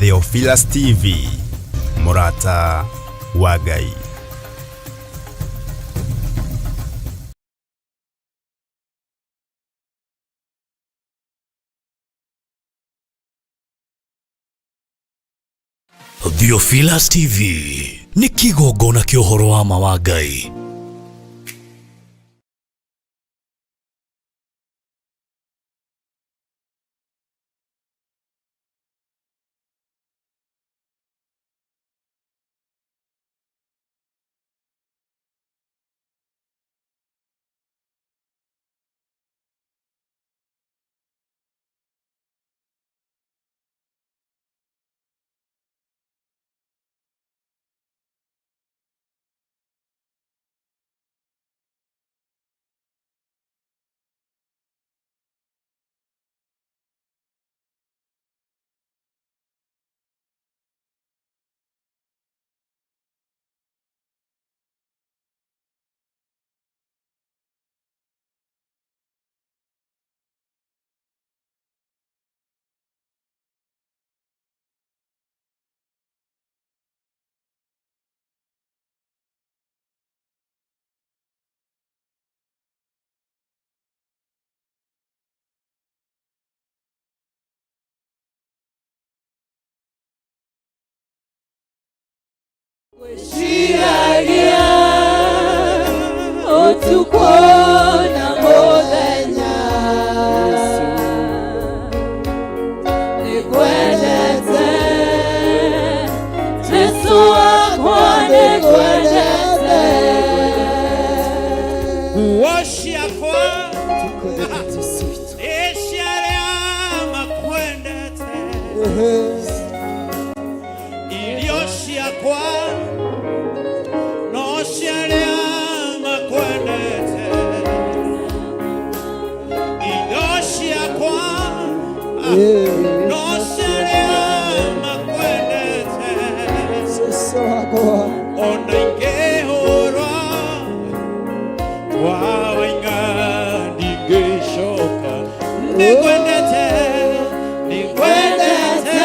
Theophilus TV, mũrata wa Ngai. Theophilus TV nĩ kĩgongona kĩa ũhoro wa ma wa Ngai. Gwĩciragia ũtukũ na mũthenya nĩngwendete Jesũ wakwa nĩngwendete Nguo ciakwa nĩ cia arĩa makwendete irio ciakwa no cia arĩa makwendete indo ciakwa no cia arĩa makwendete ona ingĩhũrwo wawainga ndingĩcoka nĩngwendete nĩngwendete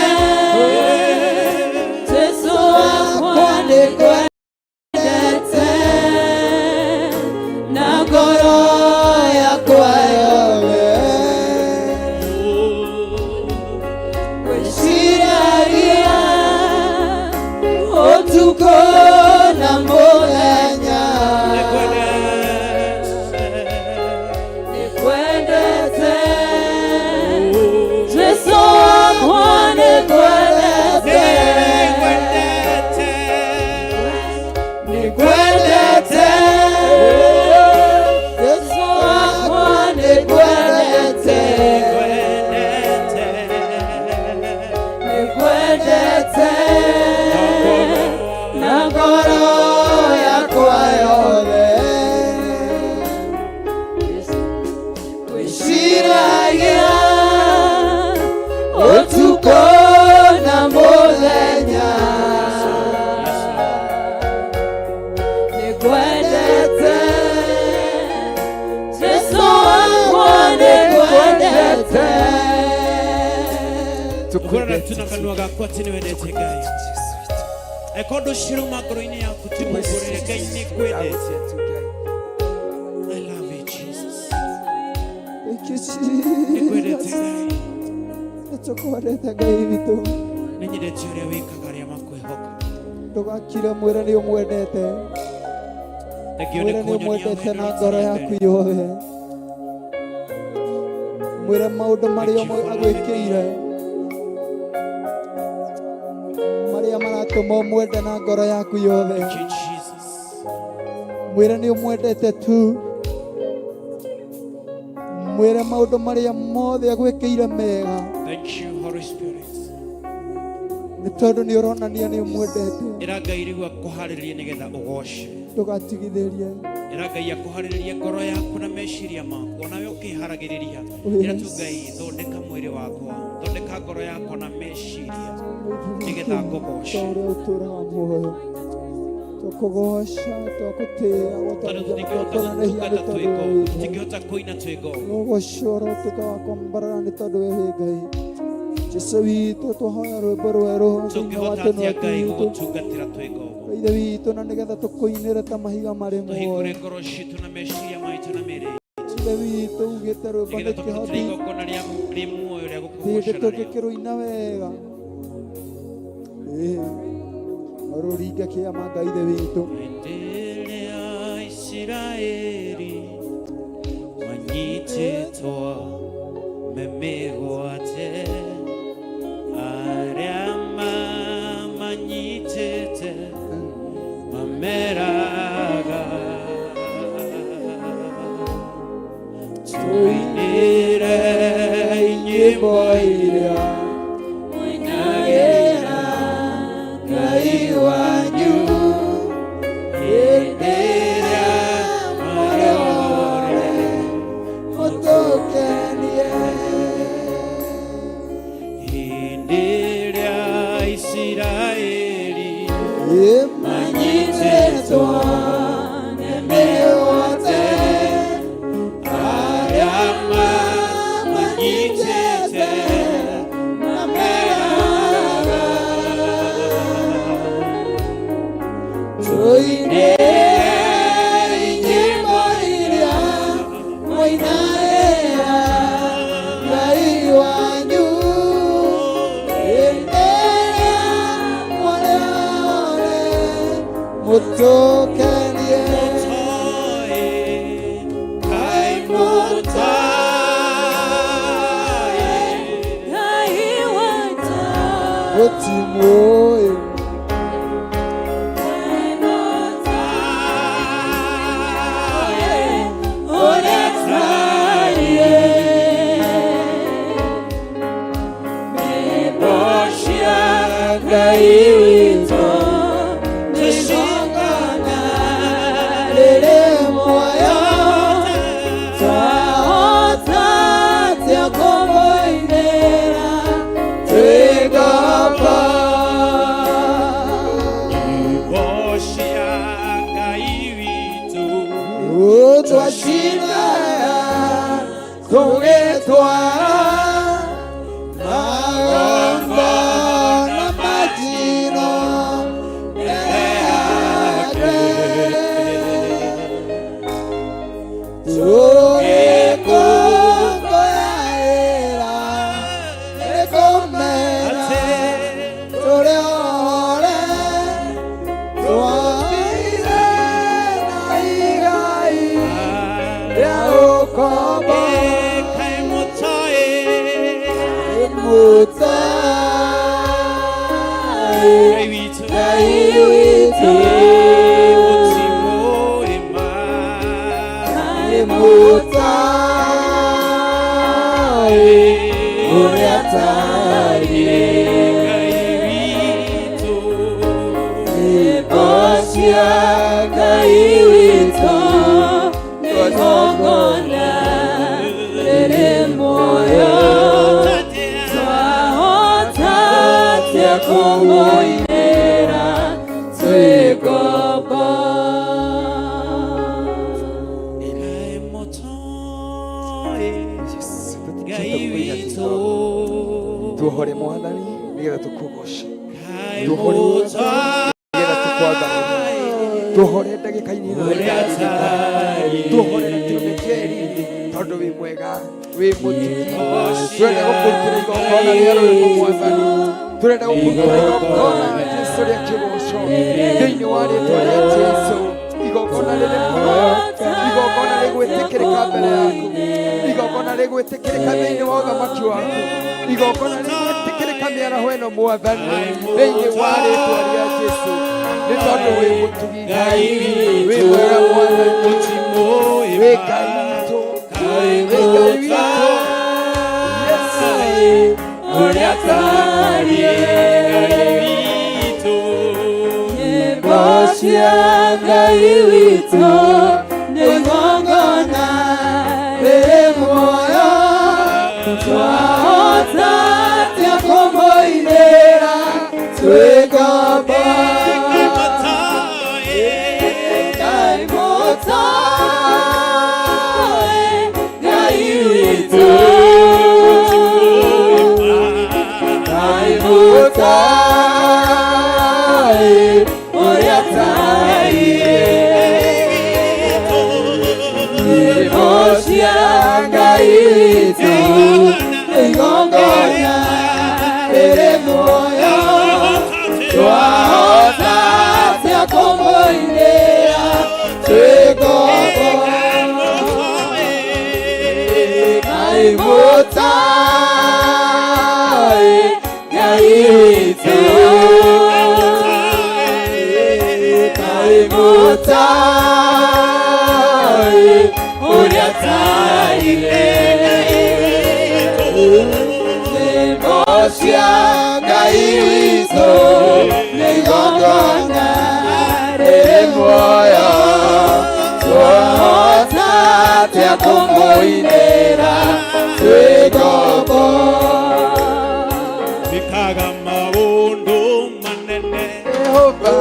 Jesu wakwa nĩngwendete na ngoro yakwa yothe gwĩciragia ũtukũ na mũthenya nĩngwendete Jesu wakwa nĩngwendete nĩngwendete Jesu wakwa nĩngwendete nĩngwendete na ngoro yakwa yothe gwĩciragia ũtukũ na mũthenya nĩngwendete Jesu wakwa nĩngwendete Ngorana tu na kanua gakwa atĩ nĩwendete Ngai. Angĩkorwo ũndũ ũcio ũrauma ngoro-inĩ yaku ti mũmbũrĩre Ngai nĩ ngwendete. I love you Jesus. Nĩ ngwendete Ngai. Nĩtũkwendete Ngai witũ. Nĩ nyendete ũrĩa wĩkaga arĩa makwĩhoka. Ndũgakire mwĩre nĩ ũmwendete. Thengio nĩ Mwĩre nĩ kũnyonia ũmwendete wendo na ngoro rita rĩa yaku mbere. yothe. Mwĩre maũndũ marĩa Thank you for loving me. agwĩkĩire. Marĩa maratũma ũmwende na ngoro yaku yothe. Thank you Jesus. Mwĩre nĩ ũmwendete tu. Mwĩre maũndũ marĩa mothe agwĩkĩire mega. Thank you Holy Spirit. Nĩ tondũ nĩ ũronania nĩ ũmwendete. Ĩra Ngai rĩu akũharĩrĩrie nĩgetha ũgoce. Ndũgatigithĩrie. Ĩra Ngai akũharĩrĩrie ngoro yaku na meciria maku onawe ũkĩharagĩrĩria. Ĩra tu Ngai thondeka mwĩrĩ wakwa, thondeka ngoro yakwa na meciria nĩgetha ngũgoce. Ta ũrĩa ũtũũraga muoyo. Tũkũgoca, twakũtĩĩa, Tondũ tũtingĩhota gũtũnenehia nĩ gũtungata tondũ twĩ wĩ ngoo, wĩ tũtingĩhota kũina twĩ ngoo. Rũgocwo ũrotuĩka wa kwambarara nĩ tondũ we wĩ Ngai. Jesu witũ, twahoya rwĩmbo rwerũ thĩinĩ wa Tũngĩhota tũnua atĩa Ngai twitũ. Gũgũtungatĩra twĩ ngombo? Ithe witũ, na nĩgetha tũkũinĩre ta mahiga marĩ Tũhingũre muoyo. Ngoro citũ na meciria maitũ na mĩĩrĩ itũ. Ithe witũ, ugĩte rwĩmbo nĩ Nĩgetha tũkũrutĩra kĩhoti igongona rĩa rĩ muoyo rĩa hĩndĩ gũkũgoca narĩo. Tũngĩkĩrũina wega. Ĩĩ, no rũringe kĩama, Ngai Ithe witũ. Hĩndĩ ĩrĩa Isiraeli manyitĩtwo me mĩgwate, arĩa mamanyitĩte mameraga, tũinĩre nyĩmbo iria Mũinagĩra Ngai wanyu hĩndĩ ĩrĩa mũrĩ othe mũtũkenie. Hĩndĩ ĩrĩa Isiraeli Ĩĩ, manyitĩtwo nĩ mĩgwate, arĩa mamanyitĩte mameraga, tũinĩre nyĩmbo iria mũinagĩra Ngai wanyu hĩndĩ ĩrĩa mũrĩ othe mũtũkenie. Mũtoĩ, Ngai mũtoĩ. Ngai witũ. Mũtimũĩ. Ngai mũtoĩ ũrĩa tariĩ. Nyĩmbo cia Ngai witũ nĩ igongona rĩrĩ muoyo. Twahota atĩa kũmũinĩra twĩ ngombo? Nyĩmbo cia Ngai witũ. Twacina tũgĩtwara magongona majino mbere yake, tũgĩkũngũĩra nĩkũmena tũrĩ ohore twaire na igai rĩa ũkombo. Ngai mũtoĩ. Mũtoĩ. Ngai witũ. Ngai witũ. Mũtimũĩ ma. Mũtoĩ ũrĩa tariĩ. Ngai witũ. Nyĩmbo cia Ngai witũ nĩ igongona rĩrĩ muoyo. Twahota atĩa kũmũinĩra twĩ ngombo? Ngai mũtoĩ. Ngai witũ. Tuohore, Mwathani, nĩgetha tũkũgoce. Ngai Tuohore, mũtoĩ. Nĩgetha tũkwambarĩrie. Tuohore ndagĩka-inĩ ĩno. Ũrĩa tariĩ. Tuohore na kĩrũme kĩeri, tondũ wĩ mwega, wĩ mũtugi. Tũrenda gũkũrutĩra igongona rĩa rwĩmbo, Mwathani. Tũrenda gũkũrutĩra igongona, Jesu, rĩa kĩgoco thĩinĩ wa rĩtwa rĩa Jesu, igongona rĩrĩ muoyo, igongona rĩgwĩtĩkĩrĩka mbere yaku, igongona rĩgwĩtĩkĩrĩka thĩinĩ wa ũthamaki waku, igongona rĩgwĩtĩkĩrĩka mĩaraho ĩno, Mwathani, thĩinĩ wa rĩtwa rĩa Jesu, nĩ tondũ wĩ mũtugi, Ngai wĩ witũ. Mwega, Mwathani. Mũtimũĩ Wĩ ma. Ngai witũ, wĩ Ngai witũ. Yes. Ũrĩa tariĩ. Ngai witũ. Nyĩmbo cia Ngai witũ nĩ igongona rĩrĩ muoyo. Twahota atĩa kũmũinĩra twĩ ngombo? Ngai mũtoĩ. Ngai mũtoĩ, Ngai witũ. muoyo twahota atĩa kũmũinĩra twĩ ngombo Ngai mũtaĩ Ngai witũ Ngai mũtaĩ ũrĩa taire Nyĩmbo cia Ngai witũ nĩ igongona rĩrĩ muoyo twahota atĩa kũmũinĩra twĩ ngombo Bikaga maũndũ manene Jehova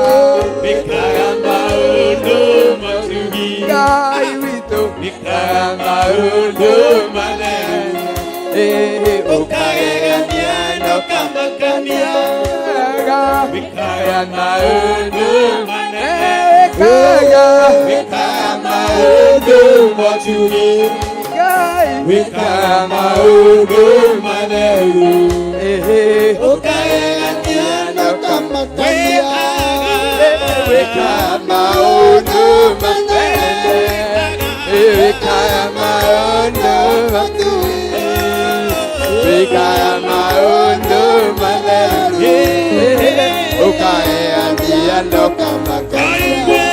Bikaga maũndũ matugi Ngai witũ Bikaga maũndũ manene Ũkagegania na ũkamakania Bikaga maũndũ manene Bikaga maũndũ matugi Bikaga maũndũ manene Ũkagegania na ũkamakania Wĩkaga maũndũ manene Wĩkaga maũndũ Wĩkaga maũndũ manene Ũkagegania na ũkamakania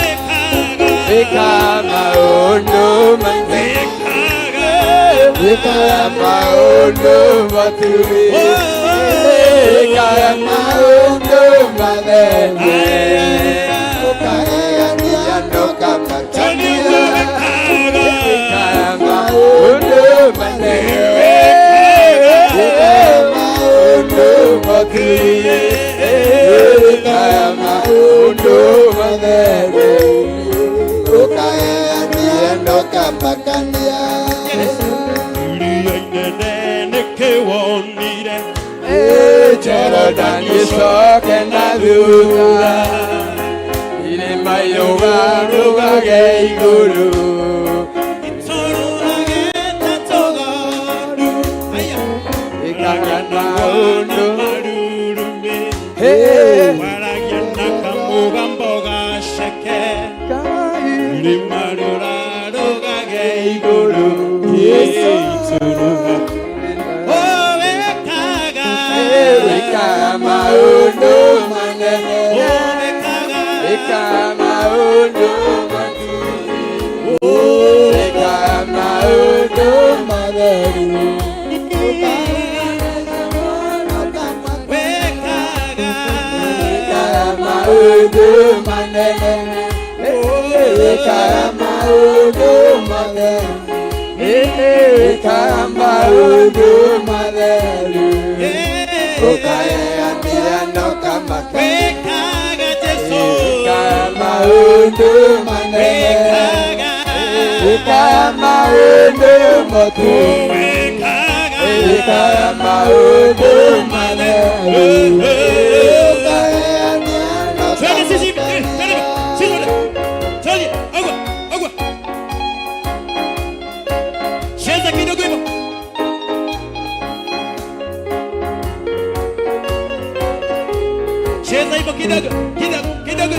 Wĩkaga maũndũ manene Wĩkaga maũndũ matugi Wĩkaga maũndũ manene Ũkagegania na ũkamakania Wĩkaga maũndũ manene Wĩkaga maũndũ matugi Wĩkaga maũndũ manene Ũkagegania na ũkamakania Iria inene nĩkĩwonire Jorodani ĩcoke na thutha irĩma irũgarũgage igũrũ Itũrũragĩte tũgondu ĩkaga maũndũ marurumĩ Hey. Waragia na kamũgambo gaceke Ngai Irĩma rũrarũgage igũrũ Itũrũra Oh, wĩkaga Wĩkaga maũndũ manene Oh, wĩkaga Wĩkaga maũndũ manene Wĩkaga maũndũ matheru Wĩkaga Wĩkaga maũndũ manene Wĩkaga maũndũ manene Wĩkaga maũndũ matheru Ũkagegania na ũkamakania Wĩkaga Jesũ Wĩkaga maũndũ manene Wĩkaga Wĩkaga maũndũ matugi Wĩkaga Wĩkaga maũndũ manene Ũkagegania na Twende sisi twende sisi twende agwa agwa Cheza kidogo hivyo Cheza hivyo kidogo kidogo kidogo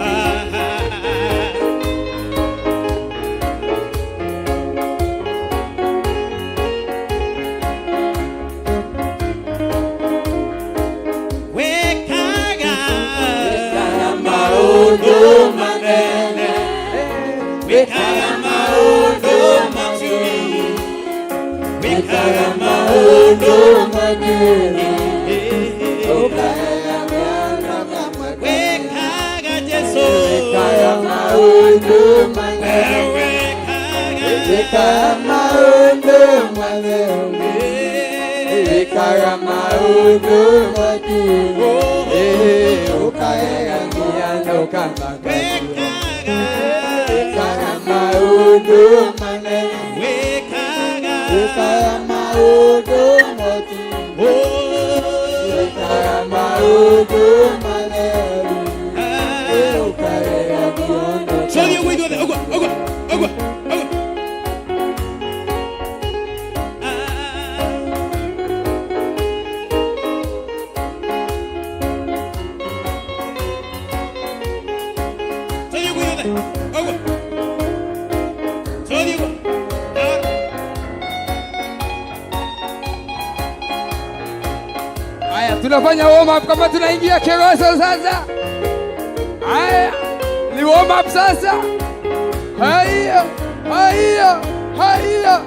Ah. Wekaga Maũndũ manene Wekaga maũndũ matugi Wekaga maũndũ manene Wekaga Jesu Wĩkaga maũndũ manene Wekaga Wĩkaga maũndũ manene Wĩkaga maũndũ matugi Ũkagegania na ũkamakania Wekaga Wĩkaga maũndũ manene Wekaga Wĩkaga maũndũ matugi Wĩkaga maũndũ matheru Ũkagegania na Twende ũguo ithuothe ũguo ũguo ũguo ũguo Tunafanya warm up kama tunaingia Kegoso sasa. Haya, ni warm up sasa. Haya, haya, haya.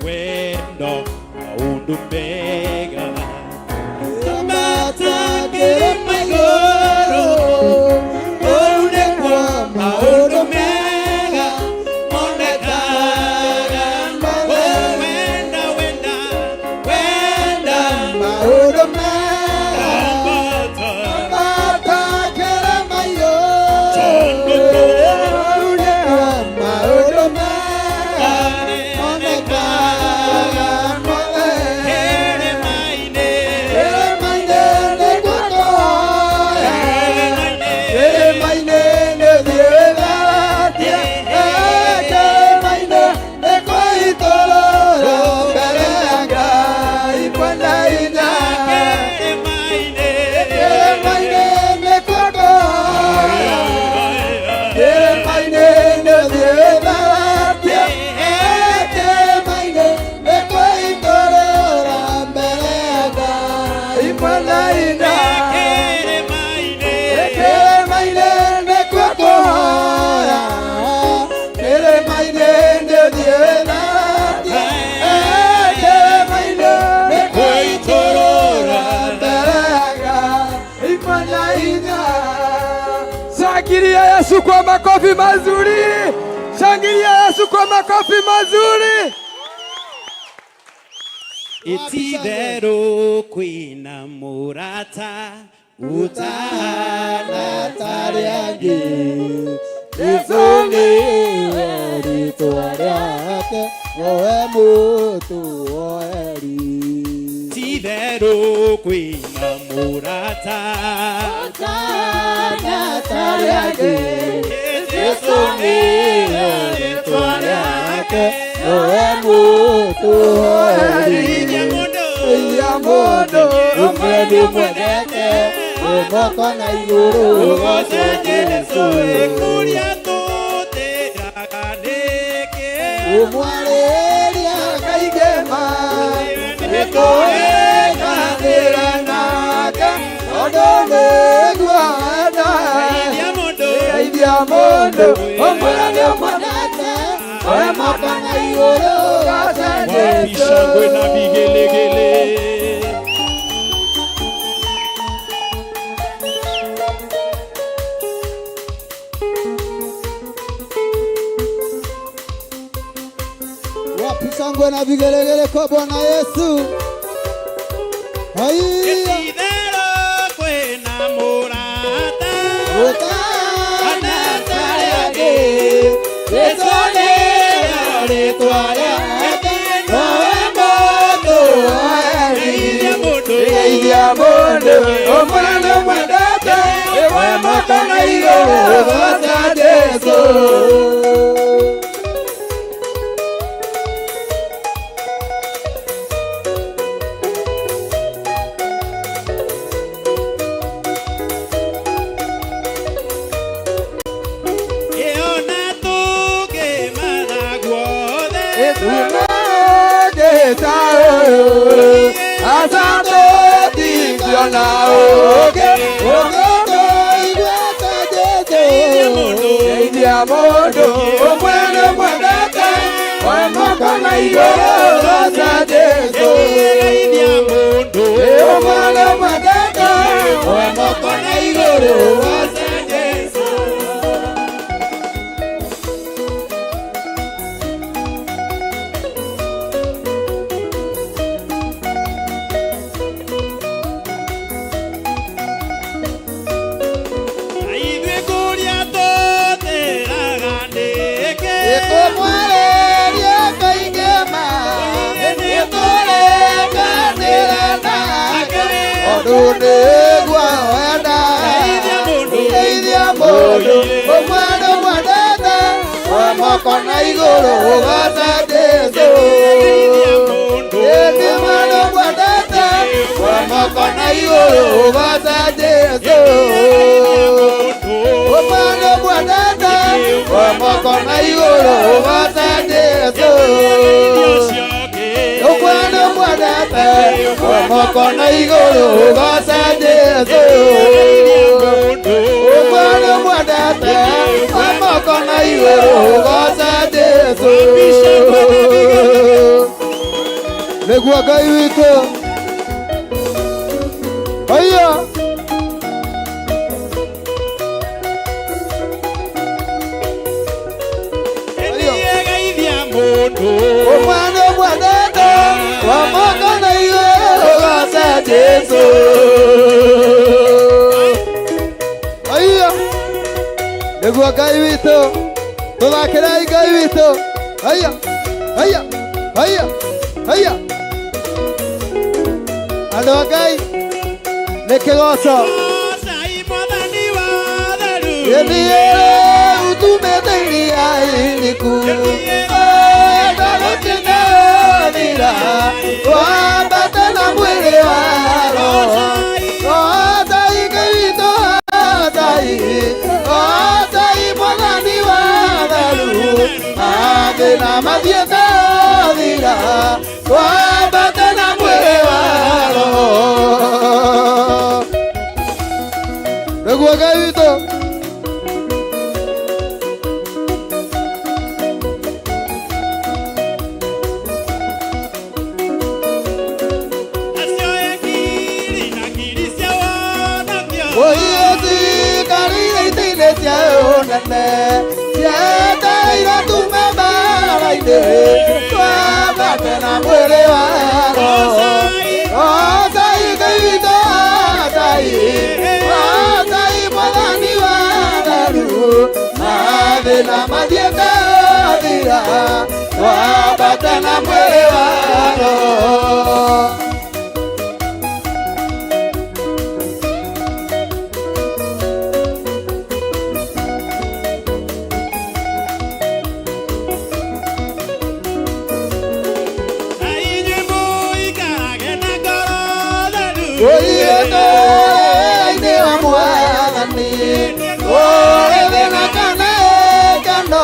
Wendo maũndũ mega. Matakĩrĩma igũrũ, kũu nĩkuo maũndũ mega monekaga. Oh, wenda, wenda, wenda. Maũndũ mega. Ambata. Matakĩrĩma igũrũ, Tondũ kũu nĩkuo maũndũ mega monekaga. Kĩrĩma-inĩ. Kĩrĩma-inĩ nĩkuo kũhoya. Kĩrĩma-inĩ. Kĩrĩma-inĩ nĩthiĩte, kĩrĩma-inĩ nĩkwĩitũrũra mbere ya Ngai mwene hinya. Kĩrĩma-inĩ. Kĩrĩma-inĩ nĩkuo kũhoya. Kĩrĩma-inĩ nĩthiĩte, kĩrĩma-inĩ nĩkwĩitũrũra mbere ya Ngai mwene hinya. Kĩrĩma-inĩ. Kĩrĩma-inĩ nĩkuo kũhoya. Kĩrĩma-inĩ nĩthiĩte, kĩrĩma-inĩ nĩkwĩitũrũra mbere ya Ngai mwene hinya. Shangilia Yesu kwa makofi mazuri. Shangilia Yesu kwa makofi mazuri. Ititherũ kwĩna mũrata ũtahana Tarĩ angĩ, Jesũ nĩwe rĩĩtwa rĩake, nowe mũtũoeri. Titherũ kwĩna mũrata. Ũtahana tarĩ angĩ, Jesũ nĩwe rĩĩtwa rĩake, nowe mũtũoeri. Geithia mũndũ. Geithia mũndũ ũmwe ndĩmwendete, wĩ moko na igũrũ, Ũgoce Jesũ kũrĩa tũtĩraga nĩkĩ. Ũmwarĩria kaigema, nĩtũrĩkanĩra nake, tondũ nĩguo enda. Geithia mũndũ. Geithia mũndũ ũmwĩre nĩũmwendete, wĩ moko na igũrũ, ũgoce Wapi Jesũ. shangwe na vigelegele? Wapi shangwe na vigelegele kwa Bwana Yesu? Haiya. Itherũ kwĩna mũrata. Ũtahana tarĩ angĩ, Jesũ nĩwe rĩĩtwa rĩake, nowe mũtũoeri. Geithia mũndũ. Geithia mũndũ ũmwĩre nĩũmwendete, wĩ moko na igũrũ, ũgoce Jesũ. Ĩona tũngĩmatha guothe. Geithia mũndũ ũmwe nĩũmwendete, wĩ moko na igũrũ, ũgoce Jesũ. Geithia mũndũ. Ũmwe nĩũmwendete, wĩ moko na igũrũ, ũgoce Jesũ. Na ithuĩ kũrĩa tũtĩraga nĩkĩ. Nĩtũmwarĩrie kaigema, nĩtũrĩkanĩra nake, tondũ nĩguo wenda. Geithia mũndũ. Geithia mũndũ ũmwe nĩũmwendete, wĩ moko na igũrũ, ũgoce Jesũ. Geithia mũndũ. Ũmwe nĩũmwendete, wĩ moko na igũrũ, ũgoce Jesũ. Geithia mũndũ. Ũmwe nĩũmwendete, wĩ moko moko na igũrũ ũgoce Jesũ. Ũmwe nĩ ũmwendete, moko na igũrũ ũgoce Jesũ. Ũmwe nĩ ũmwendete, moko na igũrũ ũgoce Jesũ. Nĩguo Ngai witũ. Haiya. Ũmwe nĩ ũmwendete, moko na igũrũ ũgoce Jesũ. Haiya. Nĩguo Ngai witũ. Tũthakĩrai Ngai witũ. Haiya. Haiya. Haiya. Haiya. Andũ a Ngai nĩ kĩgoco. Gĩthiĩre utumĩte iria iriku. Ndarũtindathira wambate na mwĩrĩ wa roho. Goocai Ngai witũ, goocai, goocai Mwathani wa tharu. Mathĩna mathiĩte thira wambate na mwĩrĩ wa roho. Nĩguo Ngai witũ. Cietereire tume mbara-inĩ twambate na mwĩrĩ wa roho. Goocai Ngai witũ, goocai, goocai Mwathani wa tharu. Mathĩna mathiĩte thira twambate na mwĩrĩ wa roho. Oiye wa Mwathani, ũrĩ na kana kano,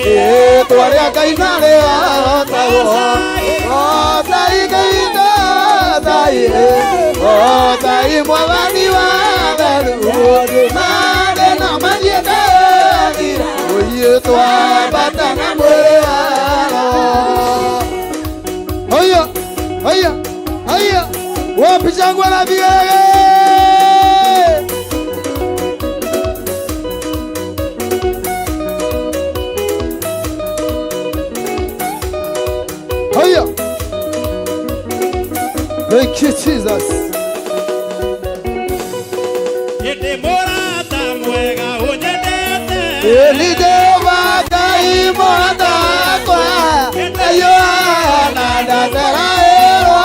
rĩĩtwa rĩa Ngai na rĩhotagwo. Goocai Ngai witũ, goocai, goocai Mwathani wa tharu. Mathĩna mathiĩte thira, oiye twambata na mwĩrĩ wa roho. Haiya, haiya, haiya. Wapi shangwe na vigelegele? Haya. Thank you, Jesus. Ni Jehova Ngai mũrata wakwa, na Yohana ndataraĩrwo,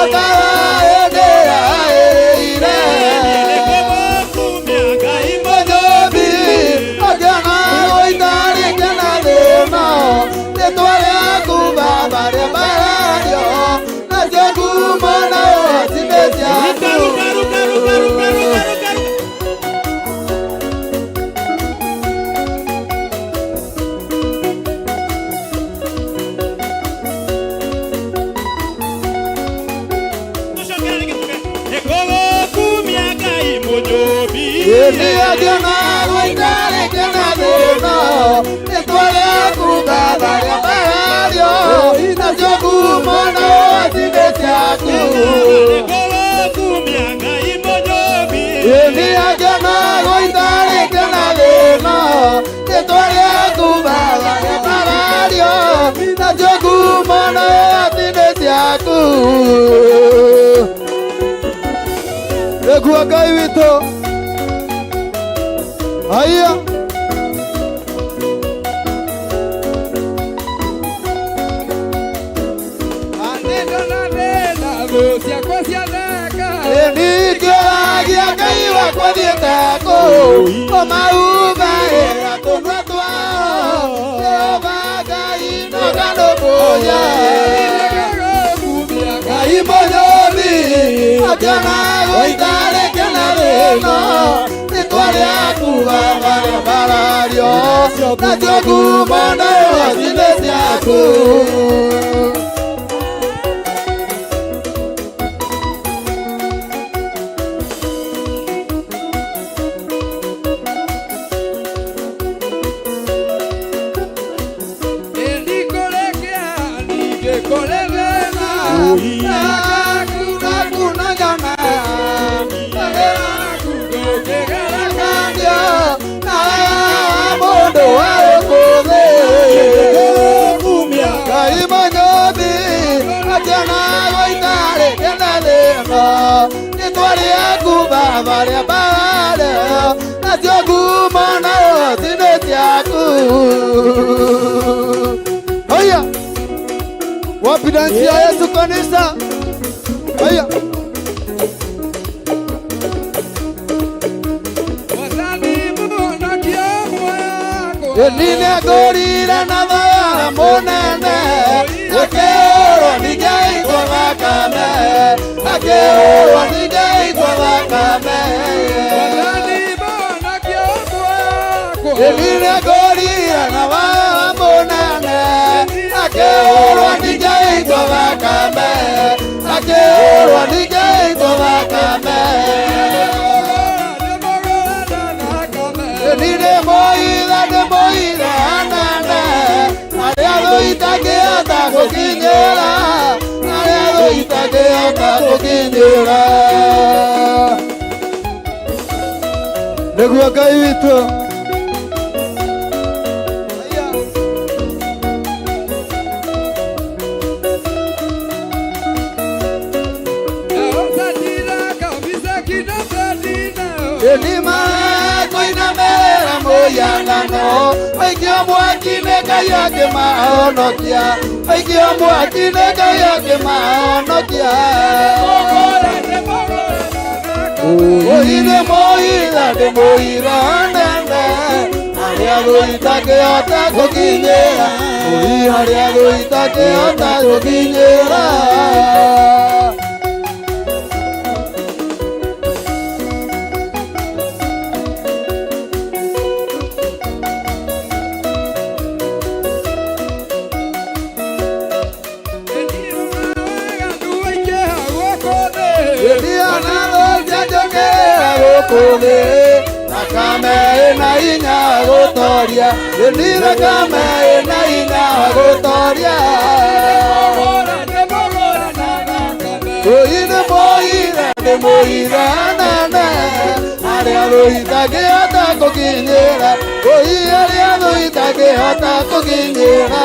akaraĩndĩraĩire. Mũnyũmbi akĩona gũitarĩte na thĩna, rĩĩtwa rĩaku Baba rĩambarario, nacio ngumo na ũhoti nĩ ciaku. Nĩ gũitarĩte na thĩna, rĩĩtwa rĩaku Baba rĩambarario, nacio ngumo na ũhoti nĩ ciaku. Nĩ akĩona gũitarĩte na thĩna, rĩĩtwa rĩaku Baba rĩambarario, nacio ngumo na ũhoti nĩ ciaku. Nĩguo Ngai witũ. Haiya. Nĩkĩoragia Ngai wakwa thiĩte kũ, kũmahumbĩra tũnua twao. Jehova Ngai no kanũmbũiya. Ngai mũnyũmbi akĩona gũitarĩte na thĩna, rĩĩtwa rĩaku Baba rĩambarario, nacio ngumo na ũhoti nĩ ciaku. Haya, wapi dansi ya Yesu kanisa? Haya. Nĩngũrire na thogora mũnene, akĩũrwo ningĩitwo thakame, akĩũrwo ningĩitwo thakame. Nĩngũrire na thogora mũnene, akĩũrwo ningĩitwo thakame, akĩũrwo ningĩitwo thakame. Nĩguo Ngai witũ. Aikio mwaki nĩ Ngai akĩmahonokia, aikio mwaki nĩ Ngai akĩmahonokia. Oi nĩ mũira, nĩ mũira nene, harĩa thũ itangĩhota gũkinyĩra, oi harĩa thũ itangĩhota gũkinyĩra. Thakame ĩna hinya wa gũtoria, ĩni thakame ĩna hinya wa gũtoria. Oi nĩ mũira, nĩ mũira nene, harĩa thũ itangĩhota gũkinyĩra, oi harĩa thũ itangĩhota gũkinyĩra.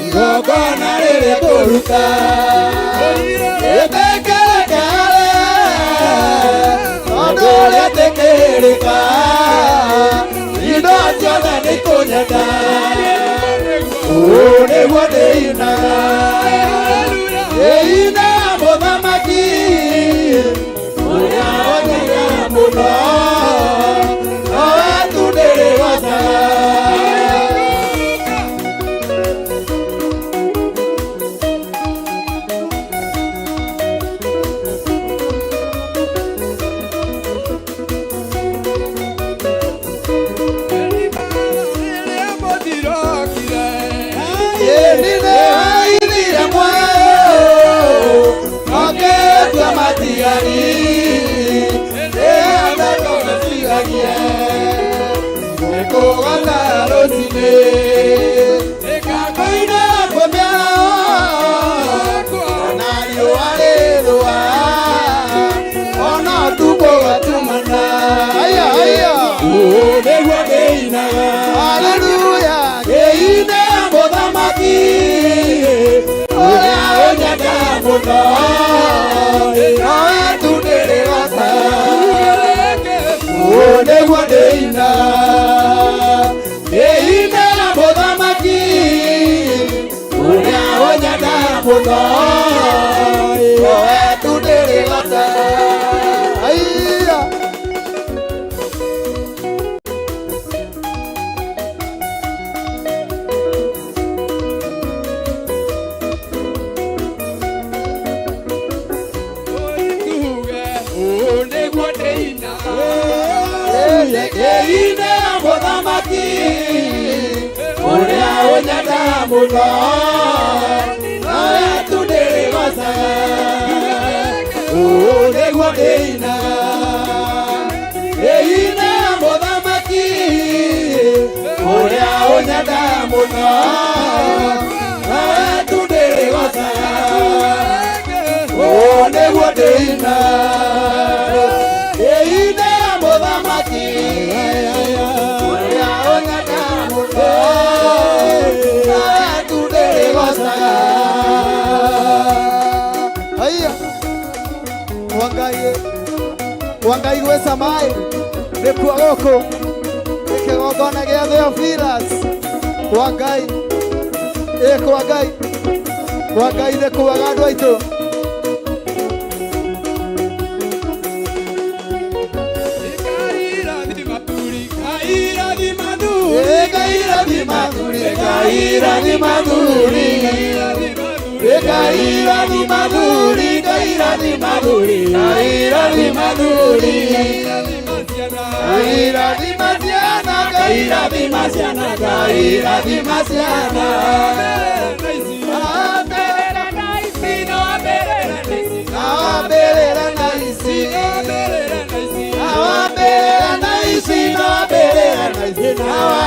Igongona rĩrĩa ngũruta rĩtĩkĩrĩkare, tondũ rĩtĩkĩrĩka, indo ciothe nĩikũnyenda, ũũ nĩguo ndĩinaga, ndĩinaga mũthamaki ũrĩa ũnyendaga mũno, nowe tu ndĩrĩgocaga. Hallelujah, ĩine mũthamaki ũrĩa ũnyendaga mũno, nowe tu ndĩrĩgocaga, ũũ nĩguo ndĩinaga, Ndũire ngĩinĩra mũthamaki ũrĩa ũnyendaga mũno, nowe tu ndĩrĩgocaga. Ũũ nĩguo ndĩinaga, ngĩinĩra mũthamaki ũrĩa ũnyendaga mũno, nowe tu ndĩrĩgocaga. Ũũ nĩguo ndĩinaga, ngĩinĩra mũthamaki ũrĩa ũnyendaga mũno, nowe tu ndĩrĩgocaga. Haiya Wangai Wangai gwĩ camaĩ nĩkuo gũkũ nĩ kĩgongona gĩa Theophilus. Kwa Ngai ĩ, kwa Ngai, kwa Ngai nĩ kwega andũ aitũ. Ĩ Ngai rathima thuri, Ngai rathima thuri, Ngai rathima thuri, Ngai rathima thuri, Ngai rathima thuri, Ngai rathima ciana, Ngai rathima ciana, Ngai rathima ciana. Ambĩrĩra na ici, ambĩrĩra na ici, ambĩrĩra na ici, ambĩrĩra na ici,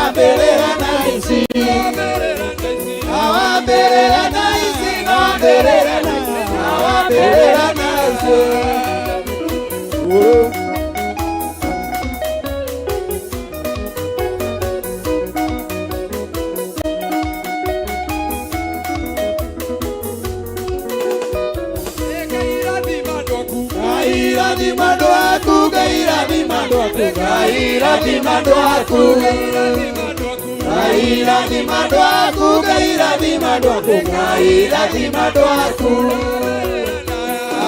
ambĩrĩra na ici, ambĩrĩra na ici, ambĩrĩra na ici. Whoa. Ngai rathima andũ aku, Ngai rathima andũ aku, Ngai rathima andũ aku, Ngai rathima andũ aku, Ngai rathima andũ aku, Ngai rathima andũ aku.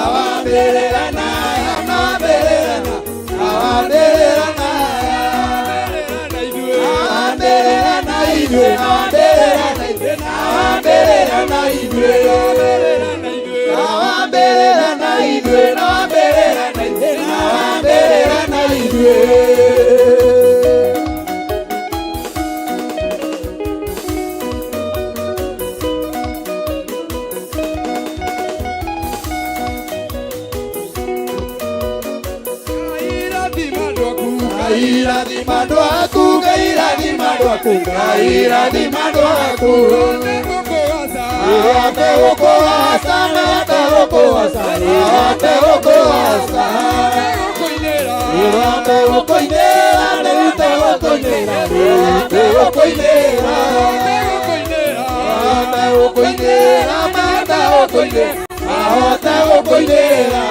Awambĩrĩra naya, awambĩrĩra na, awambĩrĩra naya, awambĩrĩra na ithuĩ, awambĩrĩra na ithuĩ, awambĩrĩra na ithuĩ, awambĩrĩra na ithuĩ, awambĩrĩra na ithuĩ, awambĩrĩra na ithuĩ. Ngai rathima andũ aku, Ngai rathima andũ aku, Ngai rathima andũ aku. Ahote gũkũgoca, ahote gũkũgoca, ahote gũkũgoca, ahote gũkũinĩra, ahote gũkũinĩra, ahote gũkũinĩra, ahote gũkũinĩra, ahote gũkũinĩra, ahote gũkũinĩra.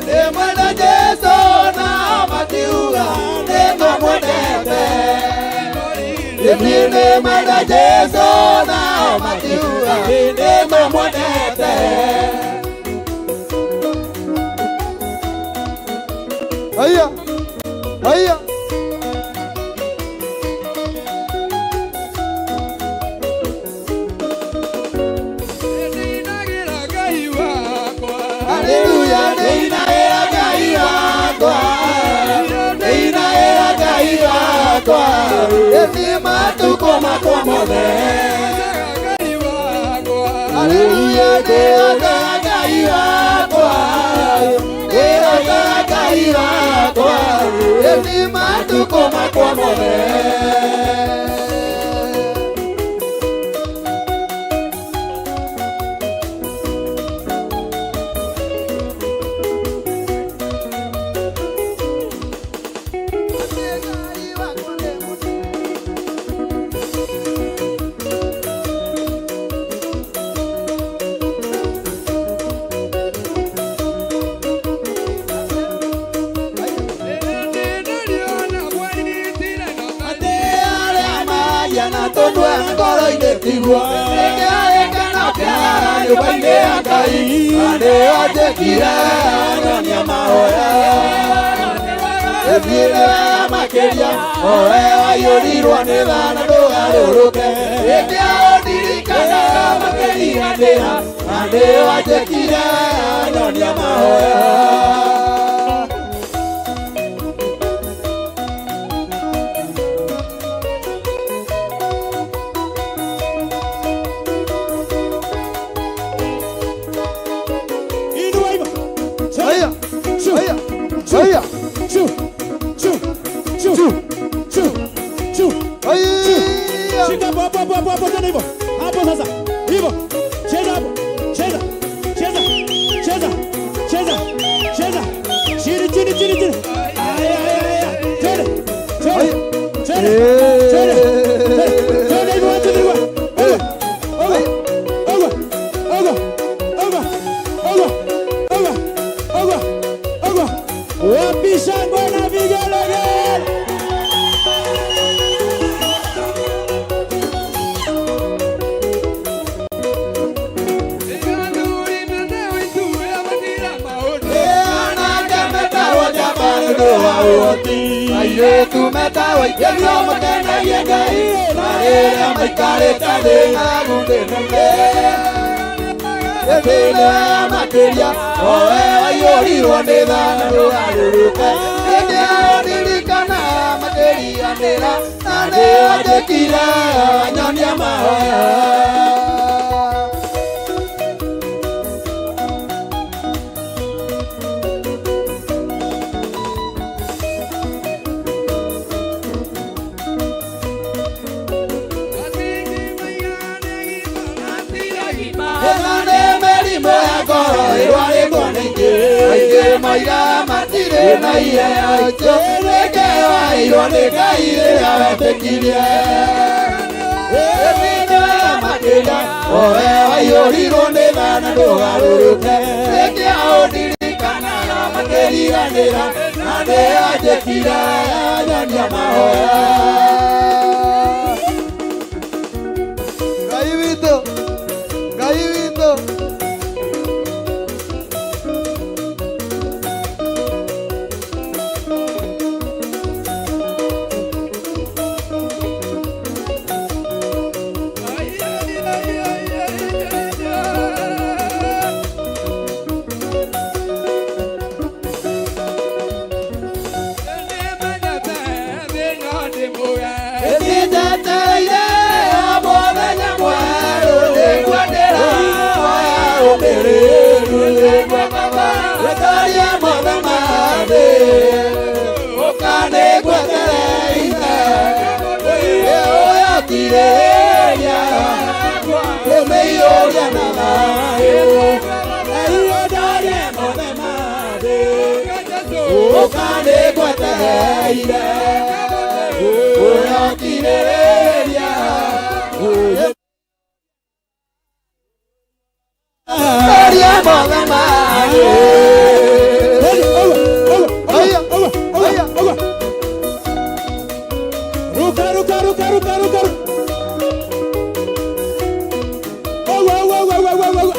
Ndĩmwenda Jesũ na matiuga nĩmamwendete. Niĩ ndĩmwenda Jesũ na matiuga nĩmamwendete. Haiya haiya. Haleluya, ndĩinagĩra Ngai wakwa, ndĩinagĩra Ngai wakwa, ĩni matukũ makwa mothe. Haleluya, ndĩhokaga Ngai wakwa, ndĩhokaga Ngai wakwa, ĩni matukũ makwa mothe. Tondũ ngoro-inĩ tiguo nĩkĩarĩkana kĩara nyũmba-inĩ ya Ngai, na nĩo njĩkire nyonia mahoya. Ĩthiĩ wega makĩria owe waiyũrirwo nĩ thana ndũgarũrũke hĩndĩ ya ũndirikana makĩriganĩra na nĩo anjĩkire nyonia mahoya. Inua hivyo. Haya. Haya. Haya. Chu. Chu. Chu. Chu. Chu. Haya. Shika hapo hapo hapo hapo tena hivyo. Hapo sasa. Hivyo. Cheza hapo. Cheza. Cheza. Cheza. Cheza. Cheza. Chini chini chini chini. Aya aya aya. Twende. Twende. Twende. Twende. Twende hivyo watu ni wa. Oga. Oga. Oga. Oga. Oga. Oga. Oga. Oga. Wapi shangwe na vigelegele? Airĩtu metagwo ikĩrio makenagie Ngai na rĩrĩa maikarĩte thĩ ng'aragu ndĩnene ĩthĩ nĩ wega makĩria owe waiyũrirwo nĩ thana ndũgarũrũke hĩndĩ ya ũndirikana makĩriganĩra na nĩo anjĩkire nyonia mahoya. Aingĩ moiga matirĩ na iheo icio nĩkĩo nĩ Ngai rĩrĩa wetĩkirie ĩthĩ nĩ wega makĩria owe waiyũrirwo nĩ thana ndũgarũrũke nĩkĩo ũndirikanaga makĩriganĩra na nĩo anjĩkire nyonia mahoya. Ngai witũ. Ngai witũ. Ruka ruka ruka ruka ruka. Oga oga oga oga oga.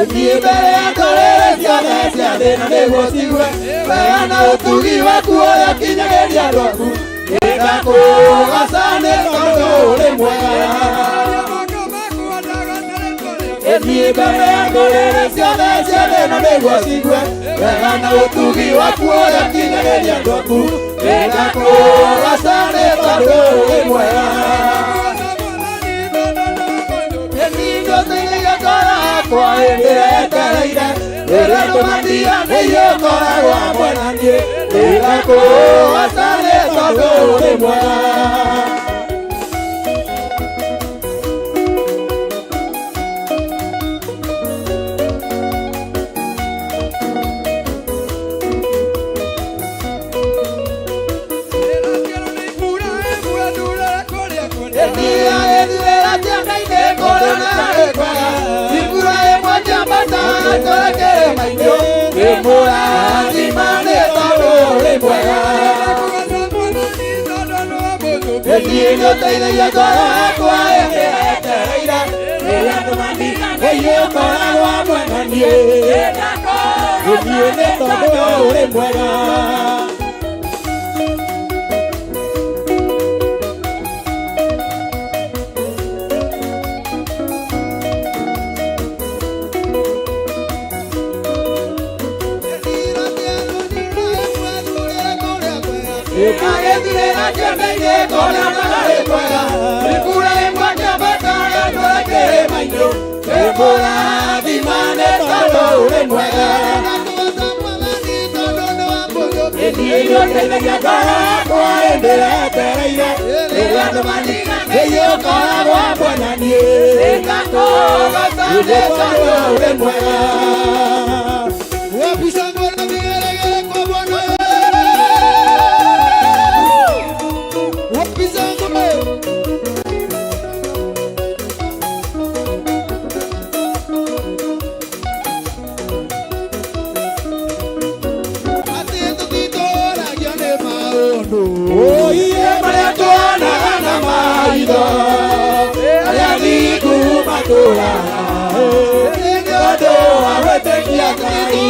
Ĩthiĩ mbere ya ndũrĩrĩ ciothe cia thĩ na nĩguo cigue wega na ũtugi waku ũrĩa ũkinyagĩria andũ aku. Nĩndakũgooca nĩ tondũ ũrĩ mwega. Ĩthiĩ mbere ya ndũrĩrĩ ciothe cia thĩ na nĩguo cigue wega na ũtugi waku ũrĩa ũkinyagĩria andũ aku. Nĩndakũgooca nĩ tondũ ũrĩ mwega. Kwa hĩndĩ etereire rĩrĩa ndũmandiganĩirie ũkoragwo hamwe na niĩ. Nĩndakũgooca nĩ tondũ ũrĩ mwega. Nĩũteithagia ngoro yakwa hĩndĩ etereire rĩrĩa ndũmandiganĩirie ũkoragwo hamwe na niĩ. Niĩ nĩ tondũ ũrĩ mwega. Nĩũteithagia ngoro yakwa hĩndĩ etereire rĩrĩa ndũmandiganĩirie ũkoragwo hamwe na niĩ. Nĩndakũgooca nĩ tondũ ũrĩ mwega. Wapi shangwe na vigelegele kwa Bwana? Wapi shangwe? Ati tũtitũragio nĩ maũndũ. Oiye marĩa tuonaga na maitho, arĩa thingu matũũraga nĩ ũndũ wa gwĩtĩkia Ngai.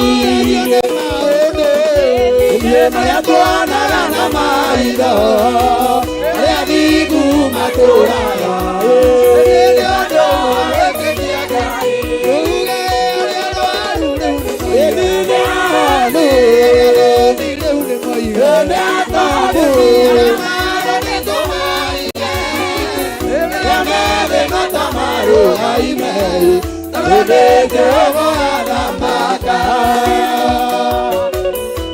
Nĩ maũndũ. Niĩ marĩa tuonaga na maitho, arĩa thingu matũũraga nĩ ũndũ wa gwĩtĩkia Ngai. Uge arĩa arwaru rĩu nĩ Ĩni nĩ ahonu, moige. Rĩu nĩ moige. nĩ atobu, Arĩa maronetwo maige. arĩa methĩ ta marũgaime, tondũ nĩ Jehova athamaka.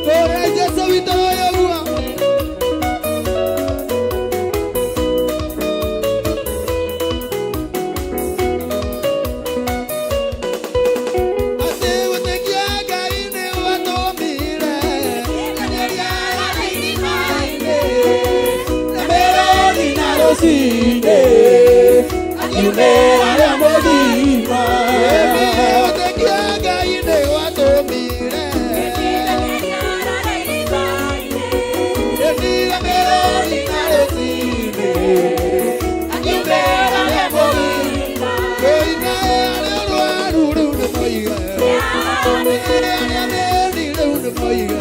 Tũrĩa Jesũ witũ ũyũ ũguo. Atĩ gwĩtĩkia Ngai nĩ gwatũmire Mĩrũthi na rũciinĩ, akiumĩra rĩa mũthima. Gwĩtĩkia Ngai nĩ gwatũmire Mĩrũthi na rũciinĩ, akiumĩra rĩa mũthima. Kũina arĩa arwaru rĩu nĩ moige. Arĩa athĩni rĩu nĩ moige.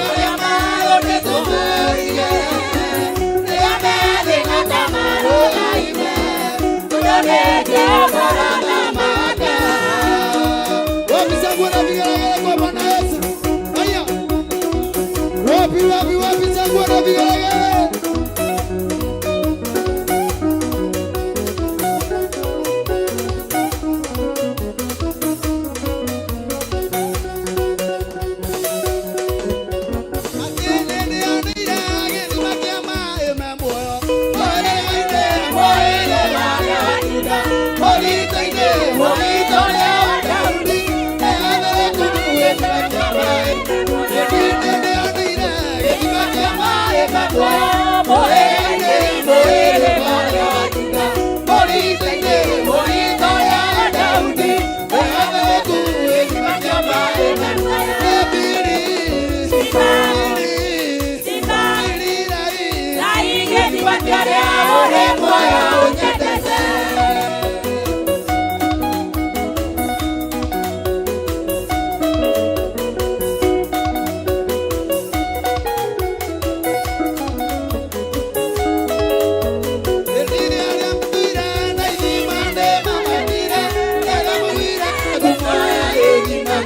Arĩa maronetwo moige, arĩa methĩ ta marũgaime, tondũ nĩ Jehova athamaka. Wapi shangwe na vigelegele kwa Bwana Yesu? Haya. Wapi wapi wapi shangwe na vigelegele? Mori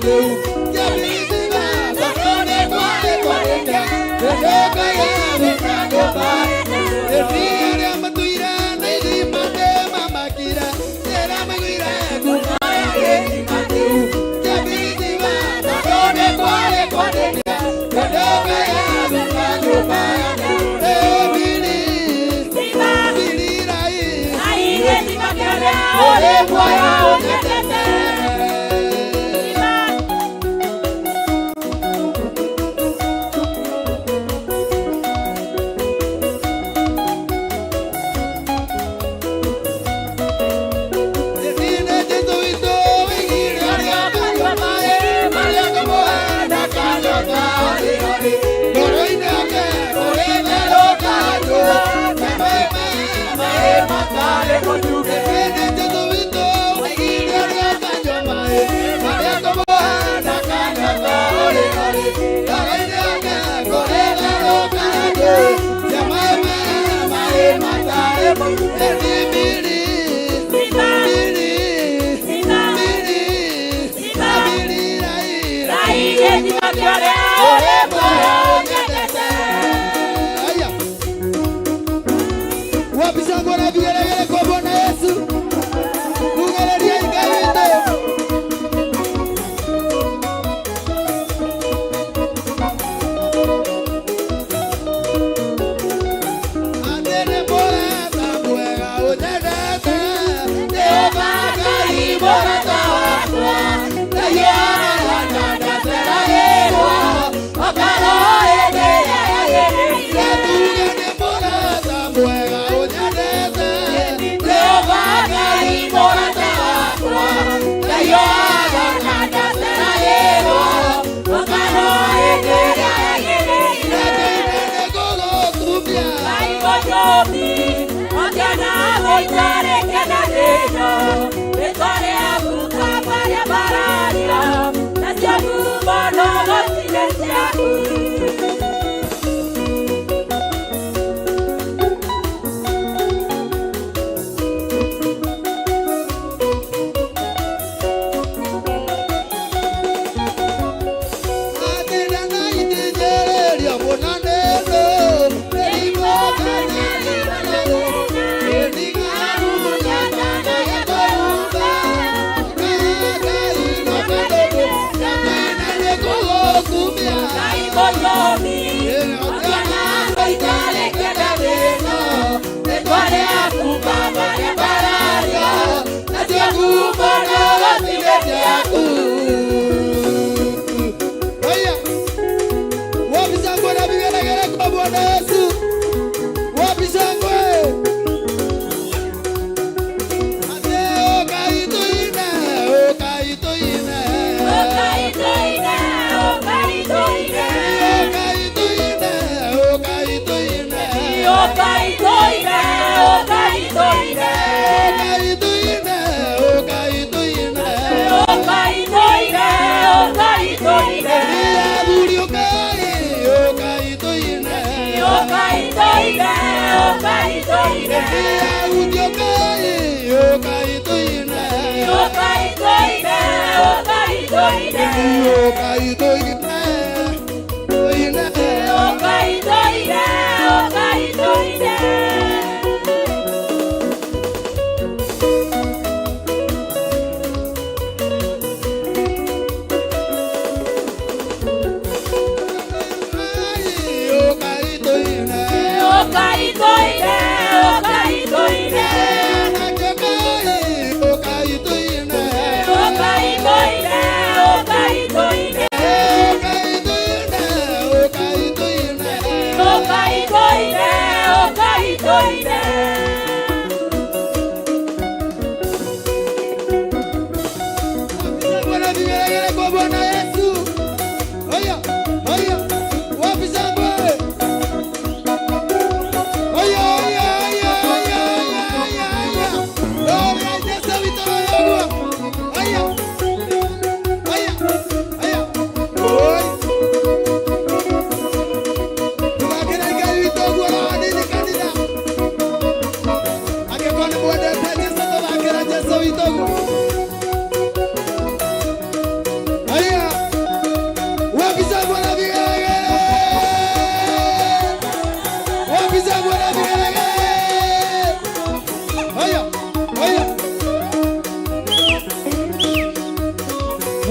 Okai,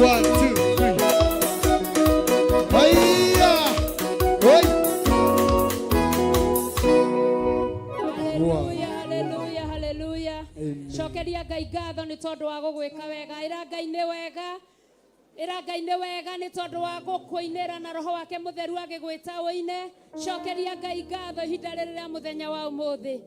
One, two, three. Haiya. Oi. Haleluya, haleluya, haleluya. Cokeria Ngai ngatho nĩ tondũ wa gũgwĩka wega. Ĩra Ngai nĩ wega. Ĩra Ngai nĩ wega nĩ tondũ wa gũkũinĩra na roho wake mũtheru agĩgwĩta ũine. Cokeria Ngai ngatho ihinda rĩrĩ rĩa mũthenya wa ũmũthĩ.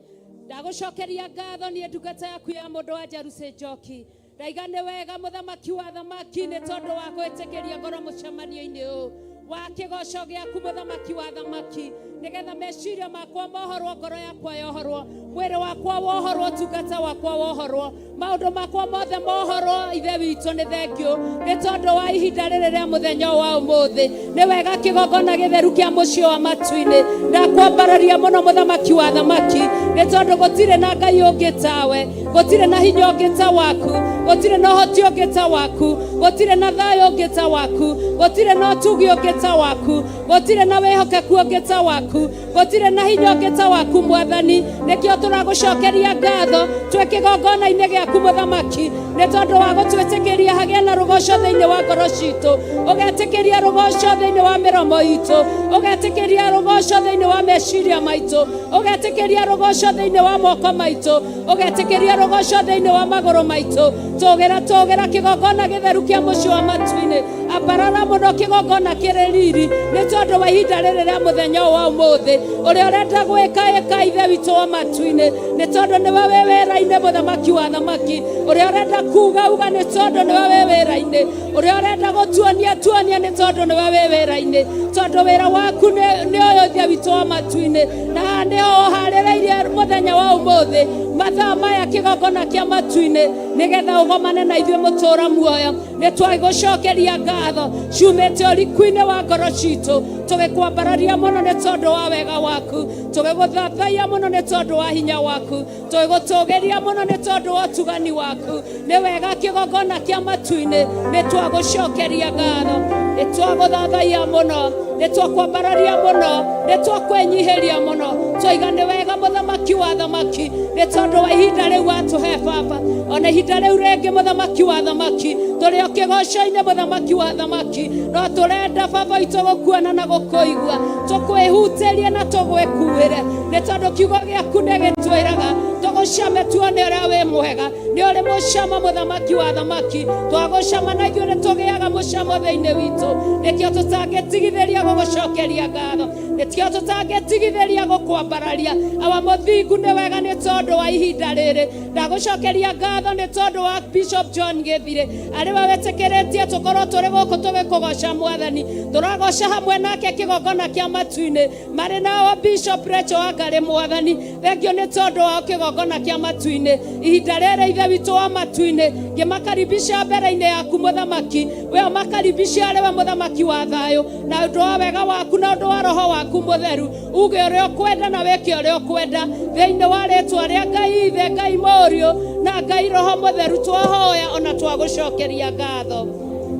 Ndagũcokeria ngatho niĩ ndungata yaku ya mũndũ wa Jerusalem Njoki. Ndaiga nĩ wega mũthamaki wa thamaki nĩ tondũ wa gwĩtĩkĩria ngoro mũcemanio-inĩ ũyũ wa kĩgoco gĩaku mũthamaki wa thamaki, nĩgetha meciria makwa mohorwo, ngoro yakwa yohorwo, mwĩrĩ wakwa wohorwo, ũtungata wakwa wohorwo, maũndũ makwa mothe mohorwo. Ithe witũ, nĩ thengiũ nĩ tondũ wa ihinda rĩrĩ rĩa mũthenya ũyũ wa ũmũthĩ. Nĩ wega kĩgongona gĩtheru kĩa mũciĩ wa matu-inĩ. Ndakwambararia mũno mũthamaki wa thamaki, nĩ tondũ gũtirĩ na Ngai ũngĩ tawe, gũtirĩ na hinya ũngĩ ta waku, gũtirĩ na ũhoti ũngĩ ta waku, gũtirĩ na thayũ ũngĩ ta waku, gũtirĩ na ũtugi ũngĩ ta waku, gũtirĩ na wĩhokeku ũngĩ ta waku, gũtirĩ na hinya ũngĩ ta waku, Mwathani. Nĩkĩo tũragũcokeria ngatho twĩ kĩgongona-inĩ gĩaku, mũthamaki, nĩ tondũ wa gũtwĩtĩkĩria hagĩe na rũgoco thĩinĩ wa ngoro citũ, ũgetĩkĩria rũgoco thĩinĩ wa mĩromo itũ, ũgetĩkĩria rũgoco thĩinĩ wa meciria maitũ, ũgetĩkĩria rũgoco thĩinĩ wa moko maitũ, ũgetĩkĩria rũgoco thĩinĩ wa magũrũ maitũ. Tũgĩra, tũgĩra kĩgongona gĩtheru kĩa mũciĩ wa matu-inĩ. Ambarara mũno kĩgongona kĩrĩ riri nĩ tondũ wa ihinda rĩrĩ rĩa mũthenya ũyũ wa ũmũthĩ. Ũrĩa ũrenda gwĩka, ĩka, Ithe witũ wa matu-inĩ, nĩ tondũ nĩwe wĩ wĩra-inĩ, mũthamaki wa thamaki. Ũrĩa ũrenda kuga, uga, nĩ tondũ nĩwe wĩ wĩra-inĩ. Ũrĩa ũrenda gũtuonia, tuonia, nĩ tondũ nĩwe wĩ wĩra-inĩ, tondũ wĩra waku nĩ ũyũ, Ithe witũ wa matu-inĩ, na haha nĩho ũharĩrĩirie mũthenya wa ũmũthĩ, mathaa maya, kĩgongona kĩa matu-inĩ, nĩgetha ũgomane na ithuĩ mũtũra muoyo. Nĩ twagũcokeria ngatho ciumĩte ũriku-inĩ wa ngoro citũ, tũgĩkwambararia mũno nĩ tondũ wa wega waku, tũgĩgũthathaiya mũno nĩ tondũ wa hinya waku, tũgĩgũtũgĩria mũno nĩ tondũ wa ũtugani waku. Nĩ wega kĩgongona kĩa matu-inĩ. Nĩ twagũcokeria ngatho, nĩ twagũthathaiya mũno, nĩ twakwambararia mũno, nĩ twakwĩnyihĩria mũno. Twaiga nĩ wega, mũthamaki wa thamaki, nĩ tondũ wa ihinda rĩu watũhe, Baba, ona ihinda rĩu rĩngĩ, mũthamaki wa thamaki, tũrĩ o kĩgoco-inĩ, mũthamaki wa thamaki. No tũrenda, Baba witũ, gũkuona na gũkũigua, tũkwĩhutĩrie na tũgwĩkuĩre, nĩ tondũ kiugo gĩaku nĩ gĩtwĩraga tũgũcame tuone ũrĩa wĩ mwega. Nĩ ũrĩ mũcamo, mũthamaki wa thamaki. Twagũcama na ithuĩ nĩ tũgĩaga mũcamo thĩinĩ witũ. Nĩkĩo tũtangĩtigithĩria gũgũcokeria ngatho, nĩkĩo tũtangĩtigithĩria gũkwambararia. Awa mũthingu, nĩ wega nĩ tondũ wa ihinda rĩrĩ. Ndagũcokeria ngatho nĩ tondũ wa Bishop John Gĩthirĩ, arĩ we wĩtĩkĩrĩtie tũkorwo tũrĩ gũkũ tũgĩkũgoca, Mwathani. Tũragoca hamwe nake kĩgongona kĩa matu-inĩ, marĩ nao Bishop Rachel Wangarĩ. Mwathani, thengio nĩ tondũ wao kĩgongona kĩa matu-inĩ ihinda rĩrĩ. Ithe witũ wa matu-inĩ, ngĩmakaribisha mbere-inĩ yaku, mũthamaki, we ũmakaribisha arĩ we mũthamaki wa thayũ, na ũndũ wa wega waku na ũndũ wa roho waku mũtheru, uge ũrĩa ũkwenda na wĩke ũrĩa ũkwenda, thĩinĩ wa rĩtwa rĩa Ngai Ithe, Ngai Mũriũ na Ngai Roho Mũtheru, twahoya ona twagũcokeria ngatho.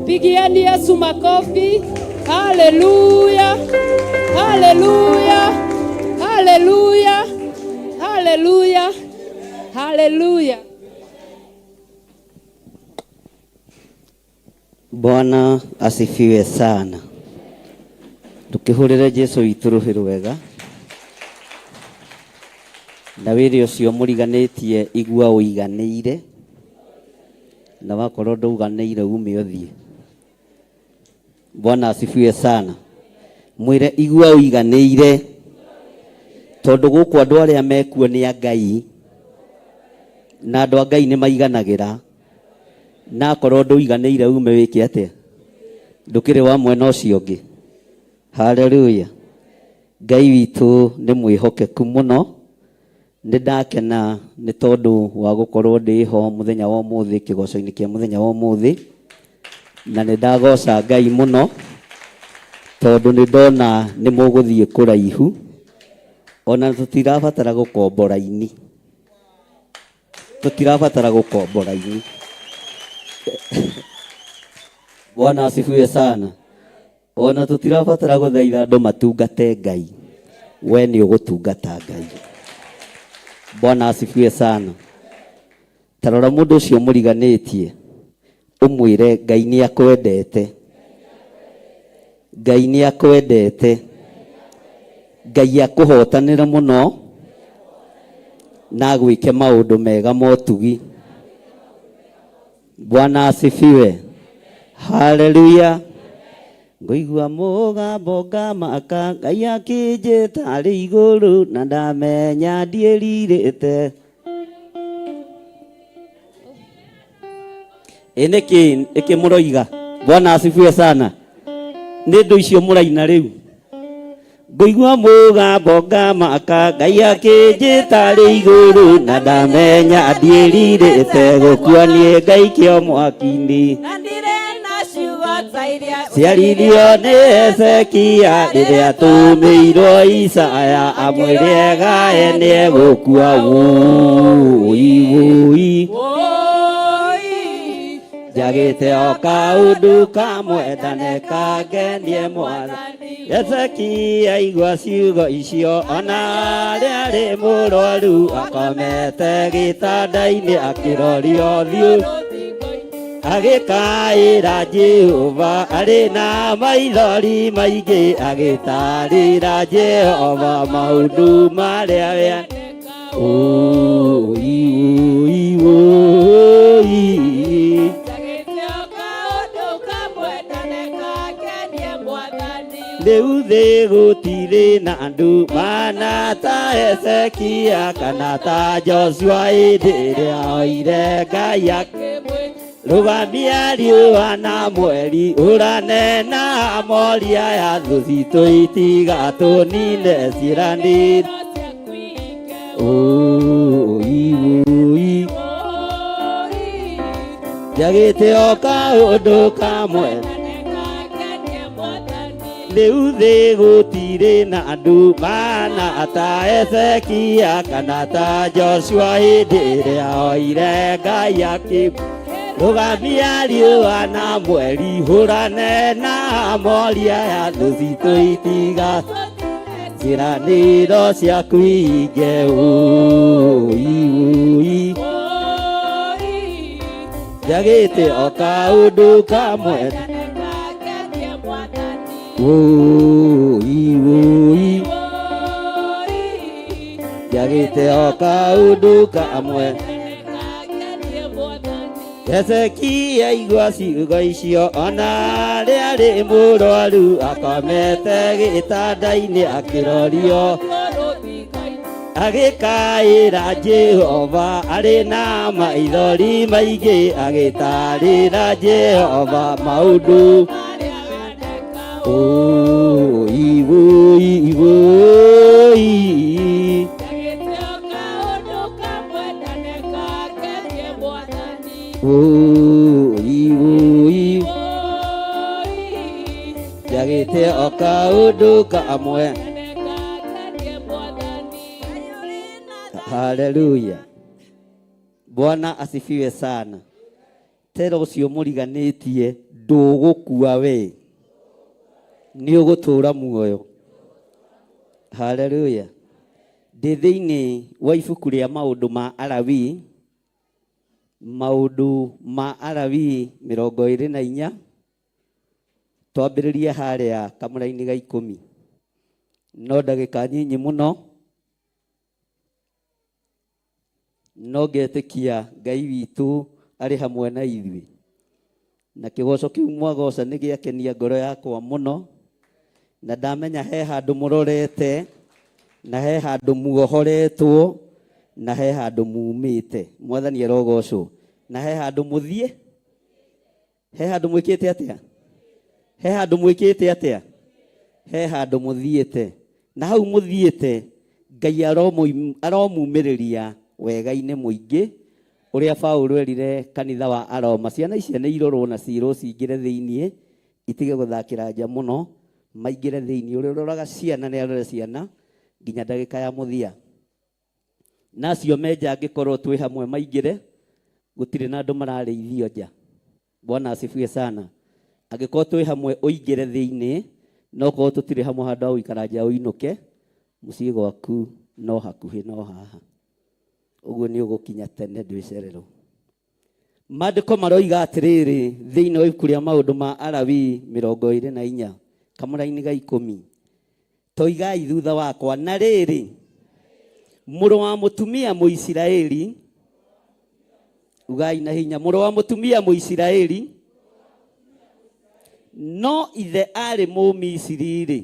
Pigieni Yesu makofi. Haleluya, haleluya, haleluya, haleluya, haleluya. Bwana asifiwe sana. Tukihurire Jesu witũ rũhĩ rwega na wĩrĩ ũcio mũriganĩtie. Igua ũiganĩire, na wakorwo ndũiganĩire, ume ũthiĩ. Bwana asifiwe sana. Mwĩre igua ũiganĩire, tondũ gũkũ andũ arĩa mekuo nĩ a Ngai, na andũ a Ngai nĩ maiganagĩra. Na akorwo ndũiganĩire, ume wĩke atĩa? Ndũkĩrĩ wa mwena ũcio ũngĩ. Haleluya. Ngai witũ nĩ mwĩhokeku mũno. Nĩ ndakena nĩ tondũ wa gũkorwo ndĩho mũthenya wa ũmũthĩ, kĩgoco-inĩ kĩa mũthenya wa ũmũthĩ, na nĩ ndagoca Ngai mũno tondũ nĩ ndona nĩ mũgũthiĩ kũraihu, ona tũtirabatara gũkombora ini, tũtirabatara gũkombora ini. Bwana asifiwe sana. Ona tũtirabatara gũthaitha andũ matungate Ngai, we nĩ ũgũtungata Ngai. Bwana asifiwe sana. Tarora mũndũ ũcio mũriganĩtie. Ũmwĩre Ngai nĩ akwendete. Ngai nĩ akwendete. Ngai akũhotanĩre mũno na agwĩke maũndũ mega motugi. Bwana asifiwe. Haleluya. Ngũigua mũgambo ngamaka Ngai akĩnjĩta arĩ igũrũ na ndamenya ndiĩrirĩte. Ĩ nĩkĩ ĩkĩ mũroiga? Bwana asifiwe sana. Nĩ ndũ icio mũraina rĩu. Ngũigua mũgambo ngamaka Ngai akĩnjĩta arĩ igũrũ na ndamenya ndiĩrirĩte gũkua niĩ ngaikio mwaki-inĩ. Na ndirĩ na ciugo ta iria Ciaririo nĩ Hezekia rĩrĩa tũmĩirwo Isaya amwĩre egae nĩegũkua wũi wũi. Njagĩte o kaũndũ kamwe ndanekangenie mwathani. Hezekia aigua ciugo icio ona arĩa arĩ mũrwaru akomete gĩtanda-inĩ akĩrorio ũthiũ agĩkaĩra Jehova arĩ na maithori maingĩ agĩtarĩra Jehova maũndũ marĩa we Ũi ũi ũi. Rĩu thĩ gũtirĩ na andũ mana ta Hezekia kana ta Joshua hĩndĩ ĩrĩa oire Ngai rũgamia riũa na mweri ũrane na moria ya thũ citũ itigatũnine ciĩranĩre. Ũi ũi. Njagĩte o kaũndũ kamwe rĩu thĩ gũtirĩ na andũ mana ta Hezekia kana ta Joshua hĩndĩ ĩrĩa oire Ngai akĩ rũgamia riũa na mweri hũrane na moria ya thũ citũ itiga ciĩranĩro ciaku inge ũi ũi. Njagĩte o kaũndũ kamwe ũi ũi. Njagĩte o kaũndũ kamwe. Hezekia aigua ciugo icio ona arĩa arĩ mũrwaru akomete gĩtanda-inĩ akĩrorio agĩkaĩra Jehova arĩ na maithori maingĩ agĩtarĩra Jehova maũndũ ũi ũi ũi. Ũi ũi. Njagĩte o kaũndũ kamwe. Haleluya. Bwana asifiwe sana. Tera ũcio mũriganĩtie ndũgũkua we nĩ ũgũtũũra muoyo. Haleluya. Ndĩ thĩinĩ wa ibuku rĩa maũndũ ma Alawii, maũndũ ma Alawii mĩrongo ĩrĩ na inya, twambĩrĩrie harĩa kamũraini ga ikũmi. No ndagĩka nyinyi mũno, no ngetĩkia Ngai witũ arĩ hamwe na ithuĩ. Na kĩgoco kĩu mwagoca nĩ gĩakenia ngoro yakwa mũno, na ndamenya he handũ mũrorete, na he handũ muohoretwo, na he handũ mumĩte. Mwathani arogocwo. Na he handũ mũthiĩ? He handũ mwĩkĩte atĩa? He handũ mwĩkĩte atĩa? He handũ mũthiĩte. Na hau mũthiĩte, Ngai aromumĩrĩria wega-inĩ mũingĩ, ũrĩa Paũlũ erire kanitha wa Aroma. Ciana icio nĩ irorwo na cirwo cingĩre thĩinĩ, itige gũthakĩra nja mũno, maingĩre thĩinĩ. Ũrĩa ũroraga ciana nĩ arore ciana nginya ndagĩka ya mũthia. Na acio me nja angĩkorwo twĩ hamwe maingĩre, gũtirĩ na andũ mararĩithio nja. Bwana asifiwe sana. Angĩkorwo twĩ hamwe ũingĩre thĩinĩ, no korwo tũtirĩ hamwe handũ ha gũikara nja ũinũke, mũciĩ gwaku no hakuhĩ no haha. Ũguo nĩ ũgũkinya tene ndwĩcererwo. Maandĩko maroiga atĩrĩrĩ thĩinĩ wa ibuku rĩa maũndũ ma Alawii 24 kamũraini ga 10, toigai thutha wakwa, na rĩrĩ, mũrũ wa mũtumia Mũisiraeli, ugai na hinya, mũrũ wa mũtumia Mũisiraeli, no ithe arĩ Mũmisiri-rĩ,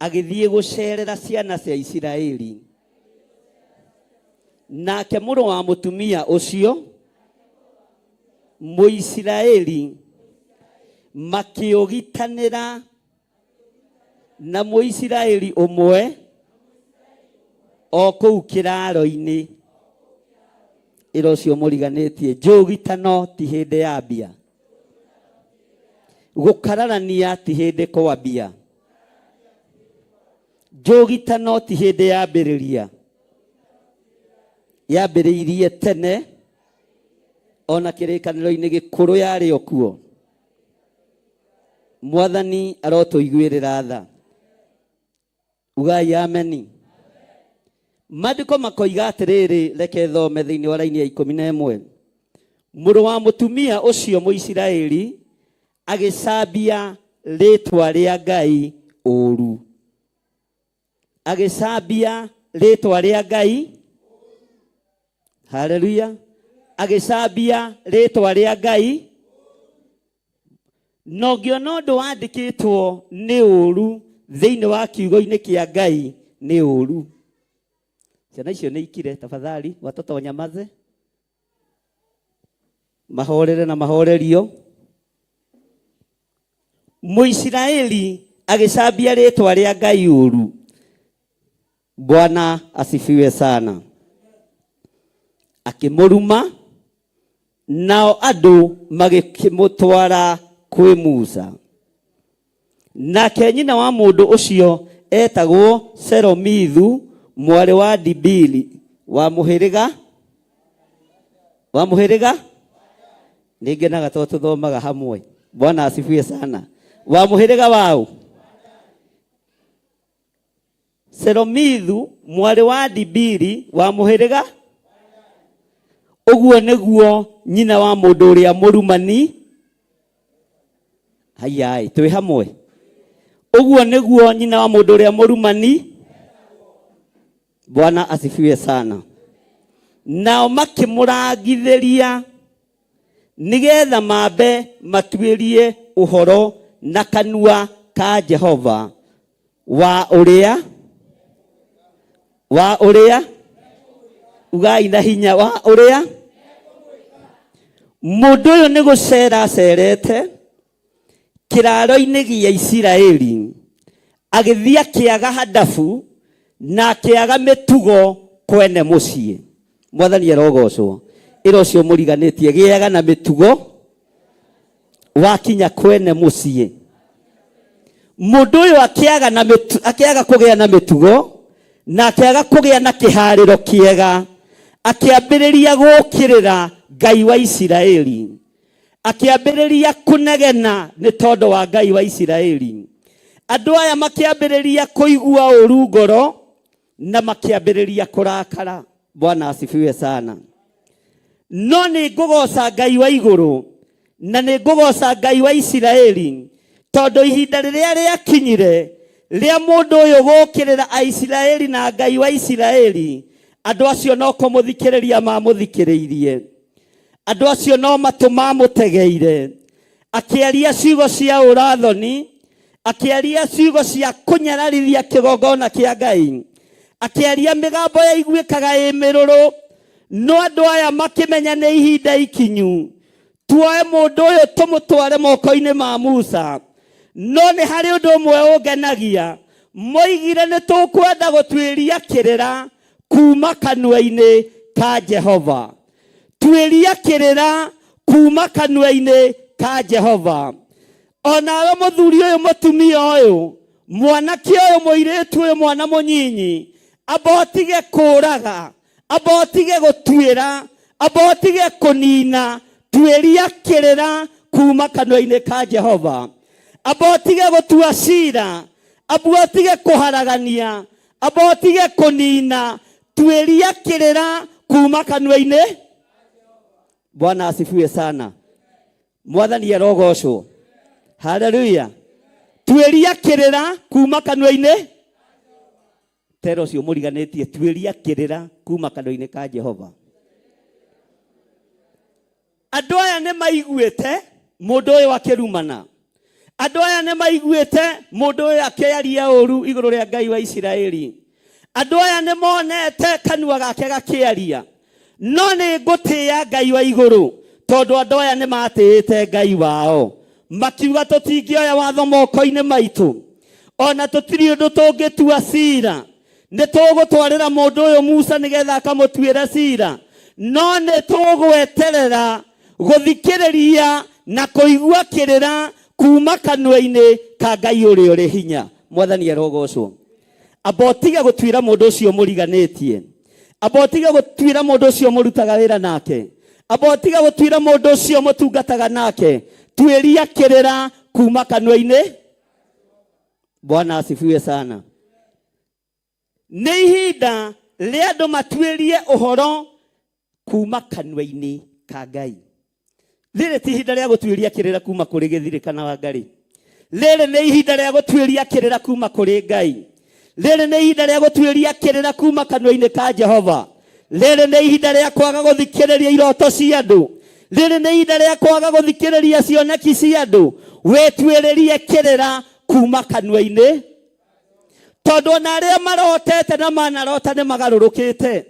agĩthiĩ gũcerera ciana cia Isiraeli. Nake mũrũ wa mũtumia ũcio Mũisiraeli makĩũgitanĩra na Mũisiraeli ũmwe o kũu kĩraaro-inĩ. Ĩra ũcio mũriganĩtie, njũgitano ti hĩndĩ ya mbia. Gũkararania ti hĩndĩ kwambia. Njũgitano ti hĩndĩ yambĩrĩria. Yambĩrĩirie tene ona kĩrĩkanĩro-inĩ gĩkũrũ yarĩ o kuo. Mwathani arotũiguĩrĩra tha. Ugai ameni. Maandĩko makoiga atĩrĩrĩ, reke thome thĩinĩ wa raini ya 11. Mũrũ wa mũtumia ũcio Mũisiraeli agĩcambia rĩĩtwa rĩa Ngai ũũru. Agĩcambia rĩĩtwa rĩa Ngai. Haleluya. Agĩcambia rĩĩtwa rĩa Ngai. Na ũngĩona ũndũ wandĩkĩtwo nĩ ũũru thĩinĩ wa kiugo-inĩ kĩa Ngai nĩ ũũru. Ciana icio nĩ ikire, tafadhali watoto wanyamaze, mahorere na mahorerio. Mũisiraeli agĩcambia rĩtwa rĩa Ngai ũũru. Bwana asifiwe sana. Akĩmũruma, nao andũ magĩkĩmũtwara kwĩ Musa. Nake nyina wa mũndũ ũcio etagwo Selomithu mwarĩ wa Dibiri wa mũhĩrĩga wa mũhĩrĩga nĩngenaga tondũ tũthomaga hamwe. Bwana asifiwe sana. Wa mũhĩrĩga waũ? Selomithu mwarĩ wa Dibiri wa mũhĩrĩga ũguo nĩguo nyina wa mũndũ ũrĩa mũrumani. Haiyaĩ, twĩ hamwe. Ũguo nĩguo nyina wa mũndũ ũrĩa mũrumani. Bwana asifiwe sana. Nao makĩmũrangithĩria nĩgetha mambe matuĩrie ũhoro na kanua ka Jehova wa ũrĩa wa ũrĩa ugai na hinya wa ũrĩa mũndũ ũyũ nĩ gũcera acerete kĩraaro-inĩ gĩa Isiraeli, agĩthiĩ akĩaga hadabu na akĩaga mĩtugo kwene mũciĩ. Mwathani arogocwo. Ĩra ũcio mũriganĩtie, gĩaga na mĩtugo wakinya kwene mũciĩ. Mũndũ ũyũ akĩaga na mĩtu, akĩaga kũgĩa na mĩtugo na akĩaga kũgĩa na kĩharĩro kĩega, akĩambĩrĩria gũũkĩrĩra Ngai wa Isiraeli. Akĩambĩrĩria kũnegena nĩ tondũ wa Ngai wa Isiraeli. Andũ aya makĩambĩrĩria kũigua ũru ngoro na makĩambĩrĩria kũrakara. Bwana asifiwe sana. No nĩ ngũgoca Ngai wa igũrũ na nĩ ngũgoca Ngai wa Isiraeli, tondũ ihinda rĩrĩa rĩakinyire rĩa mũndũ ũyũ gũũkĩrĩra Aisiraeli na Ngai wa Isiraeli, andũ acio no kũmũthikĩrĩria mamũthikĩrĩirie. Andũ acio no matũ mamũtegeire. Akĩaria ciugo cia ũrathoni, akĩaria ciugo cia kũnyararithia kĩgongona kĩa Ngai, akĩaria mĩgambo yaiguĩkaga ĩ mĩrũrũ. No andũ aya makĩmenya nĩ ihinda ikinyu, tuoe mũndũ ũyũ tũmũtware moko-inĩ ma Musa. No nĩ harĩ ũndũ ũmwe ũngenagia, moigire nĩ tũkwenda gũtuĩria kĩrĩra kuma kanua-inĩ ka Jehova. Tuĩria kĩrĩra kuma kanua-inĩ ka Jehova. Onawe mũthuri ũyũ, mũtumia ũyũ, mwanake ũyũ, mũirĩtu ũyũ, mwana mũnyinyi, amba ũtige kũraga, amba ũtige gũtuĩra, amba ũtige kũnina, tuĩria kĩrĩra kuma kanua-inĩ ka Jehova. Amba ũtige gũtua cira, amba ũtige kũharagania, amba ũtige kũnina, tuĩria kĩrĩra kuma kanua-inĩ. Bwana asifiwe sana. Mwathani arogocwo. Haleluya. Tuĩria kĩrĩra kuma kanua-inĩ tera ũcio mũriganĩtie, tuĩria kĩrĩra kuma kanua-inĩ ka Jehova. Andũ aya nĩ maiguĩte mũndũ ũyũ akĩrumana, andũ aya nĩ maiguĩte mũndũ ũyũ akĩaria ũru igũrũ rĩa Ngai wa Isiraeli, andũ aya nĩ monete kanua gake gakĩaria, no nĩ ngũtĩĩa Ngai wa igũrũ tondũ andũ aya nĩ matĩĩte Ngai wao, makiuga tũtingĩoya watho moko-inĩ maitũ, ona tũtirĩ ũndũ tũngĩtua cira, nĩ tũgũtwarĩra mũndũ ũyũ Musa nĩgetha akamũtuĩre cira, no nĩ tũgweterera gũthikĩrĩria na kũigua kĩrĩra kuma kanua-inĩ ka Ngai ũrĩa ũrĩ hinya. Mwathani arogocwo. Amba ũtige gũtuĩra mũndũ ũcio mũriganĩtie, amba ũtige gũtuĩra mũndũ ũcio mũrutaga wĩra nake, amba ũtige gũtuĩra mũndũ ũcio mũtungataga nake, tuĩria kĩrĩra kuma kanua-inĩ. Bwana asifiwe sana. Nĩ ihinda rĩa andũ matuĩrie ũhoro kuma kanua-inĩ ka Ngai. Rĩrĩ ti ihinda rĩa gũtuĩria kĩrĩra kuma kũrĩ gĩthirĩ kana Wangarĩ. Rĩrĩ nĩ ihinda rĩa gũtuĩria kĩrĩra kuma kũrĩ Ngai. Rĩrĩ nĩ ihinda rĩa gũtuĩria kĩrĩra kuma kanua-inĩ ka Jehova. Rĩrĩ nĩ ihinda rĩa kwaga gũthikĩrĩria iroto cia andũ. Rĩrĩ nĩ ihinda rĩa kwaga gũthikĩrĩria cioneki cia andũ. Wĩtuĩrĩrie kĩrĩra kuma kanua-inĩ, tondũ ona arĩa marotete na manarota nĩ magarũrũkĩte,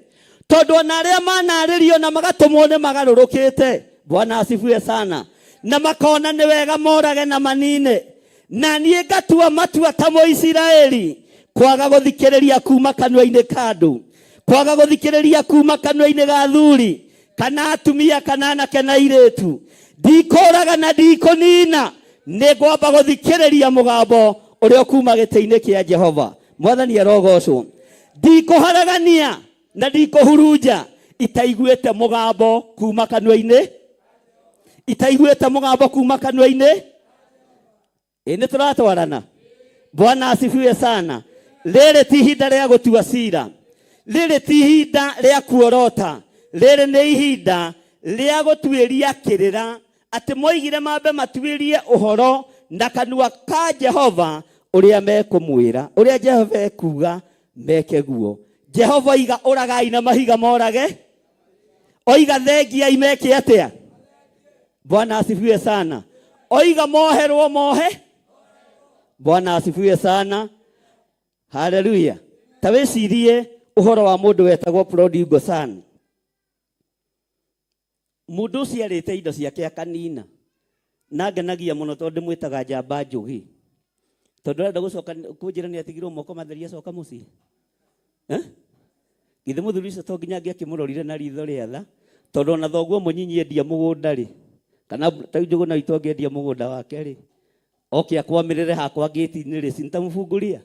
tondũ ona arĩa manarĩrio na magatũmwo nĩ magarũrũkĩte. Bwana asifiwe sana. Na makona nĩ wega morage na manine. Na niĩ ngatua matua ta Mũisiraeli kwaga gũthikĩrĩria kuma kanua-inĩ ka andũ, kwaga gũthikĩrĩria kuma kanua-inĩ ga athuri kana atumia kana anake na airĩtu. Ndikũraga na ndikũnina, nĩ ngwamba gũthikĩrĩria mũgambo ũrĩa ũkuma gĩtĩ-inĩ kĩa Jehova. Mwathani arogocwo. Ndikũharagania na ndikũhurunja itaiguĩte mũgambo kuma kanua-inĩ, itaiguĩte mũgambo kuma kanua-inĩ. Ĩ nĩ tũratwarana. Bwana asifiwe sana. Rĩrĩ ti ihinda rĩa gũtua cira, rĩrĩ ti ihinda rĩa kuorota, rĩrĩ nĩ ihinda rĩa gũtuĩria kĩrĩra, atĩ moigire mambe matuĩrie ũhoro na kanua ka Jehova ũrĩa mekũmwĩra, ũrĩa Jehova ekuga meke guo. Jehova oiga ũragai na mahiga morage, oiga thengiai meke atĩa? Bwana asifiwe sana. Oiga moherwo mohe. Bwana asifiwe sana. Haleluya. Ta wĩcirie ũhoro wa mũndũ wetagwo prodigal son. Mũndũ ũcio arĩte indo ciake akanina, na ngenagia mũno tondũ ndĩmwĩtaga njamba njũgĩ, tondũ arenda gũcoka kũnjĩra nĩ atigirwo moko matheri acoka mũciĩ. Githĩ mũthuri ũcio to nginya angĩakĩmũrorire na ritho rĩa tha, tondũ ona thoguo mũnyinyi endia mũgũnda rĩ, kana ta Njũgũna witũ angĩendia mũgũnda wake rĩ, oke akwamĩrĩre hakwa ngĩti-inĩ rĩ, sintamũbunguria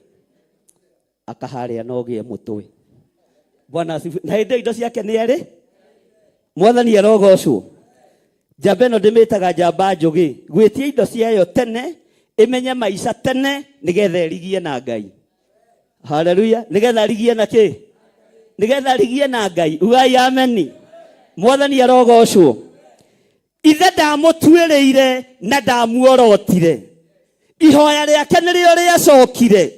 akaharĩa no gĩe mũtwe. Bwana asifiwe. Na hĩndĩ ĩyo indo ciake nĩ erĩ. Mwathani arogocwo. Njamba ĩno ndĩmĩtaga njamba njũgĩ, gwĩtia indo ciayo tene, ĩmenye maica tene, nĩgetha ĩrigie na Ngai. Haleluya. Nĩgetha arigie na kĩ? Nĩgetha arigie na Ngai. Ugai ameni. Mwathani arogocwo. Ithe ndamũtuĩrĩire na ndamuorotire. Ihoya rĩake nĩrĩo rĩacokire,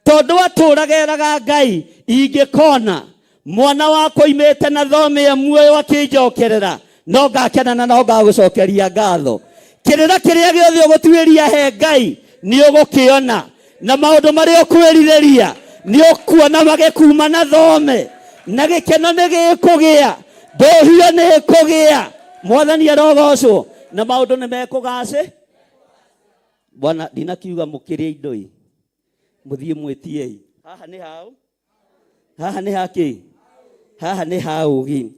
tondũ atũraga eraga Ngai, ingĩkona mwana wakwa oimĩte na thome ya muoyo akĩnjokerera, no ngakena na no ngagũcokeria ngatho. Kĩrĩra kĩrĩa gĩothe ũgũtuĩria he Ngai nĩ ũgũkĩona, na maũndũ marĩa ũkwĩrirĩria nĩ ũkuona magĩkuma na thome, na gĩkeno nĩ gĩkũgĩa, ndũhio nĩ ĩkũgĩa. Mwathani arogocwo, na maũndũ nĩ mekũgacĩ. Bwana, ndinakiuga mũkĩrĩe indo ii, mũthiĩ mwĩtiei. Haha nĩ haũ? Haha nĩ hakĩ? Haha nĩ ha ũgĩ.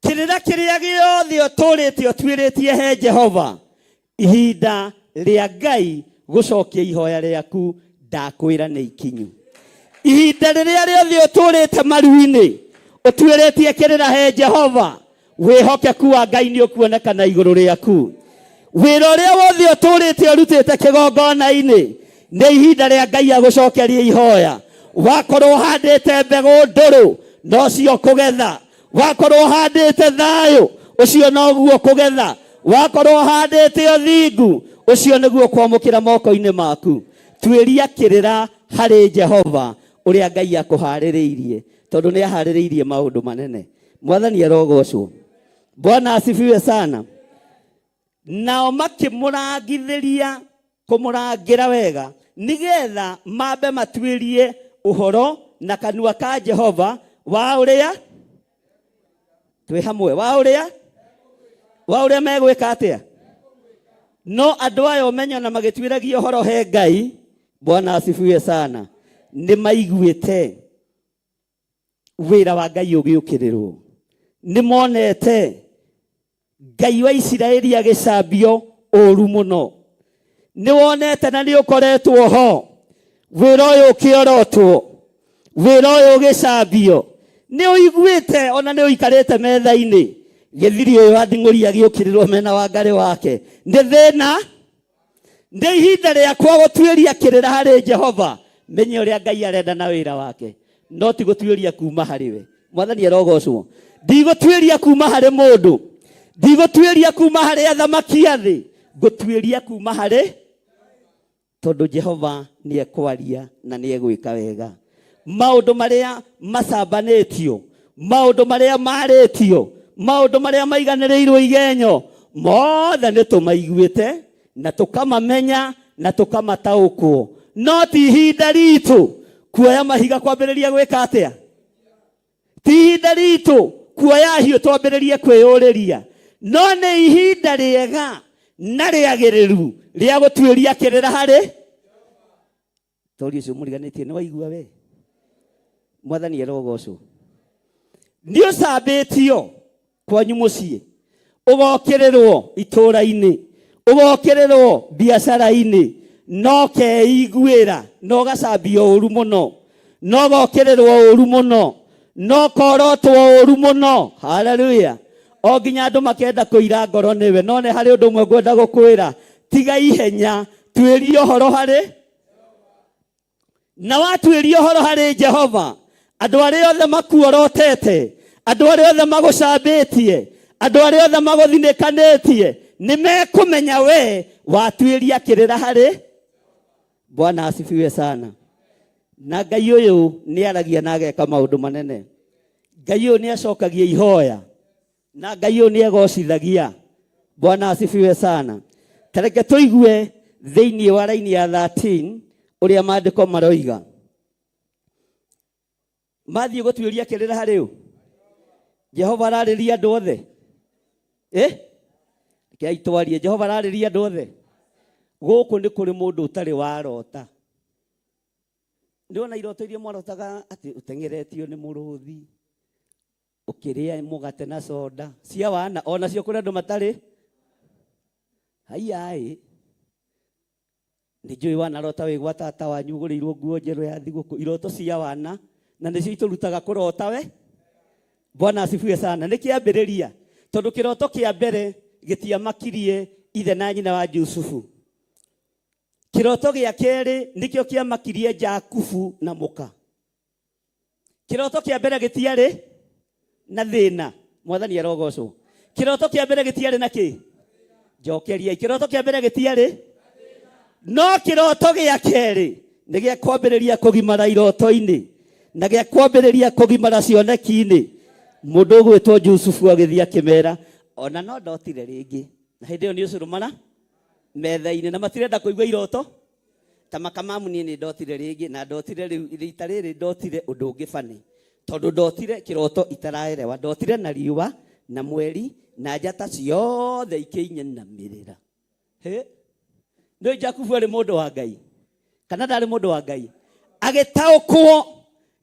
Kĩrĩra kĩrĩa gĩothe ũtũrĩte ũtuĩrĩtie he Jehova, ihinda rĩa Ngai gũcokia ihoya rĩaku ndakwĩra nĩ ikinyu. Ihinda rĩrĩa rĩothe ũtũrĩte maru-inĩ ũtuĩrĩtie kĩrĩra he Jehova, wĩhokeku wa Ngai nĩ ũkuonekana igũrũ rĩaku. Wĩra ũrĩa wothe ũtũrĩte ũrutĩte kĩgongona-inĩ, nĩ ihinda rĩa Ngai agũcokerie ihoya. Wakorwo ũhandĩte mbegũ ndũrũ, nocio ũkũgetha. Wakorwo ũhandĩte thayũ, Ũcio noguo kũgetha. Wakorwo ũhandĩte ũthingu, ũcio nĩguo kwamũkĩra moko-inĩ maku. Tuĩria kĩrĩra harĩ Jehova ũrĩa Ngai akũharĩrĩirie, tondũ nĩ aharĩrĩirie maũndũ manene. Mwathani arogocwo. Bwana asifiwe sana. Nao makĩmũrangithĩria kũmũrangĩra wega, nĩgetha mambe matuĩrie ũhoro na kanua ka Jehova wa ũrĩa twĩ hamwe, wa ũrĩa megwĩka atĩa. No andũ aya ũmenyo na magĩtuĩragia ũhoro he Ngai. Bwana asifiwe sana. Nĩ maiguĩte wĩra wa Ngai ũgĩũkĩrĩrwo, nĩ monete Ngai wa Isiraeli agĩcambio ũru mũno, nĩ wonete na nĩ ũkoretwo ho wĩra ũyũ ũkĩorotwo, wĩra ũyũ ũgĩcambio, nĩ ũiguĩte ona nĩ ũikarĩte metha-inĩ gĩthiri ũyũ wa nding'ũri agĩũkĩrĩrwo mena Wangarĩ wake. Nĩ thĩna, nĩ ihinda rĩakwa gũtuĩria kĩrĩra harĩ Jehova, menye ũrĩa Ngai arenda na wĩra wake, no ti gũtuĩria kuma harĩ we. Mwathani arogocwo. Ndigũtuĩria kuma harĩ mũndũ, ndigũtuĩria kuma harĩ athamaki a thĩ, ngũtuĩria kuma harĩ, tondũ Jehova nĩ ekwaria na nĩ egwĩka wega. Maũndũ marĩa macambanĩtio, maũndũ marĩa marĩtio, maũndũ marĩa maiganĩrĩirwo igenyo, mothe nĩ tũmaiguĩte na tũkamamenya na tũkamataũkwo. No ti ihinda ritũ kuoya mahiga kwambĩrĩria gwĩka atĩa? Ti ihinda ritũ kuoya hiũ twambĩrĩrie kwĩyũrĩria, no nĩ ihinda rĩega na rĩagĩrĩru rĩa gũtuĩria kĩrĩra harĩ tori ũcio mũriganĩtie. Nĩ waigua we? Mwathani arogocwo. Nĩ ũcambĩtio kwanyu mũciĩ, ũgokĩrĩrwo itũũra-inĩ, ũgokĩrĩrwo biacara-inĩ, no keiguĩra, no ũgacambio ũru mũno, no ũgokĩrĩrwo ũru mũno, no ũkorotwo ũru mũno. Haleluya. O nginya andũ makenda kũira ngoro nĩwe. No nĩ harĩ ũndũ ũmwe ngwenda gũkwĩra, tiga ihenya, tuĩria ũhoro harĩ na watuĩria ũhoro harĩ Jehova. Andũ arĩa othe makuorotete, andũ arĩa othe magũcambĩtie, andũ arĩa othe magũthinĩkanĩtie, nĩ mekũmenya we watuĩria kĩrĩra harĩ Bwana asifiwe sana. Na Ngai ũyũ nĩ aragia na ageka maũndũ manene. Ngai ũyũ nĩ acokagia ihoya, na Ngai ũyũ nĩ egocithagia. Bwana asifiwe sana. Tareke tũigue thĩinĩ wa raini ya 13 ũrĩa maandĩko maroiga. Mathiĩ gũtuĩria kĩrĩra harĩ ũ? Jehova ararĩria andũ othe. Rekei twarie. Jehova ararĩria andũ othe. Gũkũ nĩ kũrĩ mũndũ ũtarĩ warota. Ndĩrona iroto iria mwarotaga atĩ ũteng'eretio nĩ mũrũthi, ũkĩrĩa mũgate na soda cia wana, onacio kũrĩ andũ matarĩ. Haiya ĩ, nĩ njũĩ wanarota wĩ gwa tata wanyu ũgũrĩirwo nguo njerũ ya thigũkũ. Iroto cia wana na nĩcio itũrutaga kũrota we. Bwana asifiwe sana. Nĩ kĩambĩrĩria, tondũ kĩroto kĩa mbere gĩtiamakirie ithe na nyina wa Jusufu. Kĩroto gĩa kerĩ nĩkĩo kĩamakirie Jakubu na mũka. Kĩroto kĩa mbere gĩtiarĩ na thĩna. Mwathani arogocwo. Kĩroto kĩa mbere gĩtiarĩ na kĩ? Njokeriai. Kĩroto kĩa mbere gĩtiarĩ, no kĩroto gĩa kerĩ nĩ gĩa kwambĩrĩria kũgimara iroto-inĩ na gĩa kwambĩrĩria kũgimara cioneki-inĩ. Mũndũ ũgwĩtwo Jusufu agĩthiĩ akĩmera, ona no ndotire rĩngĩ. Na hĩndĩ ĩyo nĩ ũcũrũ mara metha-inĩ na matirenda kũigua iroto ta makamamu. Niĩ nĩ ndotire rĩngĩ, na ndotire rĩu rita rĩrĩ ndotire ũndũ ũngĩ bani, tondũ ndotire kĩroto itaraerewa. Ndotire na riũa na mweri na njata ciothe ikĩinyanamĩrĩra. He nĩ Jakubu arĩ mũndũ wa Ngai kana ndarĩ mũndũ wa Ngai? Agĩtaũkwo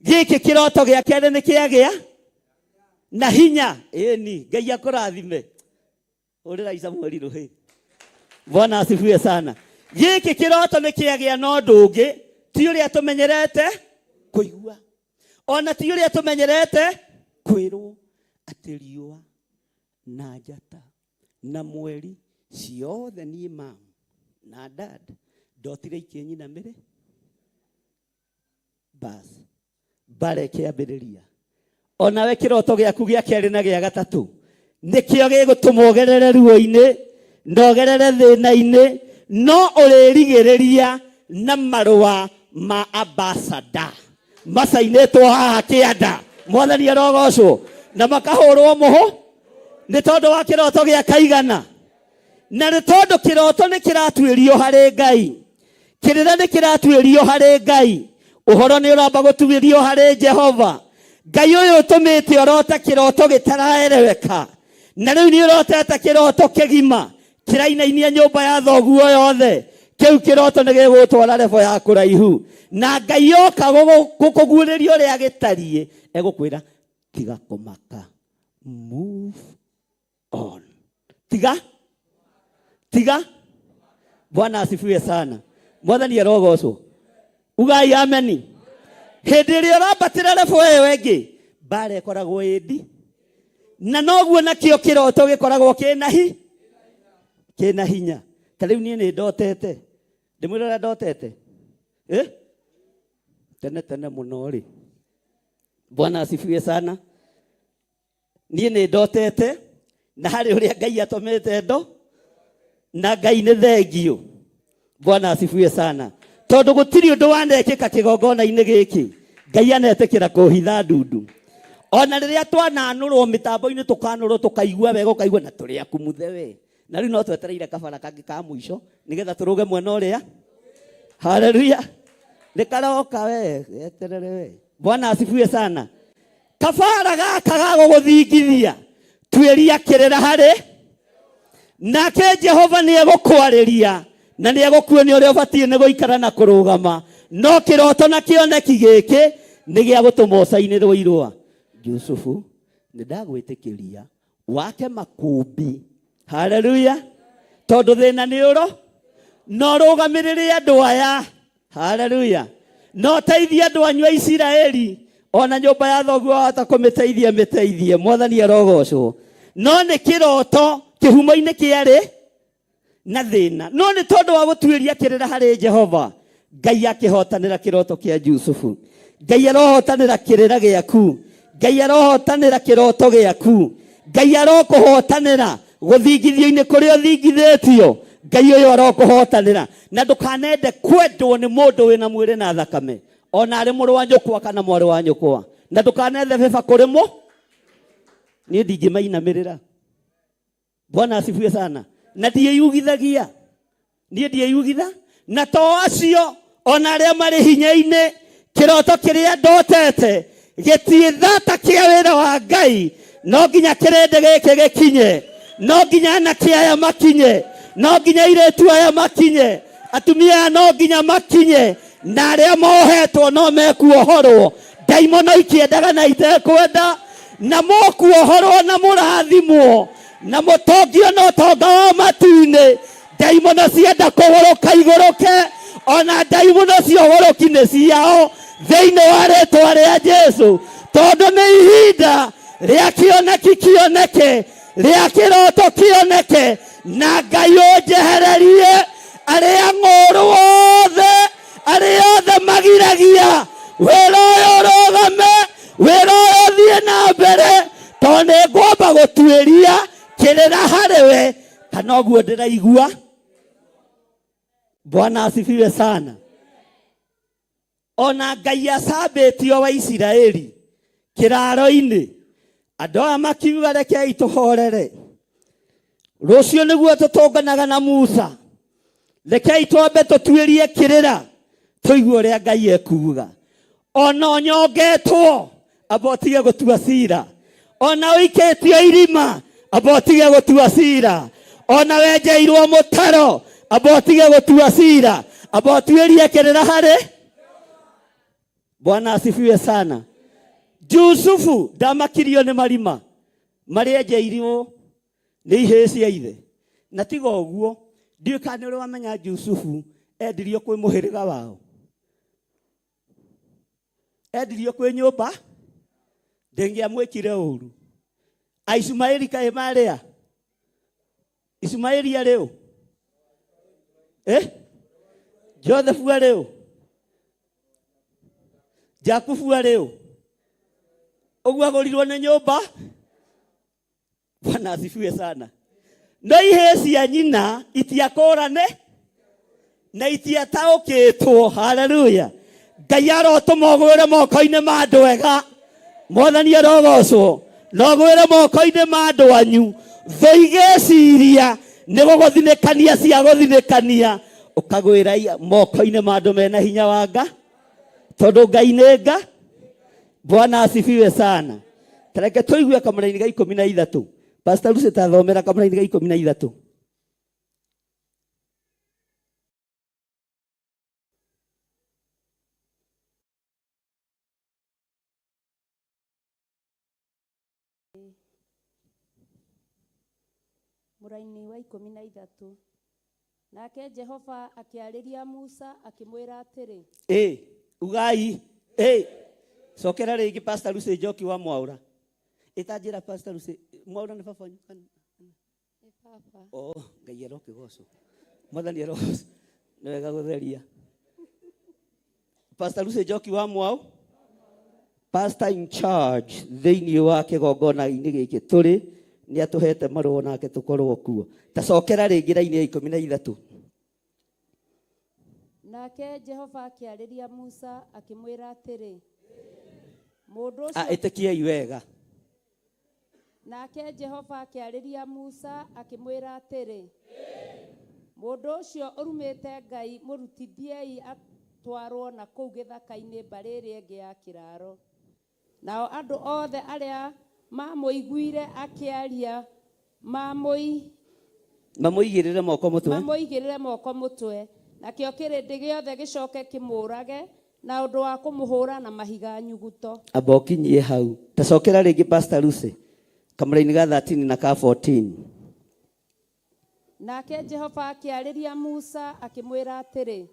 gĩkĩ kĩroto gĩa kerĩ nĩ kĩagĩa na hinya. Ĩni Ngai akũrathime. Hũrĩrai Samueli rũhĩ. Bwana asifiwe sana. Gĩkĩ kĩroto nĩ kĩagĩa na ũndũ ũngĩ, ti ũrĩa tũmenyerete kũigua, ona ti ũrĩa tũmenyerete kwĩrwo, atĩ riũa na njata na mweri ciothe niĩ mam na dad ndotire ikĩnyinamĩrĩ. Bas bare kĩambĩrĩria onawe kĩroto gĩaku gĩa kerĩ na gĩa gatatũ Nĩkĩo gĩgũtũma ũgerere ruo-inĩ na ũgerere thĩna-inĩ, no ũrĩrigĩrĩria na marũa ma ambassador macainĩtwo haha kĩanda. Mwathani arogocwo. Na makahũrwo mũhũ nĩ tondũ wa kĩroto gĩa kaigana, na nĩ tondũ kĩroto nĩ kĩratuĩrio harĩ Ngai, kĩrĩra nĩ kĩratuĩrio harĩ Ngai, ũhoro nĩ ũramba gũtuĩrio harĩ Jehova. Ngai ũyũ ũtũmĩte ũrote kĩroto gĩtaraereweka, na rĩu nĩ ũrotete kĩroto kĩgima kĩrainainia nyũmba ya thoguo yothe. Kĩu kĩroto nĩ gĩgũtwara rebo ya kũraihu, na Ngai oka gũkũguũrĩria ũrĩa gĩtariĩ, egũkwĩra tiga kũmaka, move on, tiga tiga. Bwana asifiwe sana. Mwathani arogocwo. Ugai ameni. Hĩndĩ ĩrĩa ũrambatĩra rebo ĩyo ĩngĩ, mbara ĩkoragwo ĩndi, na noguo nakĩo kĩroto gĩkoragwo kĩna hi kĩna hinya. Ta rĩu niĩ nĩ ndotete, ndĩmwĩre ũrĩa ndotete, eh? Tene tene mũno rĩ. Bwana asifiwe sana. Niĩ nĩ ndotete na harĩ ũrĩa Ngai atũmĩte ndo, na Ngai nĩ thengio. Bwana asifiwe sana. Tondũ gũtirĩ ũndũ wanekĩka kĩgongona-inĩ gĩkĩ Ngai anetĩkĩra kũhitha ndundu. Ona rĩrĩa twananũrwo mĩtambo-inĩ, tũkanũrwo tũkaigua wega, ũkaigua na tũrĩ aku muthe we. Na rĩu no twetereire kabara kangĩ ka mũico nĩgetha tũrũge mwena ũrĩa. Haleluya, nĩ karoka we, eterere we. Bwana asifiwe sana. Kabara gaka ga gũgũthingithia, tuĩria kĩrĩra harĩ nake Jehova, nĩ egũkwarĩria na nĩ egũkuonia ũrĩa ũbatiĩ nĩ gũikara na kũrũgama. No kĩroto na kĩoneki gĩkĩ nĩ gĩa gũtũma ũcainĩrwo irũa. Jusufu, nĩ ndagwĩtĩkĩria wake makũmbi. Haleluya. Tondũ thĩna nĩ ũro no rũgamĩrĩre andũ aya. Haleluya. No teithie andũ anyu a Isiraeli, ona nyũmba ya thoguo wahota kũmĩteithia, mĩteithie. Mwathani arogocwo. No nĩ kĩroto kĩhumo-inĩ kĩarĩ na thĩna, no nĩ tondũ wa gũtuĩria kĩrĩra harĩ Jehova, Ngai akĩhotanĩra kĩroto kĩa Jusufu. Ngai arohotanĩra kĩrĩra gĩaku. Ngai arohotanĩra kĩroto gĩaku. Ngai arokũhotanĩra gũthingithio-inĩ kũrĩa ũthingithĩtio. Ngai ũyũ arokũhotanĩra. Na ndũkanende kwendwo nĩ mũndũ wĩna mwĩrĩ na thakame, ona arĩ mũrũ wa nyũkwa kana mwarĩ wa nyũkwa, na ndũkanethe bĩba kũrĩ mũ. Niĩ ndingĩmainamĩrĩra. Bwana asifiwe sana. Na ndiĩyugithagia, niĩ ndiĩyugitha na to acio ona arĩa marĩ hinya-inĩ. Kĩroto kĩrĩa ndotete gĩtiĩthata kĩa wĩra wa Ngai. No nginya kĩrĩndĩ gĩkĩ gĩkinye, no nginya anake aya makinye, no nginya airĩtu aya makinye, atumia aya no nginya makinye, na arĩa mohetwo no mekuohorwo. Ndaimono ikĩendaga na itekwenda, na mũkuohorwo na mũrathimwo na mũtongio na ũtonga wa matu-inĩ. Ndaimono cienda kũgũrũka igũrũke, ona ndaimono cia ũgũrũki nĩ ciao thĩinĩ wa rĩtwa rĩa Jesu. Tondũ nĩ ihinda rĩa kĩoneki kĩoneke, rĩa kĩroto kĩoneke, na Ngai ũnjehererie arĩa ng'ũrũ othe, arĩa othe magiragia wĩra ũyũ ũrũgame, wĩra ũyũ ũthiĩ na mbere, tondũ nĩ ngwamba gũtuĩria kĩrĩra harĩ we, kana ũguo ndĩraigua. Bwana asifiwe sana. Ona Ngai acambĩtio wa Isiraeli kĩraro-inĩ, andũ aya makiuga rekei tũhorere, rũciũ nĩguo tũtũnganaga na Musa, rekei twambe tũtuĩrie kĩrĩra tũigue ũrĩa Ngai ekuuga. Ona ũnyongetwo, amba ũtige gũtua cira. Ona ũikĩtio irima, amba ũtige gũtua cira. Ona wenjeirwo mũtaro, amba ũtige gũtua cira, amba ũtuĩrie kĩrĩra harĩ Bwana asifiwe sana. Jusufu ndamakirio nĩ marima marĩa enjeirwo nĩ ihĩĩ cia ithe. Na tiga ũguo, ndiũĩ kana nĩ ũrĩ wamenya Jusufu endirio kwĩ mũhĩrĩga wao, endirio kwĩ nyũmba ndĩngĩamwĩkire ũru. Aishumaeli kaĩ marĩa Ishumaeli arĩ ũ? Eh? Joseph arĩ ũ? Jakubu arĩ ũ? Ũguo agũrirwo nĩ nyũmba. Bwana asifiwe sana. No ihĩĩ cia nyina itiakũrane na itiataũkĩtwo. Haleluya. Ngai arotũma ũgwĩre moko-inĩ ma andũ ega. Mwathani arogocwo. Na ũgwĩre moko-inĩ ma andũ anyu. Thũ igĩciria nĩ gũgũthinĩkania cia gũthinĩkania. Ũkagwĩra moko-inĩ ma andũ mena hinya wa nga. Tondũ Ngai nĩ nga. Bwana asifiwe sana. Tareke tũigue kamũraini ga 13. Pastor Lucy tathomera kamũraini ga 13. Mũraini wa 13. Nake Jehova akĩarĩria Musa akĩmwĩra atĩrĩ. Ĩ, ugai. Ĩ, cokera rĩngĩ Pastor Lucy Njoki wa Mwaũra. Ĩtanjĩra Pastor Lucy, Mwaũra nĩ baba wanyu kana? Nĩ baba. Oh, Ngai arokĩgocwo. Mwathani arogocwo. Nĩ wega gũtheria. Pastor Lucy Njoki wa Mwau, pastor in charge thĩinĩ wa kĩgongona-inĩ gĩkĩ tũrĩ, nĩ atũhete marũa nake tũkorwo kuo. Tacokera rĩngĩ raini ya 13. Nake Jehova akĩarĩria Musa akĩmwĩra atĩrĩ, mũndũ Ah, ũcio ĩtĩkiai wega. Nake Jehova akĩarĩria Musa akĩmwĩra atĩrĩ, mũndũ ũcio ũrumĩte Ngai mũrutithiei atwarwo na kũu gĩthaka-inĩ mbarĩ ĩrĩa ĩngĩ ya kĩraro. Nao andũ othe arĩa mamũiguire akĩaria mamũigĩrĩre moko mũtwe. Mamũigĩrĩre moko mũtwe, nakĩo kĩrĩndĩ gĩothe gĩcoke kĩmũũrage na ũndũ wa kũmũhũũra na mahiga nyuguto. Amba ũkinyie hau. Tacokera rĩngĩ Pastor Lucy, kamũraini ga 13 na ka 14. Nake Jehova akĩarĩria Musa akĩmwĩra atĩrĩ,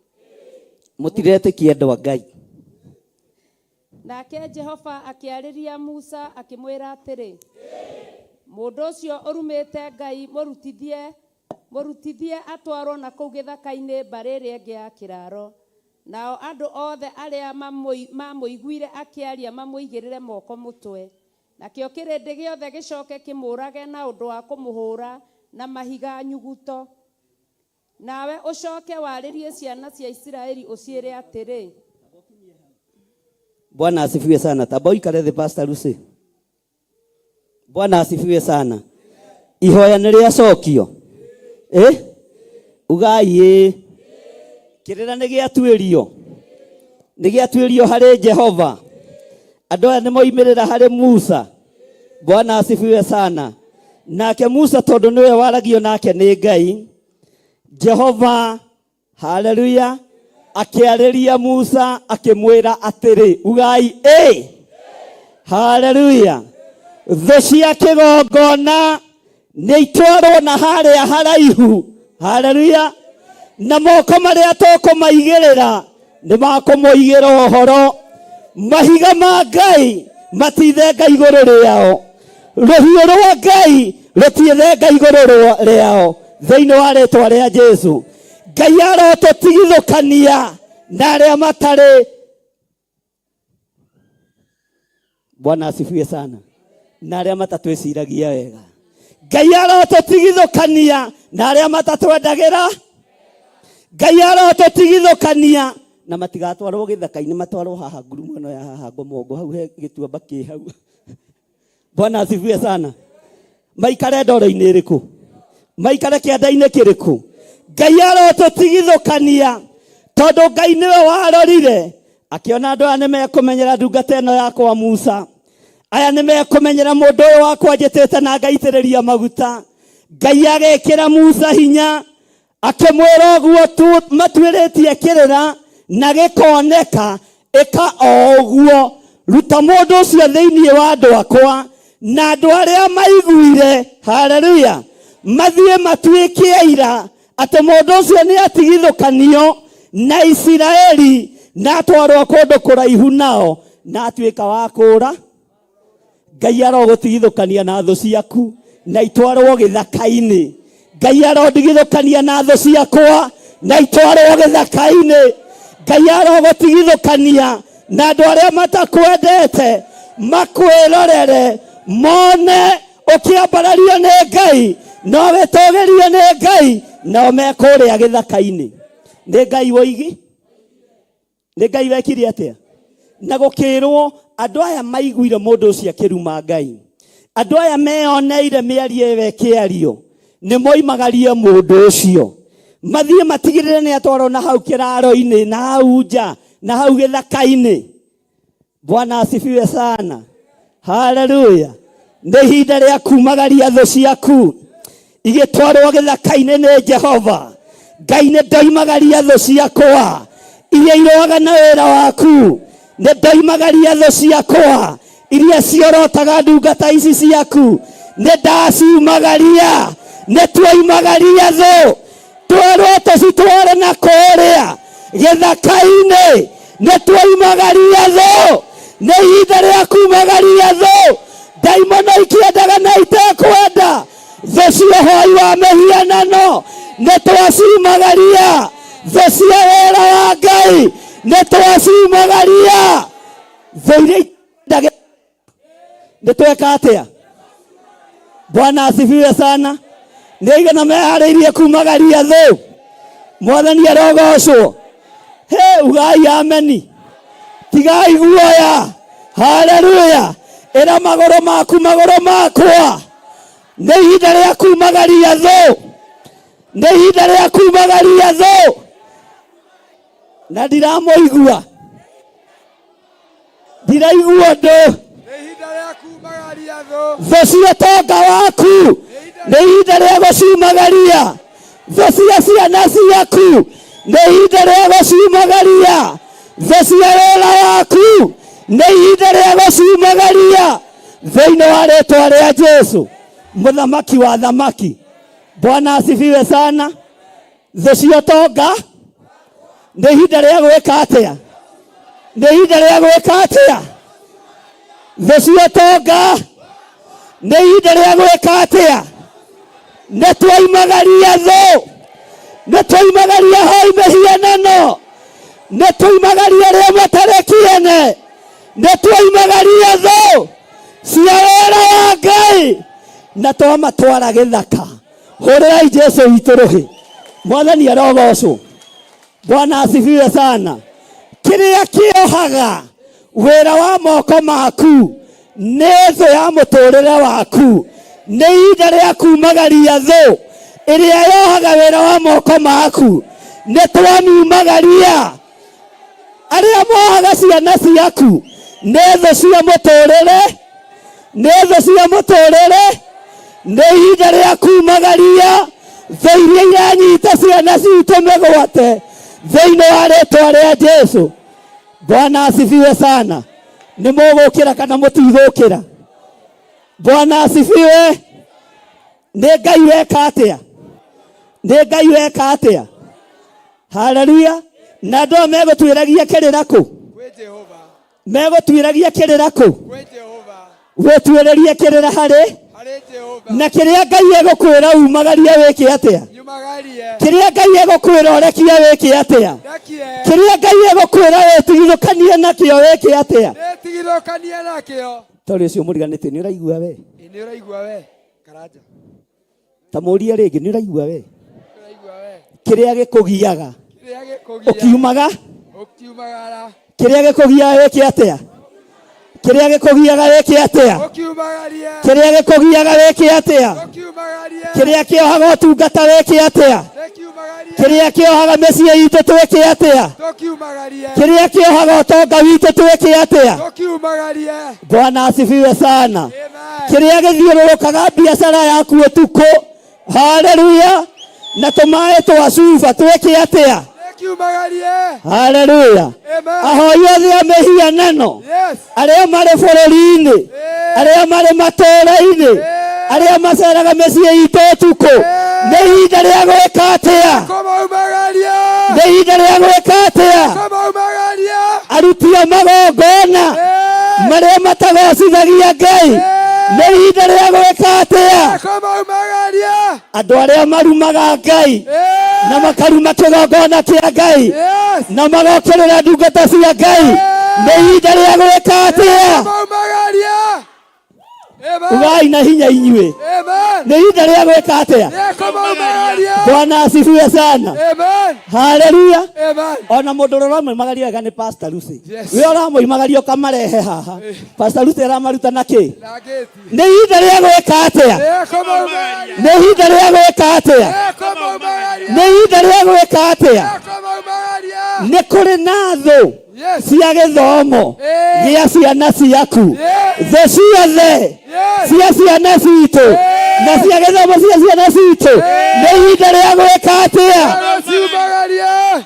Mũtiretĩkia andũ a Ngai. Nake Jehova akĩarĩria Musa akĩmwĩra atĩrĩ, mũndũ ũcio ũrumĩte Ngai mũrutithie atwarwo na kũu gĩthaka-inĩ mbarĩ ĩrĩa ĩngĩ ya kĩraro. Nao andũ othe arĩa mamũiguire akĩaria mamũigĩrĩre moko mũtwe. Nakĩo kĩrĩndĩ gĩothe gĩcoke kĩmũũrage na ũndũ wa kũmũhũũra na mahiga nyuguto. Nawe ũcoke warĩrie ciana cia Isiraeli ũciĩre atĩrĩ. Bwana asifiwe sana. Tamba ũikare thĩ Pastor Lucy. Bwana asifiwe sana. Ihoya nĩ rĩacokio. Eh? Ugai ĩ. Kĩrĩra nĩ gĩatuĩrio. Nĩ gĩatuĩrio harĩ Jehova. Andũ aya nĩ moimĩrĩra harĩ Musa. Bwana asifiwe sana. Nake Musa tondũ nĩwe waragio nake nĩ Ngai. Jehova, haleluya, akĩarĩria Musa akĩmwĩra atĩrĩ, ugai ĩ. Haleluya. Thũ cia kĩgongona nĩ itwarwo na harĩa haraihu. Haleluya. Na moko marĩa tũkũmaigĩrĩra nĩ makũmũigĩra ũhoro. Mahiga ma Ngai matithenga igũrũ rĩao. Rũhiũ rwa Ngai rũtithenga igũrũ rĩao. Thĩinĩ wa rĩtwa rĩa Jesu. Ngai arotũtigithũkania na arĩa matarĩ. Bwana asifiwe sana. Na arĩa matatwĩciragia wega. Ngai arotũtigithũkania na arĩa matatwendagĩra. Ngai arotũtigithũkania na matigatwarwo gĩthaka-inĩ, matwarwo haha ngurumo ĩno ya haha Ngomongo, hau he gĩtuamba kĩ hau. Bwana asifiwe sana. Maikare ndoro-inĩ ĩrĩkũ? Maikare kĩanda-inĩ kĩrĩkũ? Ngai arotũtigithũkania tondũ Ngai nĩwe warorire akĩona andũ aya nĩmekũmenyera ndungata ĩno yakwa Musa. Aya nĩmekũmenyera mũndũ ũyũ wakwa njĩtĩte na ngaitĩrĩria maguta. Ngai agĩkĩra Musa hinya akĩmwĩra ũguo tu matuĩrĩtie kĩrĩra na gĩkoneka, ĩka o ũguo, ruta mũndũ ũcio thĩinĩ wa andũ akwa na andũ arĩa maiguire, haleluya, mathiĩ matuĩke aira atĩ mũndũ ũcio nĩ atigithũkanio na Isiraeli na atwarwo kũndũ kũraihu nao na atuĩka wa kũũra. Ngai arogũtigithũkania na thũ ciaku na itwarwo gĩthaka-inĩ. Ngai arondigithũkania na thũ ciakwa na itwarwo gĩthaka-inĩ. Ngai arogũtigithũkania na andũ arĩa matakwendete makwĩrorere mone Ũkĩambarario nĩ Ngai no wĩtũgĩrio nĩ Ngai, nao me kũrĩa gĩthaka-inĩ. Nĩ Ngai woigi, nĩ Ngai wekire atĩa? Na gũkĩrwo andũ aya maiguire mũndũ ũcio akĩruma Ngai, andũ aya meyoneire mĩario ĩyo ĩkĩario, nĩ moimagarie mũndũ ũcio mathiĩ matigĩrĩre nĩ atwarwo na hau kĩraro-inĩ, na hau nja, na hau gĩthaka-inĩ. Bwana asifiwe sana. Haleluya. Nĩ ihinda rĩa kumagaria thũ ciaku igĩtwarwo gĩthaka-inĩ nĩ Jehova. Ngai, nĩ ndoimagaria thũ ciakwa iria iroaga na wĩra waku, nĩ ndoimagaria thũ ciakwa iria ciorotaga ndungata ici ciaku, nĩ ndaciumagaria, nĩ tuoimagaria thũ, twerwo tũcitware na kũrĩa gĩthaka-inĩ. Nĩ tuoimagaria thũ, nĩ ihinda rĩa kumagaria thũ. Ndaimono ikĩendaga na itekwenda, thũ cia ũhoi wa mĩhianano nĩ twaciumagaria, thũ cia wĩra wa Ngai nĩ twaciumagaria, thũ iria itendaga nĩ tweka atĩa? Bwana asifiwe sana. Nĩ aigana meharĩirie kumagaria thũ? Mwathani arogocwo. He ugai ameni, tigai guoya. Haleluya. Ĩra magũrũ maku, magũrũ makwa, nĩ ihinda rĩa kumagaria thũ, nĩ ihinda rĩa kumagaria thũ. Na ndiramũigua, ndiraigua ũndũ. Nĩ ihinda rĩa kumagaria thũ. Thũ cia ũtonga waku nĩ ihinda rĩa gũciumagaria, thũ cia ciana ciaku nĩ ihinda rĩa gũciumagaria, thũ cia wĩra waku nĩ ihinda rĩa gũciumagaria thĩinĩ wa rĩtwa rĩa Jesu, mũthamaki wa thamaki. Bwana asifiwe sana. Thũ cia ũtonga nĩ ihinda rĩa gwĩka atĩa? Nĩ ihinda rĩa gwĩka atĩa? Thũ cia ũtonga nĩ ihinda rĩa gwĩka atĩa? Nĩ twaimagaria thũ, nĩ twaimagaria hoi mĩhianano, nĩ twaimagaria arĩa matarĩ kĩene, nĩ twaimagaria thũ cia wĩra wa Ngai na twamatwara gĩthaka. Hũrĩrai Jesu witũ rũhĩ. Mwathani arogocwo. Bwana asifiwe sana. Kĩrĩa kĩohaga wĩra wa moko maku nĩ thũ ya mũtũrĩre waku. Nĩ ihinda rĩa kumagaria thũ ĩrĩa yohaga wĩra wa moko maku. Nĩ twamiumagaria. Arĩa mohaga ciana ciaku nĩ thũ cia mũtũrĩre, nĩ thũ cia mũtũrĩre. Nĩ ihinda rĩa kumagaria thũ iria iranyita ciana citũ mĩgwate thĩinĩ wa rĩtwa rĩa Jesu. Bwana asifiwe sana. Nĩ mũgũkĩra kana mũtigũkĩra? Bwana asifiwe. Nĩ Ngai weka atĩa? Nĩ Ngai weka atĩa? Haleluya. Na andũ aya megũtuĩragia kĩrĩra kũ? Kwĩ Jehova. Megũtuĩragia kĩrĩra kũ? Kwĩ Jehova. Wĩtuĩrĩrie kĩrĩra harĩ Harĩ Jehova. na kĩrĩa Ngai egũkwĩra umagarie wĩke atĩa? Nyumagarie. Kĩrĩa Ngai egũkwĩra ũrekie wĩke atĩa? Ndekie. Kĩrĩa Ngai egũkwĩra wĩtigithũkanie nakĩo wĩke atĩa? Nĩtigithũkanie nakĩo. Tondũ ũcio mũriganĩtie, nĩ ũraigua we? Ĩ, nĩ ũraigua we Karanja? Ta mũrie rĩngĩ, nĩ ũraigua we? Ũraigua we? Kĩrĩa gĩkũgiaga Kĩrĩa gĩkũgiaga ũkiumaga, ũkiumagara, kĩrĩa gĩkũgiaga wĩke atĩa? Kĩrĩa gĩkũgiaga wĩke atĩa? Ũkiumagarie. Kĩrĩa gĩkũgiaga wĩke atĩa? Ũkiumagarie. Kĩrĩa kĩohaga ũtungata wĩke atĩa? Nĩkiumagarie. Kĩrĩa kĩohaga mĩciĩ itũ twĩke atĩa? Tũkiumagarie. Kĩrĩa kĩohaga ũtonga witũ twĩke atĩa? Tũkiumagarie. Bwana asifiwe sana. Amen. Kĩrĩa gĩthiũrũrũkaga biacara yaku ũtukũ, haleluya, na tũmaĩ twa cuba twĩke atĩa? Nĩkiumagarie. Haleluya. Amen. Ahoi othe a mĩhianano Yes. arĩa marĩ bũrũri-inĩ, arĩa marĩ matũũra-inĩ, arĩa maceraga mĩciĩ itũ ũtukũ, nĩ ihinda rĩa gwĩka atĩa? Kũmaumagaria. Nĩ ihinda rĩa gwĩka atĩa? Kũmaumagaria. Aruti a magongona marĩa matagocithagia Ngai, nĩ ihinda rĩa gwĩka atĩa? Kũmaumagaria. Andũ arĩa marumaga Ngai na makaruma kĩgongona kĩa Ngai Yes. na magokĩrĩra ndungata cia Ngai, nĩ ihinda rĩa gwĩka atĩa? Kũmaumagaria. Ugai na hinya inyuĩ. Amen. Nĩ ihinda rĩa gwĩka atĩa? Rĩa kũmaumagaria. Bwana asifiwe sana. Amen. Haleluya. Amen. Ona mũndũ ũrĩa ũramoimagaria wega nĩ Pastor Lucy. Yes. We ũramoimagaria ũkamarehe haha. Pastor Lucy aramaruta na kĩ? Na ngĩti. Nĩ ihinda rĩa gwĩka atĩa? Rĩa kũmaumagaria. Nĩ ihinda rĩa gwĩka atĩa? Rĩa kũmaumagaria. Nĩ ihinda rĩa gwĩka atĩa? Rĩa kũmaumagaria. Nĩ kũrĩ na thũ Yes. cia gĩthomo Eh. gĩa ciana ciaku. Yes. Thũ ciothe Yes. cia ciana citũ na cia gĩthomo cia ciana citũ nĩ ihinda rĩa gwĩka atĩa? Rĩa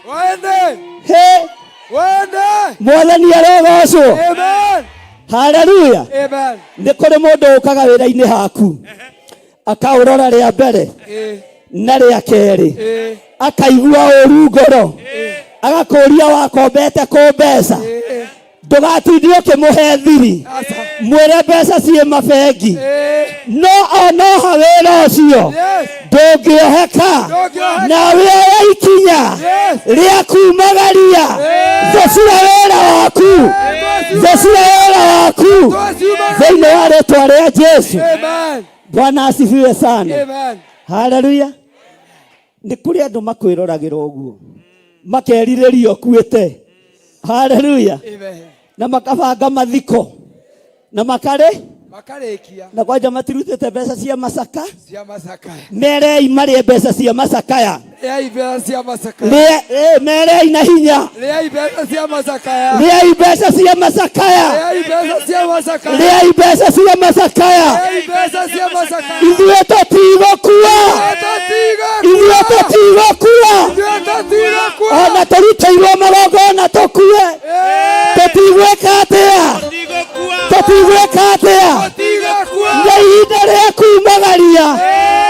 Waende. He, Waende. Mwathani arogocwo. Amen. Haleluya. Amen. Nĩ kũrĩ mũndũ ũkaga wĩra-inĩ haku akaũrora rĩa mbere Eh. na rĩa kerĩ Eh. akaigua ũru ngoro agakũria wakombete kũ mbeca Eh. ndũgatinde ũkĩmũhe thiri Asa. mwĩre mbeca ciĩ mabengi Eh. no onoha wĩra ũcio Yes. ndũngĩoheka Ndũngĩoheka. na wĩoya ikinya Yes. rĩa kumagaria Eh. thũcira wĩra waku thũcira wĩra waku thĩinĩ wa rĩtwa rĩa Jesu. Amen. Bwana asifiwe sana. Amen. Haleluya. Nĩ kũrĩ andũ makwĩroragĩra ũguo makerirĩria ũkuĩte. Haleluya. Amen. Na makabanga mathiko na makarĩ Makarĩkia na kwanja matirutĩte mbeca cia macaka cia macakaya. merei marĩe mbeca cia macakaya. Rĩai mbeca cia macakaya. Merei na hinya. Rĩai mbeca cia macakaya. Rĩai mbeca cia macakaya. Rĩai mbeca cia macakaya. Rĩai mbeca cia macakaya. Rĩai mbeca cia macakaya. Ithuĩ tũtigũkua. Ithuĩ tũtigũkua. Ithuĩ tũtigũkua. Ona tũrutĩirwo magongona tũkue tũtigwĩka atĩa? Tũtigwĩka atĩa? Tũtigũkua. Nĩ ihinda rĩa kumagaria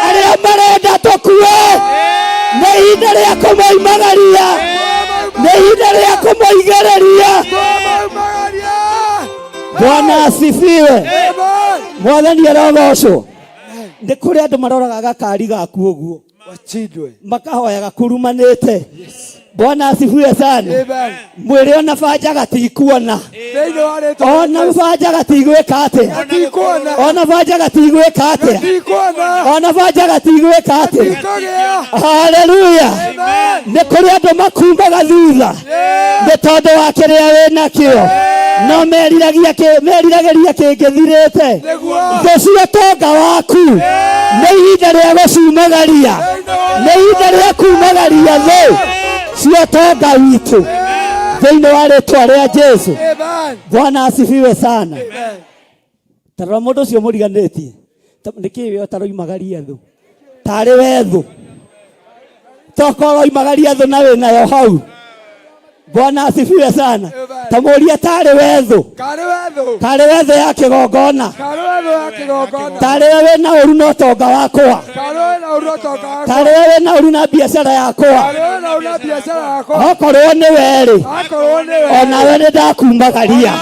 arĩa marenda tũkue. Nĩ ihinda rĩa kũmoimagaria. Nĩ ihinda rĩa kũmoigĩrĩria. Kũmaumagaria. Bwana asifiwe. Amen. Mwathani arogocwo. Nĩ kũrĩ andũ maroraga gakari gaku ũguo Wachindwe. makahoyaga kurumanĩte. Bwana asifiwe sana. Amen. Mwĩrĩ ona banja gatikuona. Thĩinĩ wa rĩtwa Ona banja gatigwĩka atĩa? Gatikuona. Ona banja gatigwĩka atĩa? Gatikuona. Ona banja gatigwĩka atĩa? Gatikũgĩa. Haleluya. Amen. Nĩ kũrĩ andũ makumbaga thutha nĩ tondũ wa kĩrĩa wĩ nakĩo no meriragĩria kĩngĩthirĩte. Nĩguo. Thũ cia ũtonga waku nĩ ihinda rĩa gũciumagaria, nĩ ihinda rĩa kumagaria thũ cia ũtonga witũ thĩinĩ wa rĩtwa rĩa Jesu. Amen. Bwana asifiwe sana. Amen. Tarora mũndũ ũcio mũriganĩtie nĩkĩ we ũtaroimagaria thũ tarĩ we thũ tokorwo ũroimagaria thũ na wĩnayo hau. Bwana asifiwe sana. Tamũria tarĩ we thũ. Karĩ we thũ. Tarĩ we thũ ya kĩgongona. Karĩ we thũ ya kĩgongona. Tarĩ we wĩna ũru na ũtonga wakwa. Karĩ we na ũru na ũtonga wakwa. Tarĩ we wĩna ũru na biacara yakwa. Karĩ we na ũru na biacara yakwa. Okorwo nĩ werĩ Akorwo nĩ we. onawe nĩ ndakumagaria.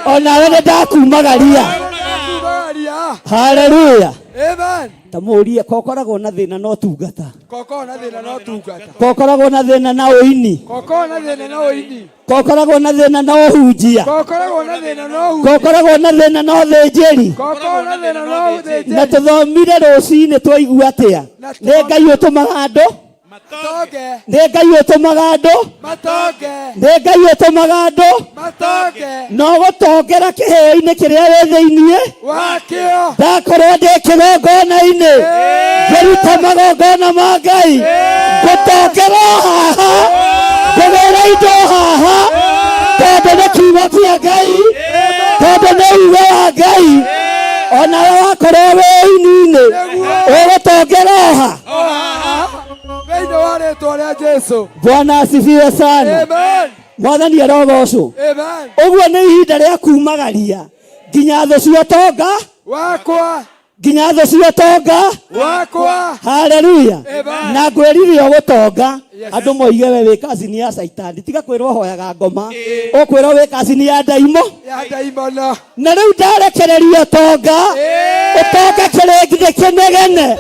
Onawe nĩ ndakumagaria. Ndakumagaria. Haleluya. Amen. Tamũrie kokoragwo na thĩna na ũtungata. Kokoragwo na thĩna na ũtungata. Kokoragwo na thĩna na ũini. Kokoragwo na thĩna na ũini. Kokoragwo na thĩna na ũhunjia. Kokoragwo na thĩna na ũhunjia. Kokoragwo na thĩna na ũthĩnjĩri. Kokoragwo na thĩna na ũthĩnjĩri. Na tũthomire rũcinĩ twaigua atĩa? Nĩ Ngai ũtũmaga andũ. Matonge. Nĩ Ngai ũtũmaga andũ. Matonge. Nĩ Ngai ũtũmaga andũ. Matonge. No gũtongera kĩheo-inĩ kĩrĩa wĩ thĩiniĩ Wakĩo. Ndakorwo ndĩ kĩgongona-inĩ ngĩruta magongona ma Ngai ngũtongera haha ngũgĩra indo haha tondũ nĩ kiugo kĩa Ngai tondũ nĩ uge wa Ngai onawe wakorwo wĩ ini-inĩ ũgũtongera ha. Thĩinĩ wa rĩtwa rĩa Jesu. Bwana asifiwe sana. Amen. Mwathani arogocwo. Amen. Ũguo nĩ ihinda rĩa kumagaria nginya thũ cia ũtonga wakwa nginya thũ cia ũtonga wakwa. Haleluya. Amen. Na ngwĩrire ũgũtonga Yes. andũ moige we wĩ kazini ya caitani tiga kwĩrwo hoyaga ngoma ũkwĩrwo wĩ kazini ya ndaimo Ya ndaimono. Na rĩu ndarekereria ũtonga ũtonga kĩrĩngĩ kĩnegene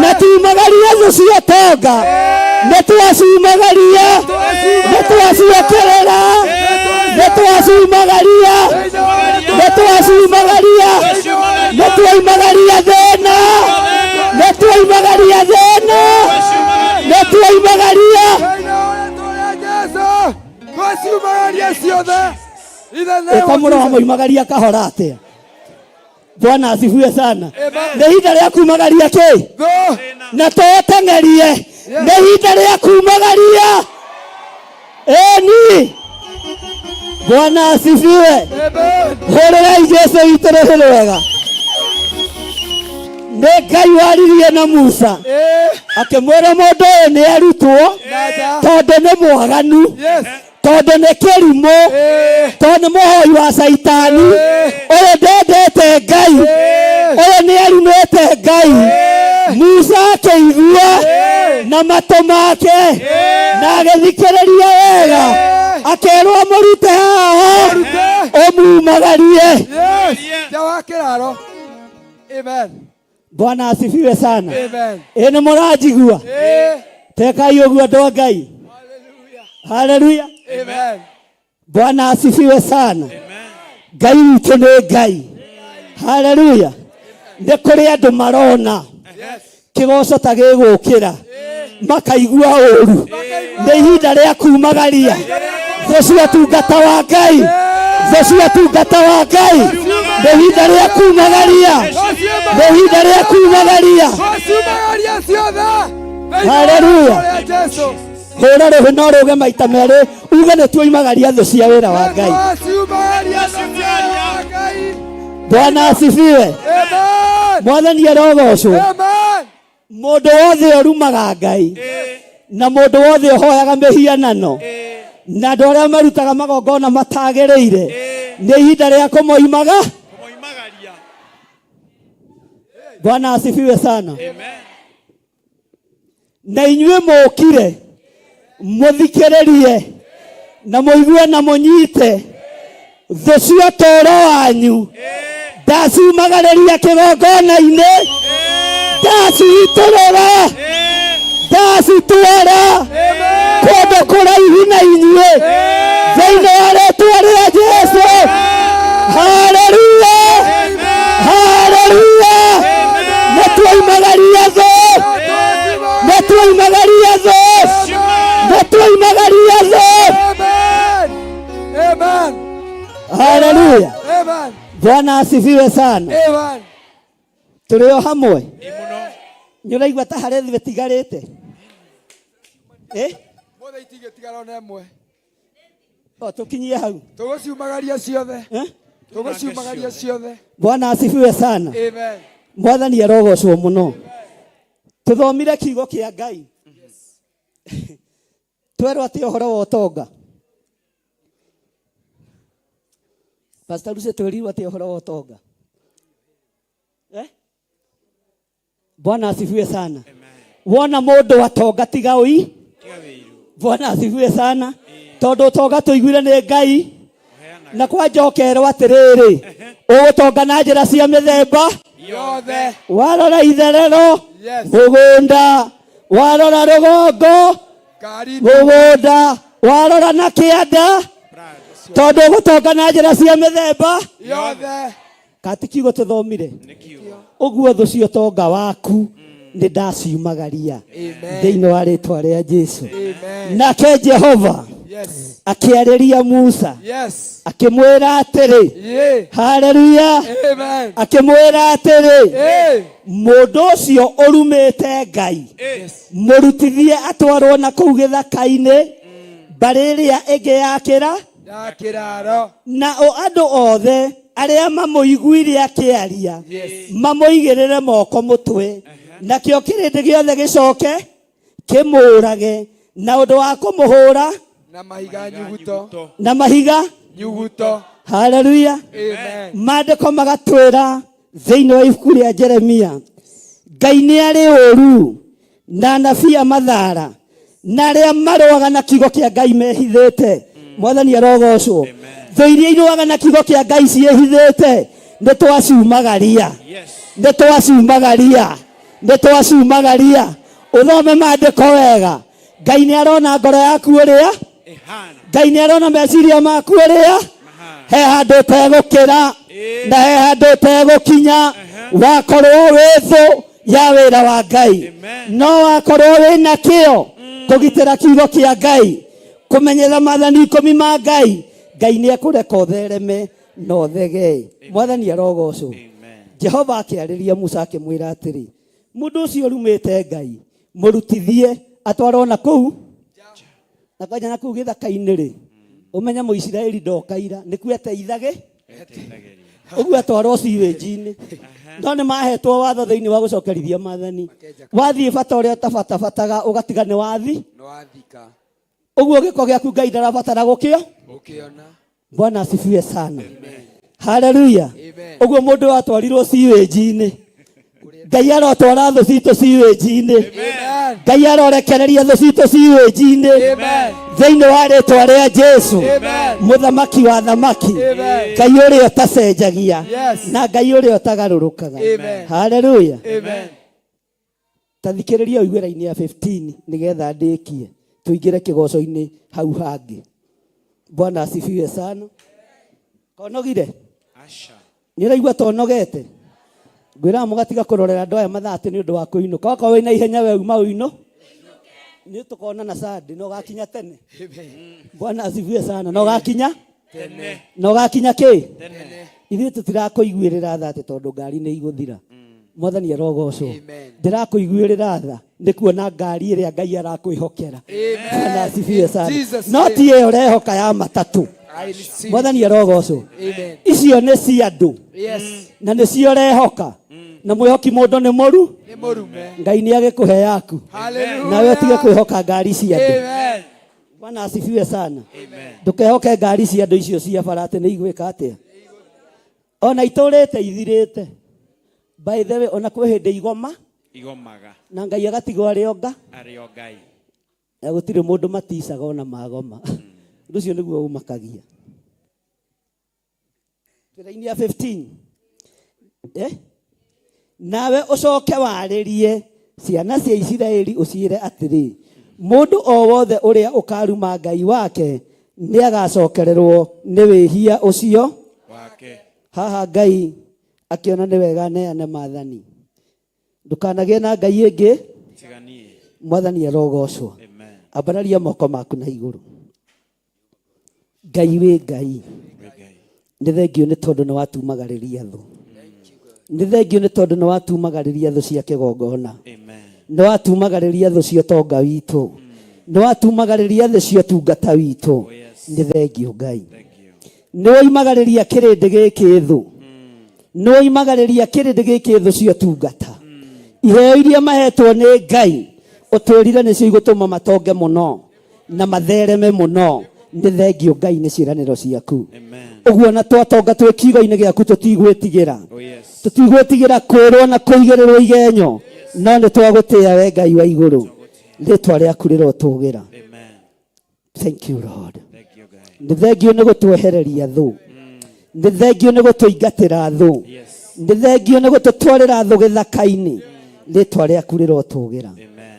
na tumagaria thũ cia ũtonga nĩ twacumagaria nĩ twaciũkĩrĩra Nĩ twaciumagaria, nĩ twaciumagaria, nĩ twoimagaria thĩna, nĩ twoimagaria thĩna, nĩ twoimagaria. Twaciumagaria ciothe. In the name Ĩka of mũroho Jesus. moimagaria kahora atĩa? Bwana asifiwe sana. Amen. Nĩ ihinda rĩa kumagaria kĩ? Thũ. Na tũteng'erie. Nĩ ihinda rĩa kumagaria. Ĩni. Bwana asifiwe. Amen. Hũrĩrai Jesu witũ rũhĩ rwega. Nĩ Ngai waririe na Musa Eh. akĩmwĩra mũndũ ũyũ nĩ arutwo Na nja. tondũ nĩ mwaganu Yes. tondũ nĩ kĩrimũ Eh. tondũ nĩ mũhoi wa caitani Eh. ũyũ ndendete Ngai Eh. ũyũ nĩ arumĩte Ngai. Eh. Musa akĩigua Eh. na matũ make na agĩthikĩrĩria wega Eh. akĩrwo mũrute haha Mũrute. ũmumagarie. Yes. Nja wa kĩraro. Amen. Bwana asifiwe sana. Amen. Ĩ nĩ mũranjigua? Eh. Tekai ũguo andũ a Ngai. Hallelujah. Haleluya. Amen. Bwana asifiwe sana. Ngai witũ nĩ Ngai. Haleluya. Nĩ kũrĩ andũ marona Yes. kĩgoco ta gĩgũkĩra makaigua ũru. Nĩ ihinda rĩa kumagaria thũ cia ũtungata wa Ngai, thũ cia ũtungata wa Ngai. Nĩ ihinda rĩa kumagaria, nĩ ihinda rĩa kumagaria. Twaciumagaria ciothe. Thĩinĩ wa Hallelujah. rĩĩtwa rĩa Jesu. Hũra rũhĩ no rũge maita merĩ uge nĩ tuoimagaria thũ cia wĩra wa Ngai. Twaciumagaria thũ cia wĩra wa Ngai. Bwana asifiwe. Amen. Mwathani arogocwo. Amen. Mũndũ wothe ũrumaga Ngai na mũndũ wothe ũhoyaga mĩhianano na andũ arĩa marutaga magongona matagĩrĩire nĩ ihinda rĩa kũmoimaga. Kũmoimagaria. Bwana asifiwe sana. Amen. Na inyuĩ mũkire mũthikĩrĩrie na mũigue na mũnyite thũ cia ũtũũro wanyu ndaciumagarĩria kĩgongona-inĩ, ndacitũrũra, ndacitwara kũndũ kũraihu na inyuĩ thĩinĩ wa rĩtwa rĩa Jesu. Haleluya, haleluya. Nĩ tuoimagaria thũ, nĩ tuoimagaria thũ, nĩ tuoimagaria thũ. Amen. Amen. Haleluya. Amen. Bwana asifiwe sana. Amen. Tũrĩ o hamwe. Ĩ mũno. Nĩ ũraigua ta harĩ thĩ ĩtigarĩte? Eh? Mothe itingĩtigara ona ĩmwe. O tũkinyie hau. Tũgũciumagaria ciothe. Eh? Tũgũciumagaria ciothe. Bwana asifiwe sana. Amen. Mwathani arogocwo mũno. Tũthomire kiugo kĩa Ngai. Twerwo atĩ ũhoro wa ũtonga. Pastor Lucy twerirwo atĩ ũhoro wa ũtonga. Eh? Bwana asifiwe sana. Wona mũndũ atonga tiga ũi. Tiga wĩiru. Bwana asifiwe sana. Tondũ ũtonga tũiguire nĩ Ngai na kwa njokerwo atĩrĩrĩ ũgũtonga na njĩra cia mĩthemba Yothe. warora itherero Yes. mũgũnda warora rũgongo Ngari. mũgũnda warora na kĩanda tondũ ũgũtonga na njĩra cia mĩthemba Yothe. kati kiugo tũthomire Nĩ kiugo. ũguo thũ cia ũtonga waku nĩ ndaciumagaria Amen. thĩinĩ wa rĩtwa rĩa Jesu. Amen. Nake Jehova Yes. akĩarĩria Musa Yes. akĩmwĩra atĩrĩ Yeah. haleluya Amen. akĩmwĩra atĩrĩ Hey. mũndũ ũcio ũrumĩte Ngai Yes. mũrutithie atwarwo na kũu gĩthaka-inĩ mbarĩ ĩrĩa ĩngĩ ya kĩra Ya kĩraro. na o andũ othe arĩa mamũiguire akĩaria Yes. mamũigĩrĩre moko mũtwe nakĩo kĩrĩndĩ gĩothe gĩcoke kĩmũũrage na ũndũ wa kũmũhũra Na mahiga nyuguto. na mahiga. Nyuguto. Haleluya. Amen. Maandĩko magatwĩra thĩinĩ wa ibuku rĩa Jeremia Ngai nĩ arĩ ũru na anabii a mathara na arĩa marũaga na kiugo kĩa Ngai mehithĩte. Mwathani arogocwo. Thũ iria irũaga na kiugo kĩa Ngai ciĩhithĩte nĩ twaciumagaria. Yes. Nĩ twaciumagaria, nĩ twaciumagaria. Ũthome maandĩko wega. Ngai nĩ arona ngoro yaku ũrĩa. Ĩhana. Ngai nĩ arona meciria maku ũrĩa he handũ ũtegũkĩra na he handũ ũtegũkinya. Wakorwo wĩ thũ ya wĩra wa Ngai, no wakorwo wĩ na kĩo kũgitĩra kiugo kĩa Ngai, kũmenyerera maathani 10 ma Ngai, Ngai nĩ ekũreka ũthereme na ũthegee. Mwathani arogocwo. Jehova akĩarĩria Musa akĩmwĩra atĩrĩ, mũndũ ũcio ũrumĩte Ngai mũrutithie atwarwo na kũu na kwanja na kũu gĩthaka-inĩ rĩ, ũmenye Mũisiraeli ndokaira nĩkuo eteithage ũguo atwarwo siwĩnji-inĩ. No nĩ mahetwo watho thĩinĩ wa gũcokerithia maathani, wathiĩ bata ũrĩa ũtabatabataga ũgatiga nĩ wathi Nĩwathika. Ũguo gĩko gĩaku Ngai ndarabatara gũkĩo. Ũkĩona. Bwana asifiwe sana. Haleluya. Ũguo mũndũ atwarirwo siwĩnji-inĩ, Ngai arotwara thũ citũ siwĩnji-inĩ. Ngai arorekereria thũ citũ siwĩnji-inĩ thĩinĩ wa rĩtwa rĩa Jesu, mũthamaki wa thamaki, Ngai ũrĩa ũtacenjagia na Ngai ũrĩa ũtagarũrũkaga. Haleluya. Ta thikĩrĩria ũigue raini ya 15 nĩgetha ndĩkie tũingĩre kĩgoco-inĩ hau hangĩ. Bwana asifiwe sana. Konogire? Aca. Nĩ ũraigua tonogete? Ngwĩraga mũgatiga kũrorera andũ aya mathaa atĩ nĩ ũndũ wa kũinũka. Okorwo wĩna ihenya we uma ũinũ, nĩ tũkonana Sunday na ũgakinya tene. Bwana asifiwe sana. Na ũgakinya tene. Na ũgakinya kĩ? Ithuĩ tũtirakũiguĩrĩra tha atĩ tondũ ngari nĩ igũthira. Mwathani arogocwo. Ndĩrakũiguĩrĩra tha nĩ kuona ngari ĩrĩa Ngai arakwĩhokera. Bwana asifiwe sana. No ti ĩyo ũrehoka ya matatũ. Mwathani arogocwo. Icio nĩ cia andũ na nĩcio ũrehoka, na mwĩhoki mũndũ nĩ mũru. Nĩ mũrume. Ngai nĩ agĩkũhe yaku, nawe ũtige kwĩhoka ngari cia andũ. Bwana asifiwe sana. Ndũkehoke ngari cia andũ icio cia bara atĩ nĩ igwĩka atĩa, ona itũrĩte ithirĩte. By the way, ona kwĩ hĩndĩ igoma igomaga na Ngai agatigwo arĩ o nga arĩ o Ngai, na gũtirĩ mũndũ maticaga ona magoma. Ũndũ ũcio nĩguo ũmakagia. Twĩ ya 15. Nawe ũcoke warĩrie ciana cia Isiraeli ũciĩre atĩrĩ, mũndũ o wothe ũrĩa ũkaruma Ngai wake nĩ agacokererwo nĩ wĩhia ũcio wake. Haha Ngai akĩona nĩ wega neane maathani, ndũkanagĩe na Ngai ĩngĩ Tiganie. Mwathani arogocwo. Amen. Ambararia moko maku na igũrũ. Ngai wĩ Ngai, nĩ thengio nĩ tondũ nĩ watumagarĩria thũ. Nĩ thengio nĩ tondũ nĩ watumagarĩria thũ cia kĩgongona, nĩ watumagarĩria thũ cia ũtonga witũ, nĩ watumagarĩria thũ cia ũtungata witũ. Nĩ thengio Ngai, nĩ woimagarĩria kĩrĩndĩ gĩkĩ thũ, nĩ woimagarĩria kĩrĩndĩ gĩkĩ thũ cia ũtungata. Iheo iria mahetwo nĩ Ngai ũtwĩrire nĩcio igũtũma matonge mũno na mathereme mũno. Nĩ thengio Ngai nĩ ciĩranĩro ciaku. Ũguo na twatonga twĩ kiugo-inĩ gĩaku, tũtigwĩtigĩra, tũtigwĩtigĩra kwĩrwo na kũigĩrĩrwo igenyo, no nĩ twagũtĩĩa we Ngai wa igũrũ. Rĩtwa rĩaku rĩrotũgĩra. Thank you, Lord. Nĩ thengio nĩ gũtwehereria thũ, nĩ thengio nĩ gũtũingatĩra thũ, nĩ thengio nĩ gũtũtwarĩra thũ gĩthaka-inĩ. Rĩtwa rĩaku rĩrotũgĩra.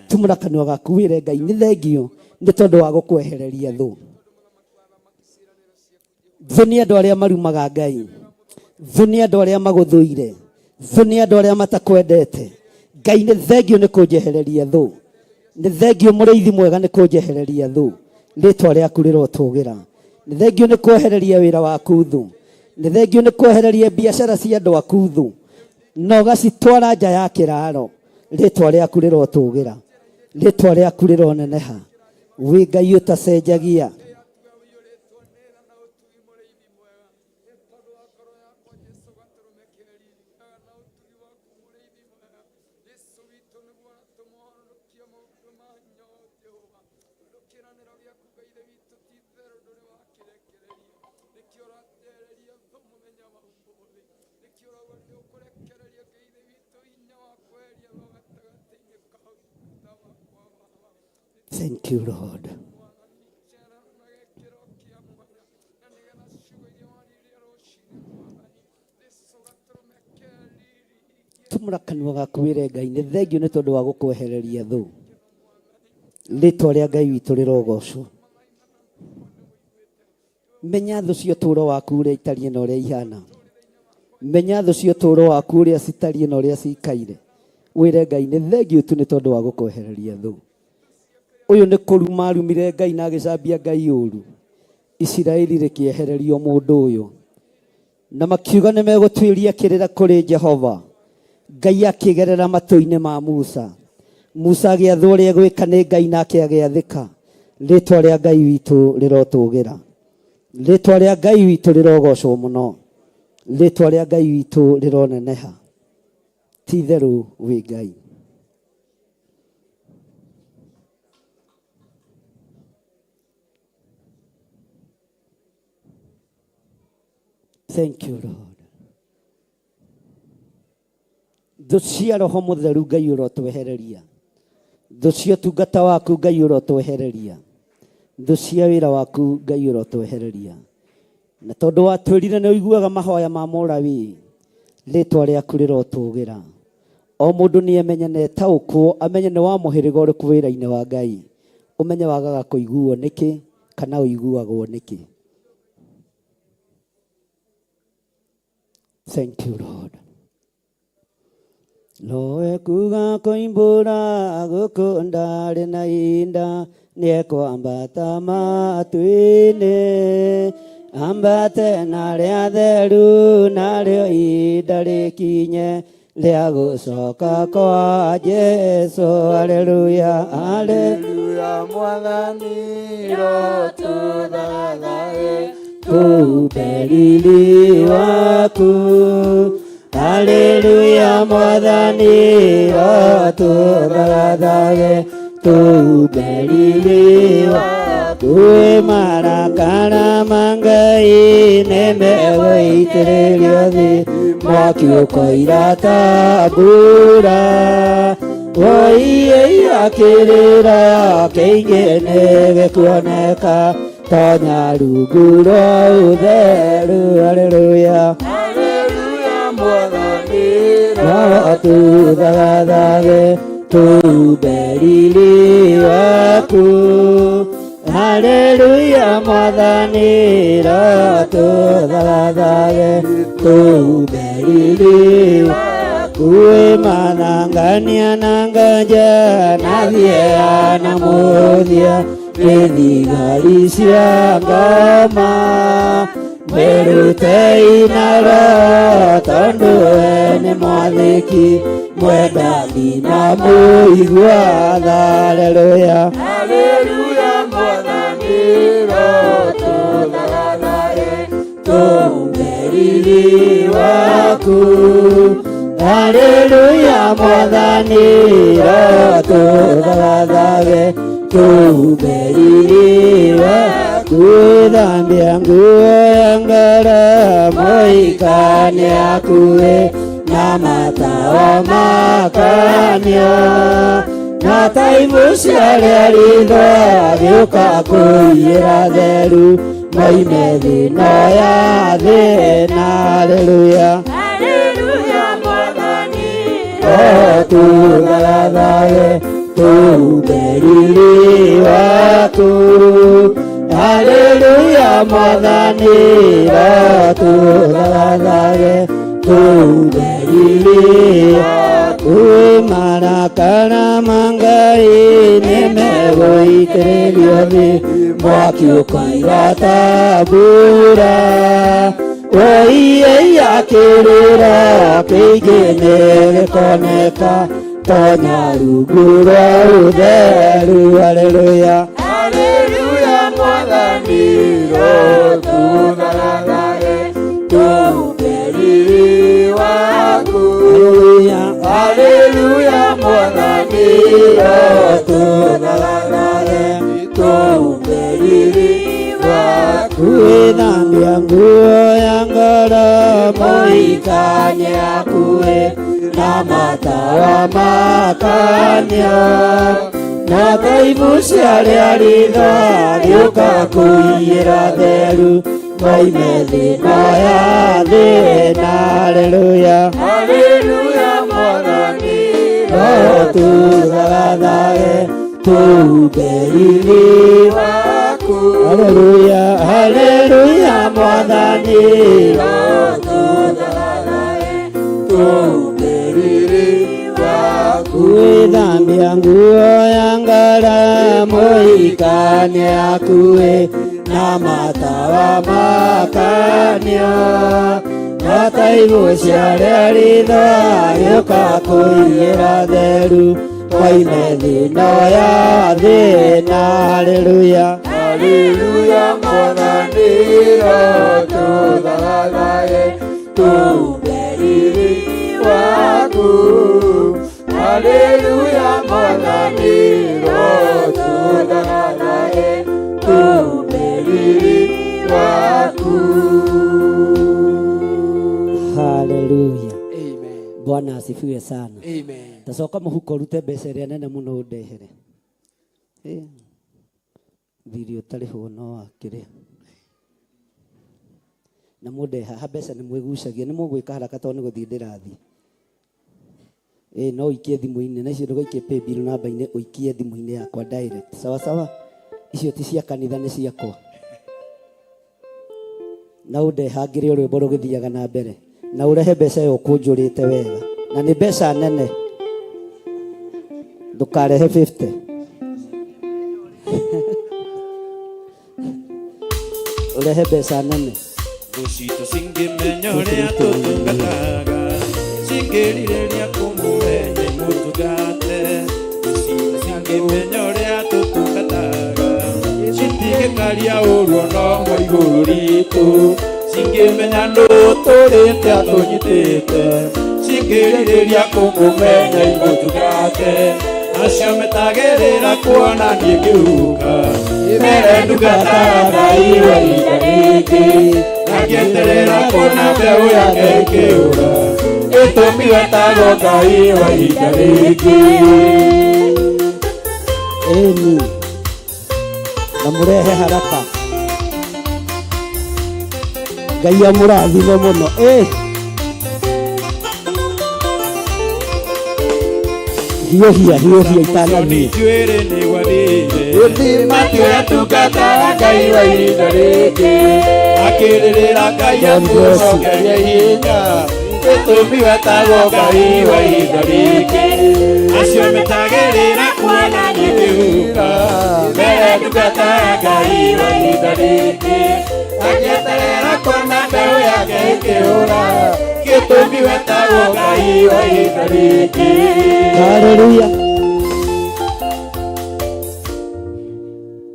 Tumũra kanua gaku wĩre Ngai nĩ thengio nĩ tondũ wa gũkwehereria thũ. Thũ nĩ andũ arĩa marumaga Ngai, thũ nĩ andũ arĩa magũthũire, thũ nĩ andũ arĩa matakwendete. Ngai nĩ thengio nĩ kũnjehereria thũ, nĩ thengio mũrĩithi mwega nĩ kũnjehereria thũ. Rĩtwa rĩaku rĩrotũgĩra. Nĩ thengio nĩ kwehereria wĩra waku thũ, nĩ thengio nĩ kwehereria biacara cia andũ aku thũ na ũgacitwara nja ya kĩraro. Rĩtwa rĩaku rĩrotũgĩra, rĩtwa rĩaku rĩroneneha. Wĩ Ngai ũtacenjagia. Thank you, Lord. Tumũra kanua gaku wĩre Ngai nĩ thengio nĩ tondũ wa gũkwehereria thũ. Rĩtwa rĩa Ngai witũ rĩrogocwo. Menya thũ cia ũtũũro waku ũrĩa itariĩ na ũrĩa ihana. Menya thũ cia ũtũũro waku ũrĩa citariĩ na ũrĩa cikaire. Wĩre Ngai nĩ thengiũ tu nĩ tondũ wa gũkwehereria thũ. Ũyũ nĩ kũruma arumire Ngai na agĩcambia Ngai ũru. Isiraeli rĩkĩehererio mũndũ ũyũ. Na makiuga nĩ megũtuĩria kĩrĩra kũrĩ Jehova. Ngai akĩgerera matũ-inĩ ma Musa. Musa agĩathwo ũrĩa egwĩka nĩ Ngai nake agĩathĩka. Rĩtwa rĩa Ngai witũ rĩrotũgĩra. Rĩtwa rĩa Ngai witũ rĩrogocwo mũno. Rĩtwa rĩa Ngai witũ rĩroneneha. Ti itherũ wĩ Ngai. Thank you, Lord. Thũ cia roho mũtheru Ngai ũrotwehereria. Thũ cia ũtungata waku Ngai ũrotwehereria. Thũ cia wĩra waku Ngai ũrotwehereria. Na tondũ watwĩrire nĩ ũiguaga mahoya ma Mũlawii, rĩtwa rĩaku rĩrotũgĩra. O mũndũ nĩ emenye na etaũkwo, amenye nĩ wa mũhĩrĩga ũrĩkũ wĩra-inĩ wa Ngai. Ũmenye wagaga kũiguo nĩkĩ kana ũiguagwo nĩkĩ. Thank you, Lord. Nowe kuga koimbũra gũkũ ndarĩ na inda nĩekwambata matu-inĩ ambate na rĩa theru narĩo ihinda rĩkinye rĩa gũcoka kwa Jesu. Haleluya, haleluya, Mwathani rotũthathae tupe riri waku. Haleluya, Mwathani rotũthathae tupe riri waku. Marakara ma Ngai nĩmegũitĩrĩrio thĩ mwaki ũkoira ta mbura. Woiĩ akĩrĩra kĩingĩ nĩgĩkuoneka tonya rungu rwa ũtheru. Haleluya, haleluya, Mwathani rotũthathae tuumbe riri waku. Haleluya, Mwathani rotũthathae tuumbe riri waku. Manangania na nganja na thia na mũthia nĩ thigari cia ngoma mwĩrutei na roho tondũ we nĩ mwathĩki mwendani na mũigua tha. Haleluya, haleluya, Mwathani rotũthathae tuumbe riri waku. Haleluya, Mwathani rotũthathae tuumbe riri waku. Thambia nguo ya ngoro mũikane akuĩ na matawa makanio na taimu cia rĩa ritho agĩũka kũiyĩra theru moime thĩno ya thĩna. Haleluya, haleluya, Mwathani rotũthathae tuumbe riri waku. Haleluya, Mwathani rotũthathae tuumbe riri waku. Marakara ma Ngai nĩmegũitĩrĩrio thĩ mwaki ũkoira ta mbura. Woiĩ akĩrĩra kĩingĩ nĩgĩkoneka tonya rungu rwa ũtheru. Haleluya, haleluya, Mwathani rotũthathae tuumbe riri waku. Haleluya, haleluya, Mwathani rotũthathae tuumbe riri waku. Gwĩthambia nguo ya ngoro mũikanye akuĩ na matawa makanio na taimu cia rĩa ritho agĩũka kũiyĩra theru moime thĩno ya thĩna. Haleluya, haleluya, Mwathani rotũthathae tuumbe riri waku. waku. Haleluya, haleluya mwathani Tume riri waku. Gwĩthambia nguo ya ngara mũhikania akuĩ na matawa makanio no ta igucia rĩa ritho agĩũka kũiyĩra theru twaime thĩno ya thĩna. Haleluya, Haleluya mwathani rotũthagathae tume riri waku. Haleluya mwathani rotũthagathae tume riri waku. Haleluya. Amen. Bwana asifiwe sana. Amen. Tacoka mũhuko ũrute mbeca ĩrĩa nene mũno ũndehere. Thirĩ ũtarĩhwo no wakĩrĩa. Na mũndeha haha mbeca nĩ mwĩgucagia, nĩ mũgwĩka haraka tondũ nĩ gũthiĩ ndĩrathiĩ. No ũikie thimũ-inĩ, na icio ndũgaikie paybill namba-inĩ, ũikie thimũ-inĩ yakwa direct. Sawa sawa? Icio ti cia kanitha, nĩ ciakwa. Na ũndehangĩre rwĩmbo rũgĩthiaga na mbere. Na ũrehe mbeca ĩyo ũkũnjũrĩte wega. Na nĩ mbeca nene. Ndũkarehe 50. Ũrehe mbeca nene. Thũ citũ cingĩmenya ũrĩa tũtungataga, cingĩrirĩria kũmũmenya imũtungate. Thũ citũ cingĩmenya ũrĩa tũtungataga, citingĩkaria ũru ona ũmwe igũrũ ritũ. Cingĩmenya nũ tũrĩte atũnyitĩte, cingĩrirĩria kũmũmenya imũtungate. Acio metagĩrĩra kuona niĩ ngĩhuka, mere ndungata ya Ngai wa ihinda rĩngĩ. Ngĩeterera kuona mbeũ yake ĩkĩũra, gĩtũmi wetagwo Ngai wa ihinda rĩngĩ. Ĩni, na mũrehe haraka. Ngai amũrathime mũno. Hiũhia, hiũhia itanathiĩ. Njuĩrĩ nĩ gwathire. Gĩthima ti ũrĩa tungataga Ngai wa ihinda rĩngĩ. Akĩrĩrĩra Ngai God bless you. amũcokerie hinya, gĩtũmi wetagwo Ngai wa ihinda rĩngĩ. Acio metagĩrĩra kuona niĩ ngĩhuka, mere ndungata ya Ngai wa ihinda rĩngĩ. Agĩeterera kuona mbeũ yake ĩkĩũra, gĩtũmi wetagwo Ngai wa ihinda rĩngĩ. Haleluya.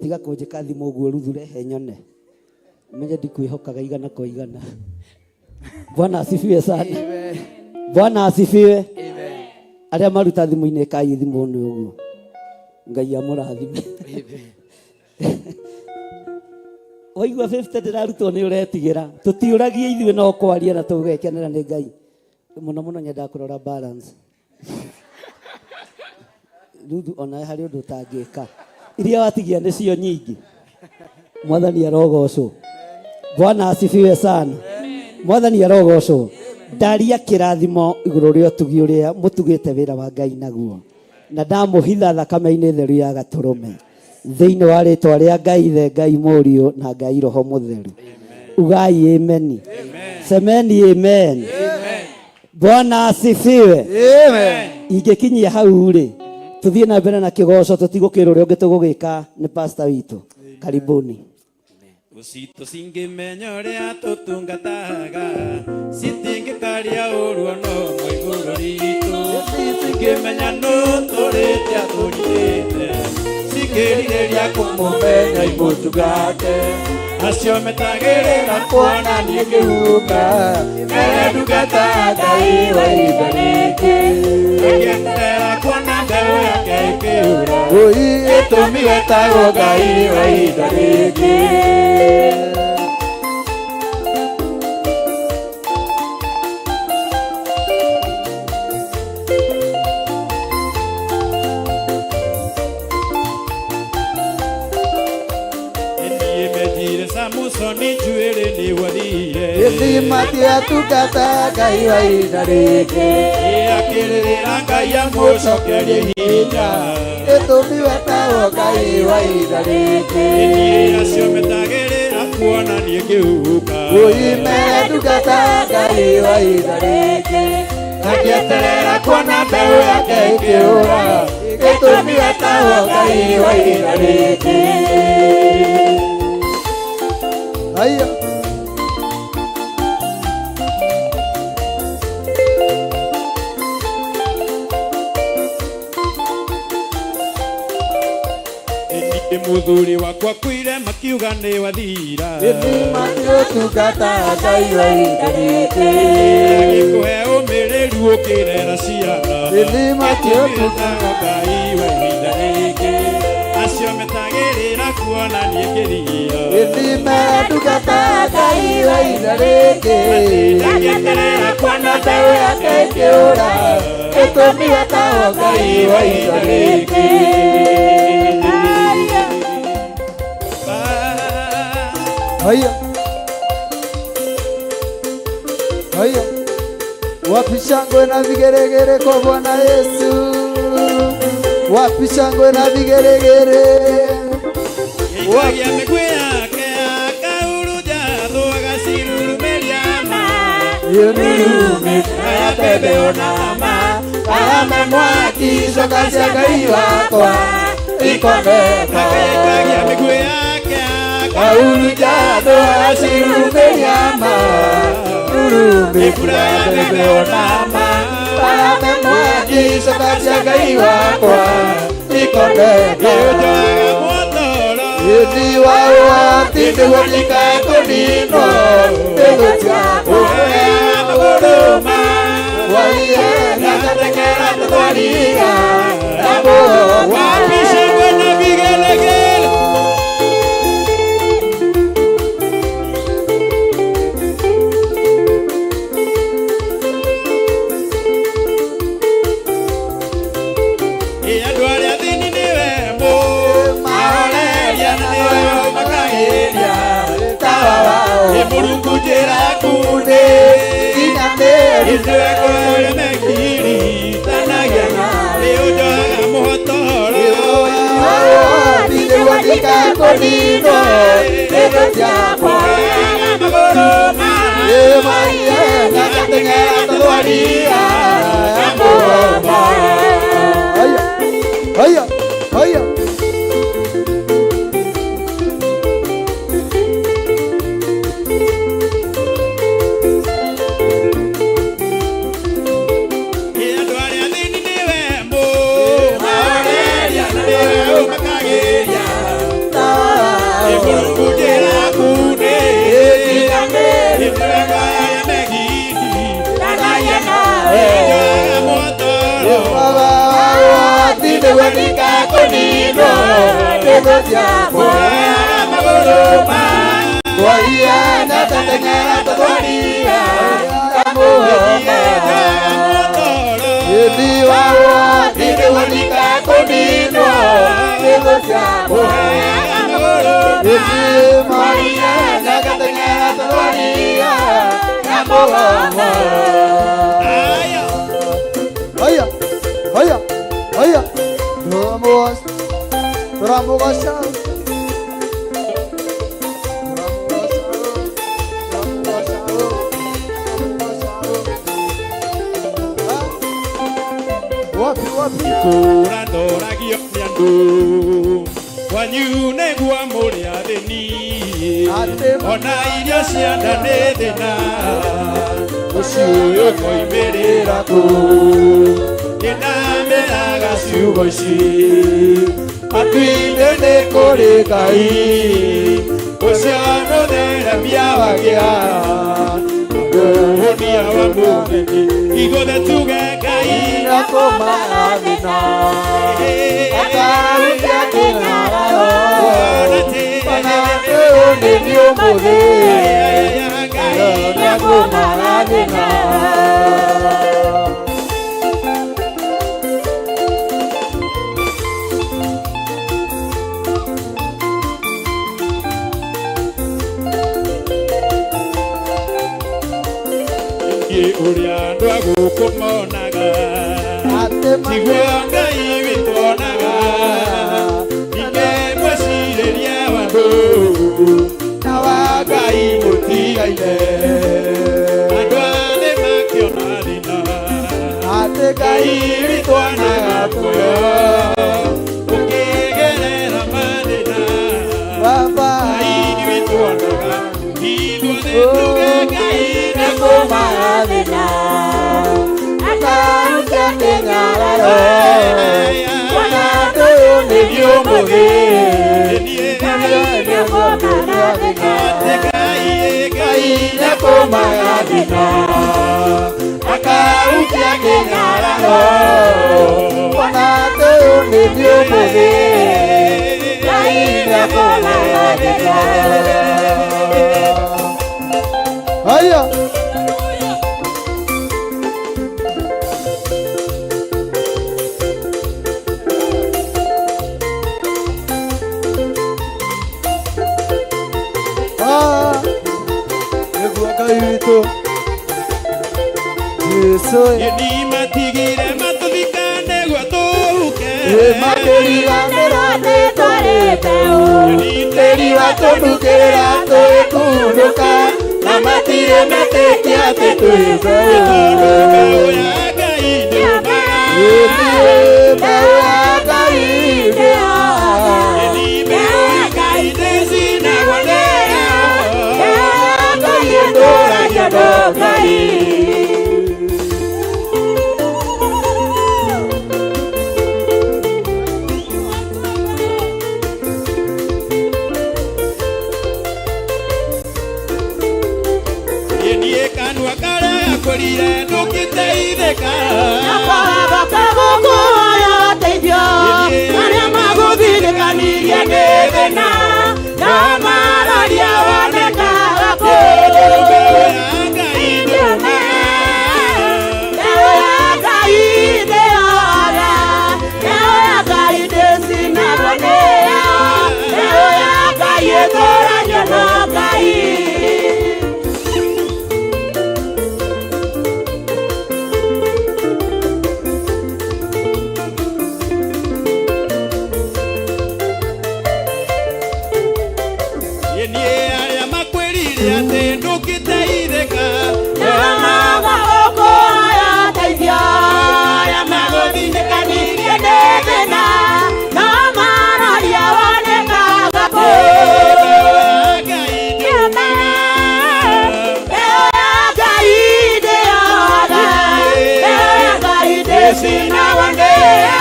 Tiga kũnjĩka thimũ ũguo Ruthu, rehe nyone. Menye ndikwĩhokaga igana kwa igana. Bwana asifiwe sana. Amen. Bwana asifiwe. Amen. Arĩa maruta thimũ-inĩ kai thimũ nĩ ũguo. Ngai amũrathime. Amen. Waigua 50 ndĩrarutwo nĩ ũretigĩra. Tũtiũragie ithuĩ no kwaria na tũgekenera nĩ Ngai. Mũno mũno nyendaga kũrora balance. Ruthu onawe harĩ ũndũ ũtangĩka. Iria watigia nĩcio nyingĩ. Mwathani arogocwo. Bwana asifiwe sana. Mwathani arogocwo. Ndaria kĩrathimo igũrũ rĩa ũtugi ũrĩa mũtugĩte wĩra wa Ngai naguo. Na ndamũhitha thakame-inĩ theru ya gatũrũme. Thĩinĩ wa rĩtwa rĩa Ngai Ithe, Ngai Mũriũ na Ngai Roho Mũtheru. Ugai ameni. Semeni amen. Bwana asifiwe. Amen. Ingĩkinyia hau rĩ, tũthiĩ na mbere na kĩgoco, tũtigũkĩra ũrĩa ũngĩ tũgũgĩka nĩ pastor witũ. Karibuni. Thũ citũ cingĩmenya ũrĩa tũtungataga, citingĩkaria ũru ona ũmwe igũrũ ritũ. Cingĩmenya nũ tũrĩte atũnyitĩte, cingĩrirĩria kũmũmenya imũtungate. Acio metagĩrĩra kuona niĩ ngĩhuka, mere ndungata ya Ngai wa ihinda rĩngĩ. Ngĩeterera kuona mbeũ yake ĩkĩũra, gĩtũmi wetagwo Ngai wa ihinda rĩngĩ. Niĩ mejire Samusoni njuĩrĩ nĩ gwathire. Ĩthimatia Ngai wa ihinda rĩngĩ Akĩrĩrĩra Ngai amũcokerie hinya Gĩtũmi wetagwo Ngai wa ihinda rĩngĩ Niĩ acio metagĩrĩra kuona niĩ ngĩhuka Ũime ndungata Ngai wa ihinda rĩngĩ Ngĩeterera kuona mbeũ yake ĩkĩũra Gĩtũmi wetagwo Ngai wa ihinda rĩngĩ Haya. Muthuri wakwa kwire makiuga nĩ wathira Ĩthimatia Ngai wa ihinda rĩngĩ Agĩkũhe ũmĩrĩru ũkĩrera ciana Ĩthimatia Ngai wa ihinda rĩngĩ Acio metagĩrĩra kuona niĩ ngĩthira Ĩthime ndungata Ngai wa ihinda rĩngĩ Ngĩeterera kuona mbeũ yake ĩkĩũra Gĩtũmi wetagwo Ngai wa ihinda rĩngĩ Haya. Haya. Wapi shangwe na vigeregere kwa Bwana Yesu? Wapi shangwe na vigeregere? Wapi miguu yake akauruja agacirurumĩria ma Yunurumi aya bebe onama Arame mwaki coka cia Ngai wakwa ikoneka Akaikagia miguu yake Kauruja agacirurumĩria ma Rurumi ya bebe onama Arame mwaki coka cia Ngai wakwa ikoneka Ũnjohaga mũtoro Ĩthi wa ũhoti nĩguo ndikakũninwo Thũ ciakwa Ũheaga magũrũ ma Waria ngateng'era tũtwaria Ndamũhota Wapi shangwe na vigelegele Andũ arĩa athĩni nĩwe mũmahoreria na nĩwe ũmakagĩria Tawa wao Ĩ Mũrungu njĩra yaku nĩ Kinyanĩru Ithuĩ kũrĩa mekiritanagia nĩ ũnjohaga mũhotoro Ũhoti nĩguo ndikakũninwo Thũ ciakwa Ũheaga magũrũ ma Ĩmaria ngateng'era tũtwaria Ndamũhota Haya. Haya. Haya. Andũ arĩa athĩni nĩwe mũmahoreria na nĩwe ũmakagĩria Ĩ Mũrungu njĩra yaku nĩ Ithuĩ kũrĩa mekiritanagia ũnjohaga mũhotoro Ũhoti nĩguo ndikakũninwo Thũ ciakwa Ũheaga magũrũ ma Waria ngateng'era tũtwaria Ndamũhota Ĩthi wa ũhoti nĩguo ndikakũninwo Thũ ciakwa Ĩthi maria ngateng'era tũtwaria Ndamũhota Haya. Haya. Haya. Tũramũgoca. Tũramũgoca. Wapi wapi Kũra ndoragio nĩ andũ kwanyu nĩguo mũrĩ athĩni ona irio cia nda nĩ thĩna ũcio ũyũ ũkoimĩrĩra kũ nĩndameraga ciugo ici Matu-inĩ nĩ kũrĩ Ngai ũcio mũtheremia wa gĩa ũhũnia wa mũthĩni ithuothe tuge Ngai Nĩakũmarathima Akahutia kĩng'araro Ona ũyũ nĩ ũmũthĩ Nĩakũmarathima Nĩguo Ngai witũ onaga ningĩ mwĩcirĩrie wa andũ na wa Ngai mũtigaine. Andũ a thĩ makĩona thĩna atĩ Ngai witũ onaga muoyo ũkĩgerera mathĩna. Baba Ngai witũ onaga ithuothe tuge Ngai nĩkũmarathĩna akaruta kĩnyararo ona ũyũ nĩguo mũthĩ Ngai nĩkũmarathĩna Ngai nĩkũmarathĩna akaruta kĩnyararo ona ũyũ nĩguo mũthĩ Ngai nĩkũmarathĩna. Haya. Ah, nĩguo Ngai witũ Jesũ Ni matigire matũthikane guo tũhuke makĩriganĩra Nĩ twarĩ mbeũ tĩri wa tũnukĩra twĩkunũka na matirĩ metĩkia atĩ twĩ mbeũ. Tondũ mbeũ ya Ngai ndĩũmaga. Ĩthiĩ mbeũ ya Ngai ndĩohaga. Ni mbeũ ya Ngai ndĩcinagwo nĩyo. Ngai ĩtũũragio no Ngai. Niĩ kanua karĩa gakũrire ndũngĩteithĩka. Baba gũkũhoya ũteithio arĩa magũthirĩkanirie nĩ thĩna na mararia wonekaga kũ. Tondũ mbeũ ya Ngai ndĩũmaga. Mbeũ ya Ngai ndĩohaga, mbeũ ya Ngai ndĩcinagwo nĩyo, mbeũ ya Ngai ĩtũũragio no Ngai. Niĩ arĩa makwĩrire atĩ ndũngĩteithĩka. Ndĩronaga ũkũhoya ũteithio arĩa magũthindĩkanirie nĩ thĩna no mararia wonekaga kũ. Mbeũ ya Ngai ndĩũmaga. Mbeũ ya Ngai ndĩohaga, mbeũ ya Ngai ndĩcinagwo nĩyo,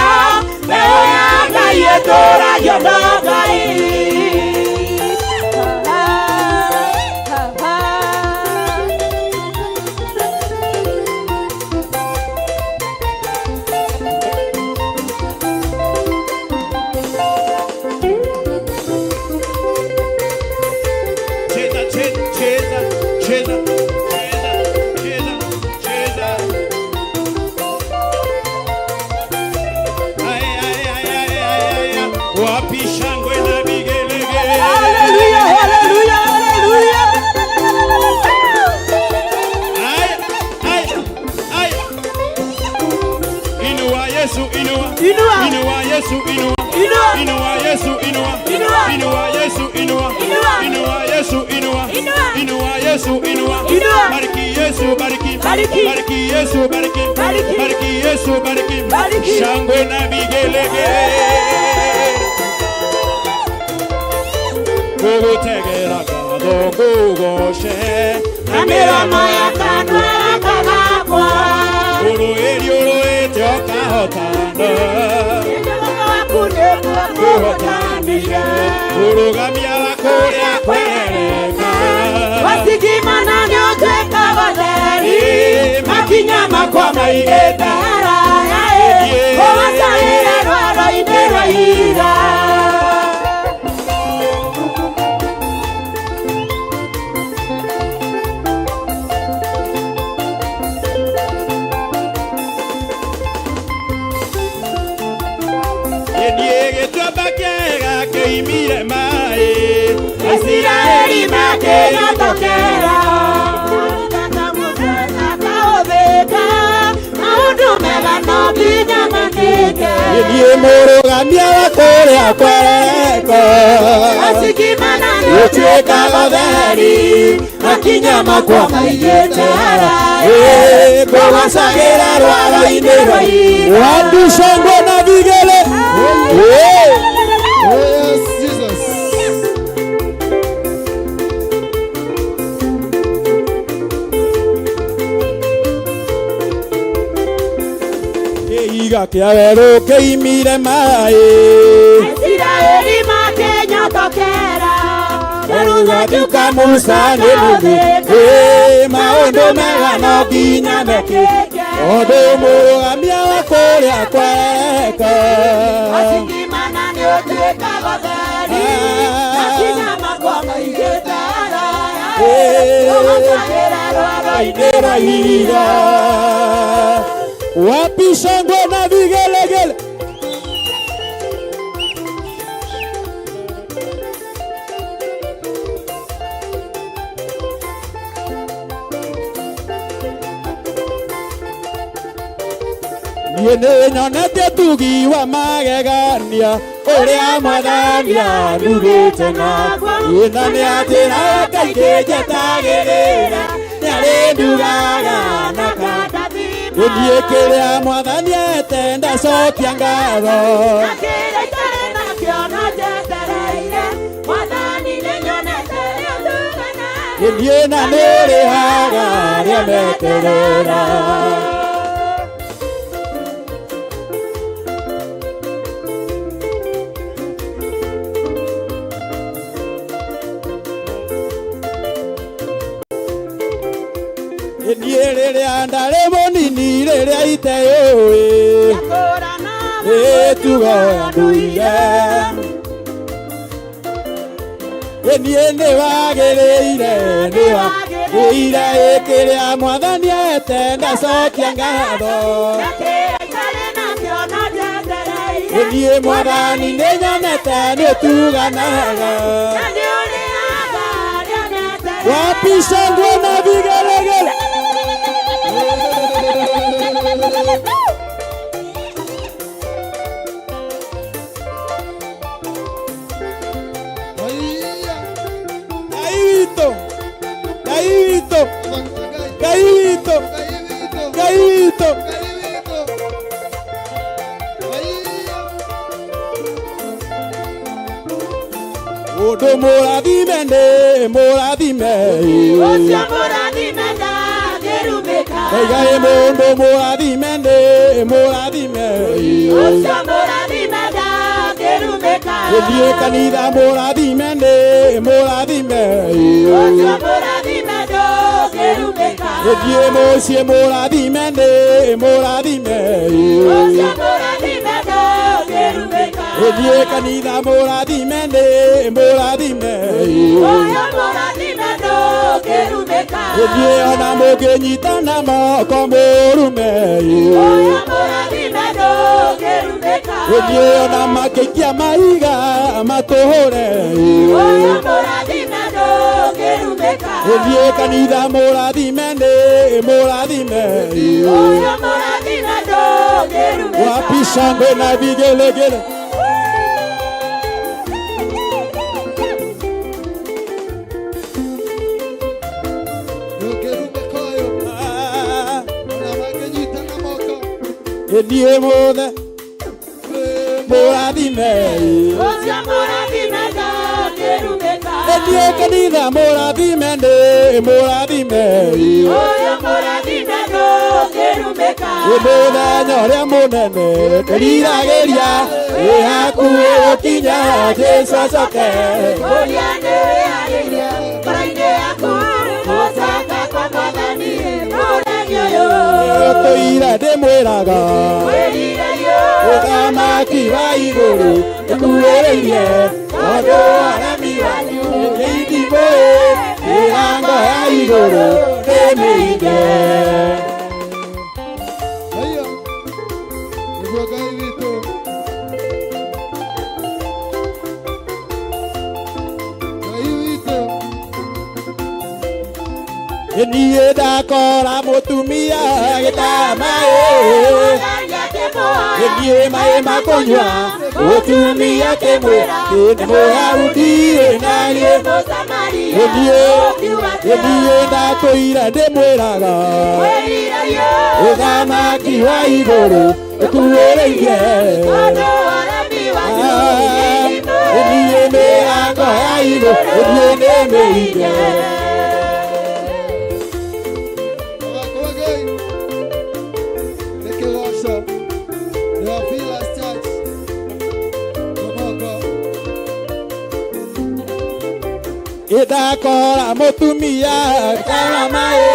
mbeũ ya Ngai ĩtũũragio no Ngai. Cheza, cheza, cheza, cheza, cheza, cheza, cheza. Ay, ay, ay, ay, ay, ay, ay. Wapi shangwe na vigelegele? Haleluya, haleluya, haleluya. Ay, ay, ay. Inua Yesu, inua. Inua. Inua Yesu, inua. Inua. Inua Yesu, inua. Inua. Inua Yesu, inua. Inua. Inua Yesu, inua. Inua. Inua Yesu, inua. Inua. Bariki Yesu, bariki. Bariki. Bariki Yesu, bariki. Bariki. Bariki Yesu, bariki. Bariki. Shangwe na vigelegele. Gũgũtegera ngatho ngũgoce Na mĩromo ya kanua gaka gakwa. Ũrũĩri ũrũĩte ũkahotana Mũromo waku nĩguo ngũhotanire. Ũrũgamia wa kũrĩa kwereka Wasigimana nĩũtuĩkaga theri. Makinya makwa maigĩte haraya ĩ. Ũgacaĩre rwaro-inĩ rwa ihiga. Niĩ gĩtuamba kĩega kĩimire maĩ Isiraeli makĩnyotokera. Maũndũ mega no nginya makĩte. Niĩ mũrũgamia wa kũrĩa kwereko Asikimana Ũtuĩkaga theri makinya makwa maigĩte haraya Ngũgacagĩra rwaro-inĩ rwa Wapi shangwe na vigele. Yes, Jesus. Kĩiga kĩa werũ kĩimire maĩ Isiraeli makĩnyotokera Rũgatuka Musa nĩ mũthĩ maũndũ mega no nginya mekĩke Tondũ mũrũgamia wa kũrĩa kwereko Asikimana nĩ ũtuĩkaga theri makinya makwa maigĩte haraya Ngũgacagĩra rwaro-inĩ rwa ihiga. Wapi shangwe na vigelegele. Niĩ nĩnyonete ũtugi wa magegania ũrĩa Mwathani andugĩte naguo. Ĩ na nĩanjĩraga kaingĩ njetagĩrĩra nĩarĩndugaga na kandathima Niĩ kĩrĩa Mwathani ete ndacokia ngatho Na kĩrĩa itarĩ nakĩo no njetereire Mwathani nĩnyonete nĩũtugana Niĩ na nĩũrĩhaga arĩa meterera. Niĩ rĩrĩa ndarĩ mũnini rĩrĩa iteyũĩ Yakũrana mĩtugo ya ndũire Niĩ nĩwagĩrĩire nĩwagĩrĩire kĩrĩa Mwathani ete ndacokia ngatho Na kĩrĩa itarĩ nakĩo no njetereire Niĩ Mwathani nĩnyonete nĩũtuganaga Na nĩũrĩhaga arĩa meterera Wapi shangwe na vigelegele. Ngai witũ, Ngai witũ, Ngai witũ, Ngai witũ. Mũndũ mũrathime nĩ mũrathime Ũcio mũrathime ndangĩrumĩka Ngai mũndũ mũrathime nĩ mũrathime Ũcio mũrathime ndangĩrumĩka Thiĩ kanitha mũrathime nĩ mũrathime Ũcio mũrathime ndũngĩrumĩka Thiĩ mũciĩ mũrathime nĩ mũrathime Ũcio mũrathime ndũngĩrumĩka Thiĩ kanitha mũrathime nĩ mũrathime Ũyũ mũrathime ndũngĩrumĩka Thiĩ ona mũngĩnyitana moko mũrume Ũyũ mũrathime ndũngĩrumĩka Thiĩ ona makĩikia mahiga matũhũre Ũyũ mũrathime ndũngĩrumĩka Thiĩ kanitha mũrathime nĩ mũrathime Ũyũ mũrathime ndũngĩrumĩka Wapi shangwe na vigelegele. Ndũngĩrumĩka ũyũ. Ona mangĩnyitana moko. Niĩ mũthe mũrathime Ũcio mũrathime ndũngĩrumĩka Niĩ kanitha mũrathime nĩ mũrathime Ũyũ mũrathime ndũngĩrumĩka Mũthenya ũrĩa mũnene ndĩriragĩria ĩ hakuhĩ gũkinya Jesũ acoke Ũrĩa nĩwĩharĩirie ngoro-inĩ yaku gũcoka kwa Mwathani mũthenya ũyũ Tũire ndĩmwĩraga Wĩrirĩrio ũthamaki wa igũrũ nĩkuhĩrĩirie tondũ aremi wanyu nĩ itimũ mĩrango ya igũrũ nĩ mĩhinge. Haiya. Nĩguo Ngai witũ. Ngai witũ. Niĩ ndakora mũtumia gĩtama ĩ. Niĩ maĩ ma kũnyua mũtumia akĩmwĩra nĩ Mũyahudi na niĩ Niĩ ndatũire ndĩmwĩraga ũthamaki wa igũrũ ũkuhĩrĩirie. Niĩ mĩrango ya igũrũ niĩ nĩmĩhinge. Nĩ kĩgoco nĩ wa Pillars Church Komoko. Ĩndakora mũtumia kana maĩ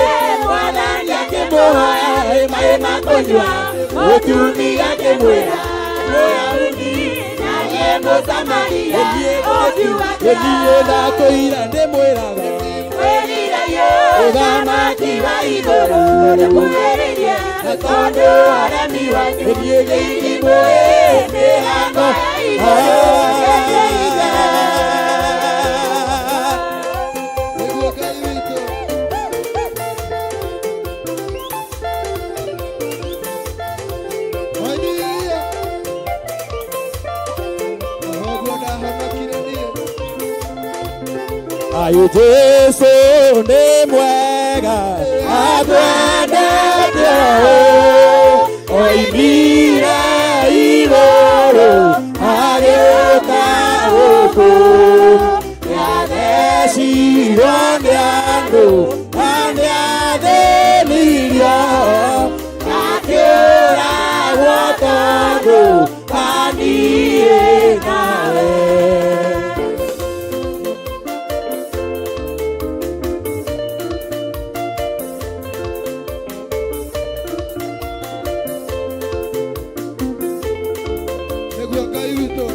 mwathani akĩmũhoya maĩ ma kũnyua mũtumia akĩmwĩra Mũyahudi na niĩ Mũsamaria Niĩ ndatũire ndĩmwĩraga ũthamaki wa igũrũ ũkuhĩrĩirie na tondũ ũremi wanyu niĩ nĩimũĩ mĩrango Nĩguo Ngai witũ. Oinirie. Ũguo ndahonokire niĩ. Ayũ Jesu nĩ mwega atwendete ũũ oimire igũrũ agĩũka gũkũ nĩathecirwo nĩ andũ na nĩathĩnirio akĩũragwo tondũ aniĩ nawe. Nĩguo Ngai witũ.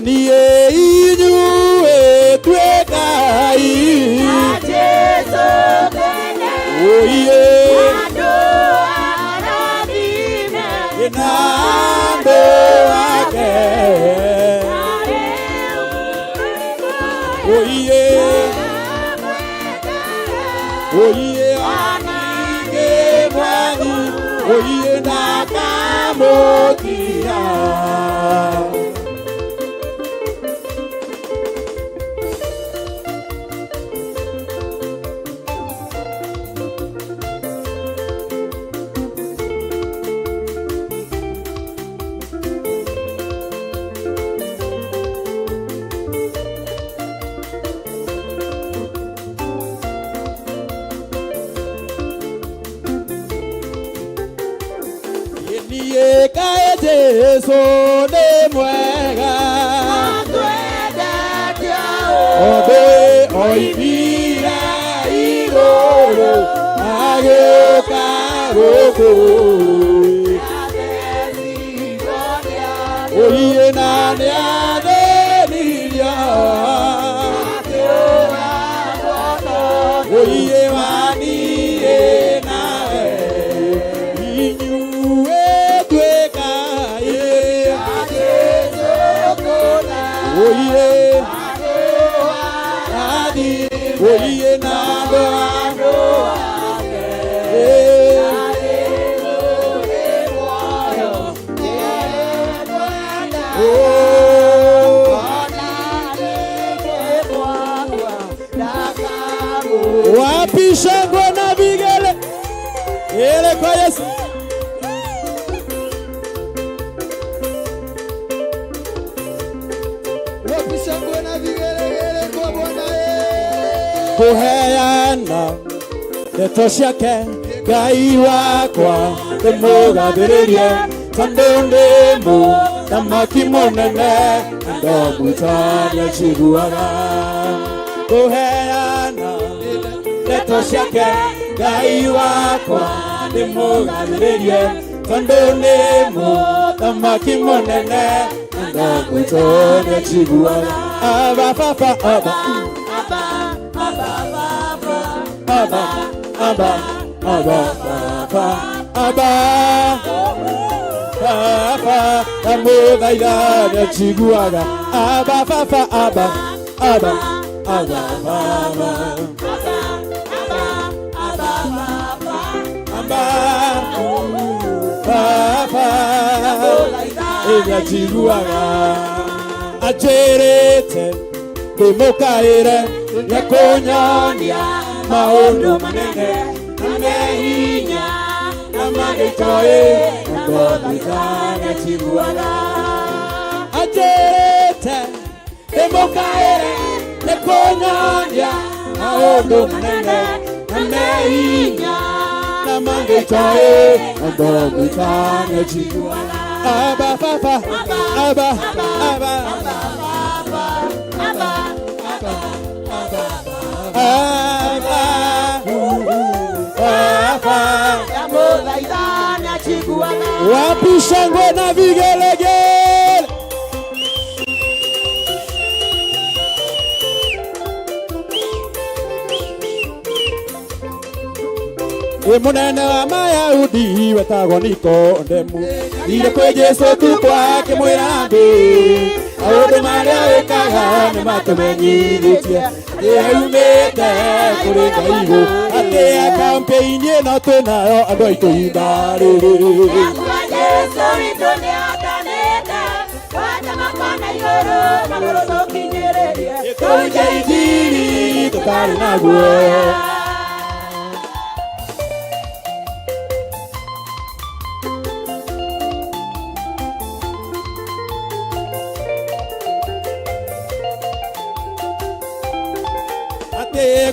Niĩ inyuĩ tuĩkai oiye na andũ ake oiye oiye aningĩ mwanyu oiye ndakamũtiga. Niĩ kaĩ Jesu nĩ mwega tondũ oimire igũrũ agĩũka gũkũ oiye na nĩathĩnirio oiye waniĩ nawe inyuĩ tuĩkai oiye athi oiye na andũ ake. Wapi shangwe na vigele ele kwa Yesu. Wapi shangwe na vigelegele kwa Bwana Yesu. Kũheana ndeto ciake Ngai wakwa ndĩmũgathĩrĩrie tondũ ndĩ mũthamaki mũnene na ndamwĩtania njiguaga. Kũheana ndeto ciake Ngai wakwa ndĩmũgathĩrĩrie tondũ nĩ mũthamaki mũnene na ndamwĩtania njiguaga. Aba papa aba Abba, Abba, Abba, Abba, Abba, Baba ndamũthaitha nĩanjiguaga. Aba baba aba aba aba baba aba baba nĩanjiguaga. Anjĩrĩte ndĩmũkaĩre nĩekũnyonia maũndũ manene na me hinya na magĩtoĩ ndamũthaitha nĩanjiguaga. Anjĩrĩte ndĩmũkaĩre nĩekũnyonia maũndũ manene na me hinya na magĩtoĩ ndamũthaitha nĩanjiguaga. Aba baba aba aba aba baba. Wapi shangwe na vigelegele? Wĩ mũnene wa Mayahudi wetagwo Nikodemu thire kwĩ Jesũ tukũ akĩmwĩra ndĩ maũndũ marĩa wĩkaga nĩ matũmenyithĩtie atĩ aumĩte kũrĩ Ngai gũ atĩ kampĩini ĩno twĩnayo andũ aitũ ihinda rĩrĩ. Tũhunjie injiri tũtarĩ na guoya.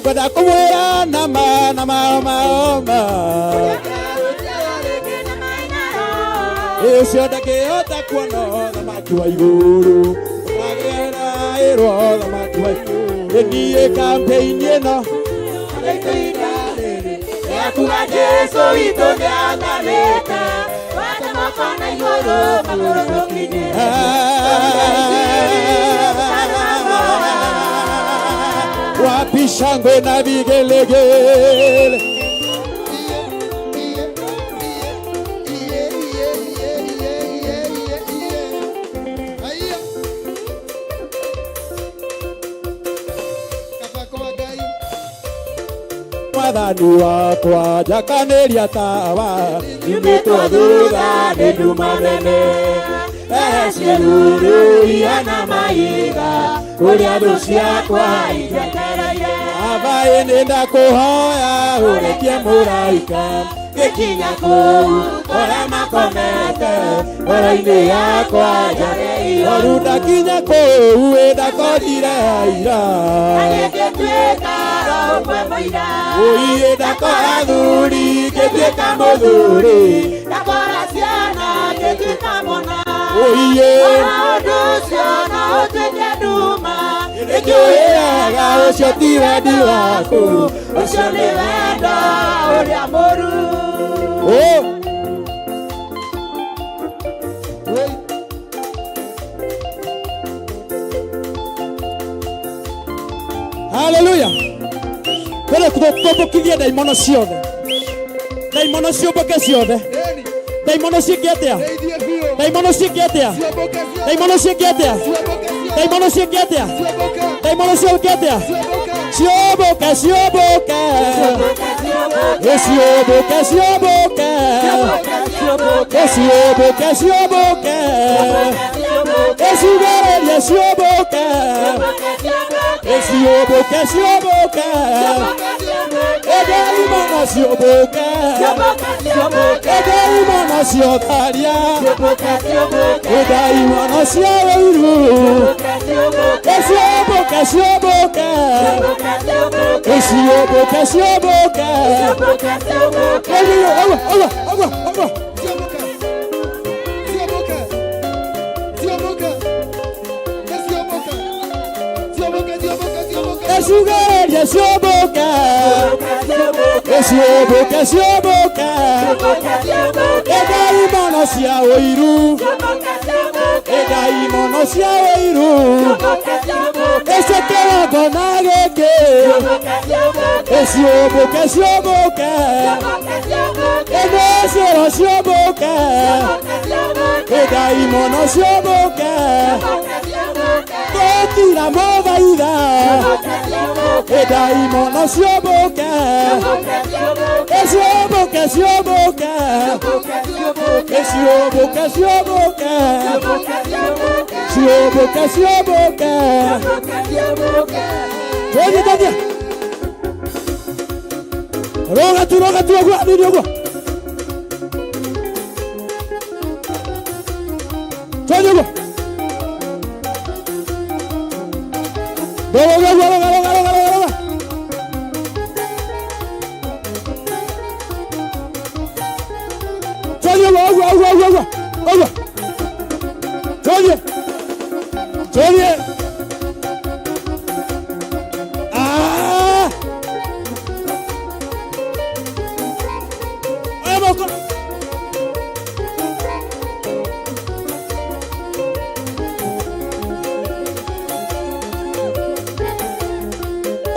Ngwenda kũmwĩra nama nama ma ma ũcio ndangĩhota kuona ũthamaki wa igũrũ ũtagĩra ĩrwo ũthamaki wa igũrũ. Niĩ kampĩini ĩno Yakuga Jesũ witũ nĩathanĩte wate moko na igũrũ magũrũ tũkinyĩre. Wapi shangwe na vigelegele? Mwathani wakwa njakanĩria tawa nyumĩtwo thutha nĩ nduma nene ciĩruru ihana mahiga kũrĩa thũ ciakwa injetereire. Abaĩ nĩ ndakũhoya ũrekie mũraika gĩkinya kũu kũrĩa makomete ngoro-inĩ yakwa njare ihoru ndakinya kũu ĩ ndakorire aira ũiĩ ndakora thuri ngĩtuĩka mũthuri Ndakora ciana ngĩtuĩka mwana ũiĩ maũndũ ũcio no ũtuĩke nduma nĩkĩũĩaga ũcio ti wendi waku ũcio nĩ wendo ũrĩa mũru. Haleluya. Twende tũmbũkithie ndaimono ciothe. Ndaimono ciũmbũke ciothe. Ndaimono ciĩke atĩa? Ndaimono ciĩke atĩa? Ndaimono ciĩke atĩa? Ndaimono ciĩke atĩa? Ndaimono ciĩke atĩa? Ciũmbũke ciũmbũke. Ciũmbũke ciũmbũke. Ciũmbũke ciũmbũke. Ciugĩrĩrie ciũmbũke. Ciũmbũke ciũmbũke. Ndaimono ciũmbũke. Ndaimono ciotharia. Ndaimono cia ũiru. Ciũmbũke ciũmbũke. Ciũmbũke ciũmbũke. Agua agua agua. Ciugĩrĩrie ciũmbũke. Ciũmbũke ciũmbũke. Ndaimono cia ũiru. Ndaimono cia ũiru. Ĩcio kĩgongona gĩkĩ ĩciũmbũke ciũmbũke ĩno ciĩro ciũmbũke ĩndaimono ciũmbũke tũtira mũthaitha ĩndaimono ciũmbũke ĩciũmbũke ciũmbũke ĩciũmbũke ciũmbũke ciũmbũke ciũmbũke tũthiĩ tũthiĩ roga tu roga tu ũguo nini ũguo tũthiĩ ũguo roga ũguo roga roga roga roga roga tũthiĩ ũguo ũguo ũguo ũguo ũguo ũguo tũthiĩ tũthiĩ ah oya moko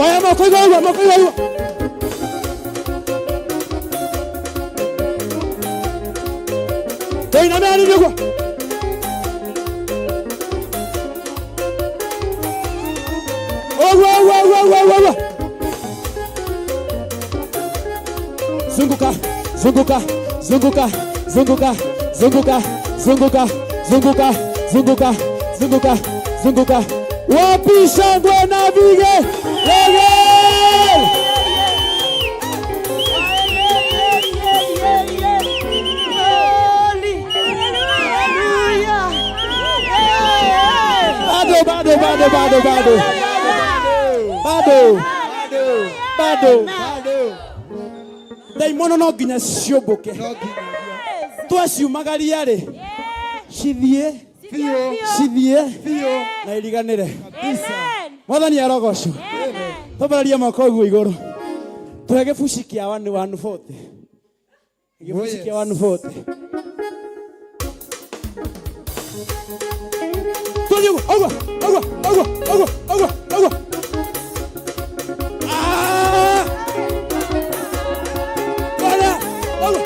oya moko igũrũ moko igũrũ tũiname hanini ũguo ũguo ũguo ũguo ũguo ũguo ũguo zunguka zunguka zunguka zunguka zunguka zunguka zunguka zunguka zunguka zunguka wapi shangwe na vigelegele bado bado bado bado bado bado bado ndaimono no nginya ciũmbũke twaciumagaria rĩ cithiĩ cithiĩ na iriganĩre mwathani arogocwo twambararie moko ũguo igũrũ tũhe gĩbuci kĩa 140 gĩbuci kĩa 140 tũthiĩ ũguo ũguo ũguo ũguo ũguo ũguo ũguo ah Bora! Ũguo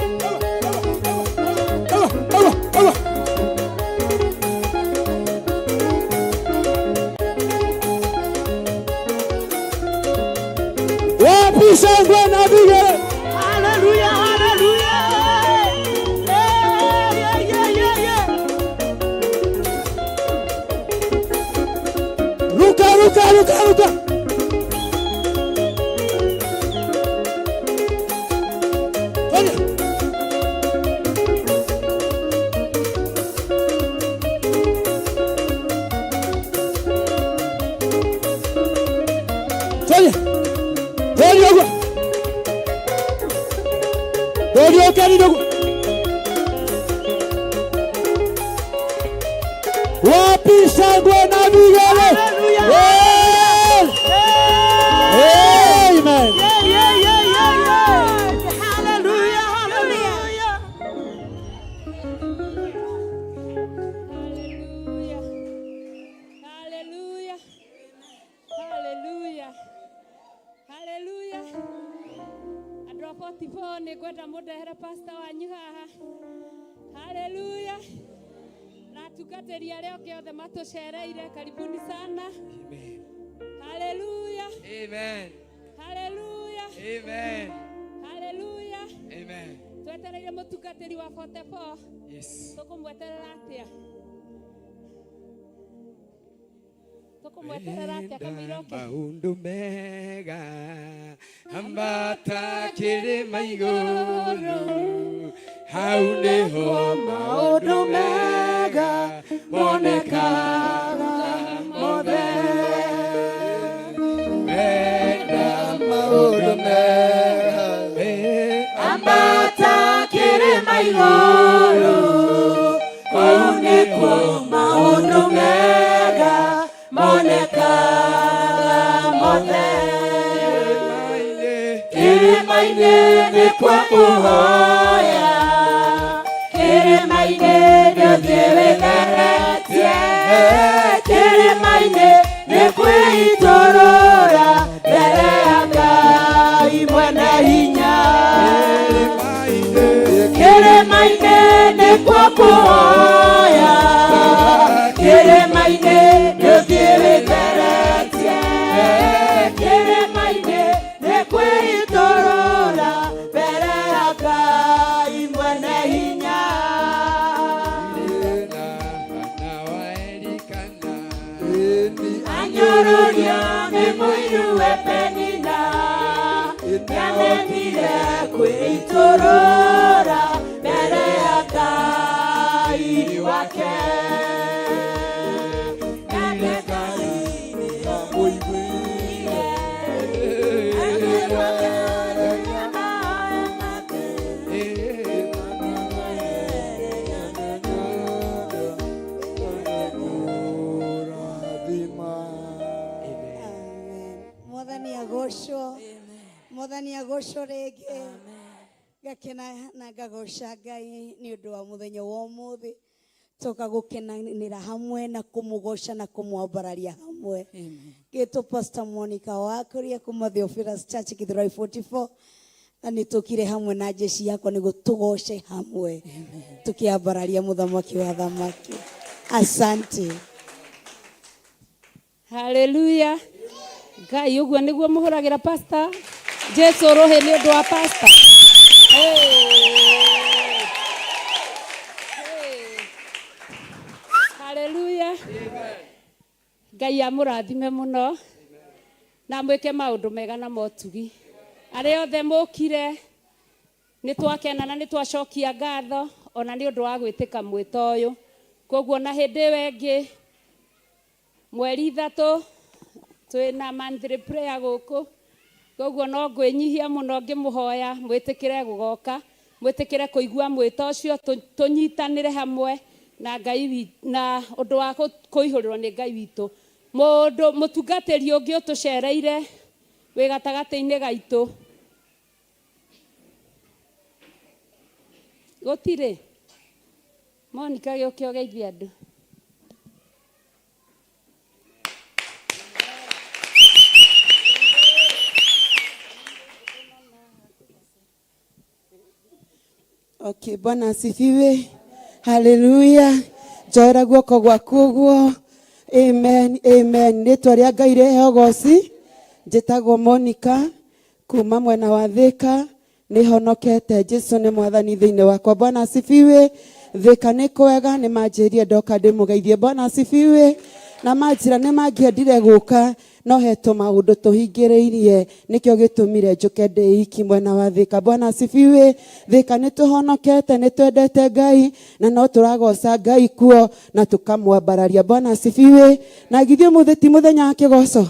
ũguo ũguo ũguo wapi shangwe na vigelegele Hallelujah, hallelujah. Yeah, yeah, yeah, yeah, yeah. Ruka, ruka, ruka, ruka. Twende. Twende. Twende ũguo. Twende ũkeni ũguo. Wapi shangwe na vigelegele? Amen. Yeah, yeah, yeah, yeah, yeah. Hallelujah, hallelujah. Hallelujah. Hallelujah. Hallelujah. Hallelujah. Andũ a 44 nĩ ngwenda mũndehere pastor wanyu haha. Hallelujah. Na atungatĩri arĩa angĩ othe matũcereire, karibuni sana. Hallelujah. Amen. Hallelujah. Amen. Hallelujah. Amen. Twetereire mũtungatĩri wa 44. Yes. Tũkũmweterera atĩa? Tũkũmweterera atĩa kamũira oke? Maũndũ mega ambata kĩrĩma igũrũ hau nĩho maũndũ mega monekaga mothe wenda maũndũ mega Ambata kĩrĩma igũrũ, kũu nĩkuo maũndũ mega monekaga mothe. Kĩrĩma-inĩ nĩkuo kũhoya, kĩrĩma-inĩ nĩũthiĩ wĩtheretie, kĩrĩma-inĩ Nĩ kwĩitũrũra mbere ya Ngai mwene hinya. Kĩrĩma-inĩ nĩkuo kũhoya, kĩrĩma-inĩ nĩũthiĩ wĩtheretie, kĩrĩma-inĩ nĩ kwĩitũrũra mbere ya Ngai mwene hinya. Anyũrũrio nĩ mũiruwe Penina, nĩamenyire kwĩitũrũra mbere ya Ngai wake. Nake Ngai nĩamũiguire, akĩmũteithia mahoya make. Mwathani agocwo, Mwathani agocwo rĩngĩ. Ngakena na ngagoca Ngai nĩ ũndũ wa mũthenya wa ũmũthĩ, toka gũkenanĩra hamwe na kũmũgoca na kũmwambararia hamwe. Gĩtwo Pastor Monica Wakuria kuma Theophilus Church Githurai 44, na nĩ tũkire hamwe na jeshi yakwa nĩguo tũgoce hamwe tũkĩambararia mũthamaki wa thamaki. Asante. Haleluya. Ngai ũguo nĩguo mũhũragĩra pastor Jesu rũhĩ nĩ ũndũ wa pastor. Hey. Hey. Haleluya. Ngai amũrathime mũno na mwĩke maũndũ mega na motugi. Arĩa othe mũkire nĩ twakena na nĩ twacokia ngatho ona nĩ ũndũ wa gwĩtĩka mwĩto ũyũ. Koguo na hĩndĩ ĩyo ĩngĩ mweri 3 twĩna monthly prayer gũkũ, koguo no ngwĩnyihia mũno ngĩmũhoya mwĩtĩkĩre gũgoka, mwĩtĩkĩre kũigua mwĩto ũcio, tũnyitanĩre hamwe na Ngai na ũndũ wa kũihũrĩrwo nĩ Ngai witũ. Mũndũ mũtungatĩri ũngĩ ũtũcereire wĩ gatagatĩ-inĩ gaitũ gũtirĩ. Monica gĩũke ũgeithie andũ. Okay, Bwana asifiwe. Haleluya. Njoera guoko gwaku ũguo. Amen, amen. Rĩtwa rĩa Ngai rĩheo ũgoci. Njĩtagwo Monica kuma mwena wa Thika, nĩhonokete. Jesu nĩ mwathani thĩinĩ wakwa. Bwana asifiwe. Thika nĩ kwega, nĩ manjĩrire ndoka ndĩmũgeithie. Bwana asifiwe. Na manjĩra nĩ mangĩendire gũka no he tũmaũndũ tũhingĩrĩirie, nĩkĩo gĩtũmire njũke ndĩ iki mwena wa Thika. Bwana asifiwe. Thika nĩ tũhonokete, nĩ twendete Ngai na no tũragoca Ngai kuo na tũkamwambararia. Bwana asifiwe. Na githĩ ũmũthĩ ti mũthenya wa kĩgoco?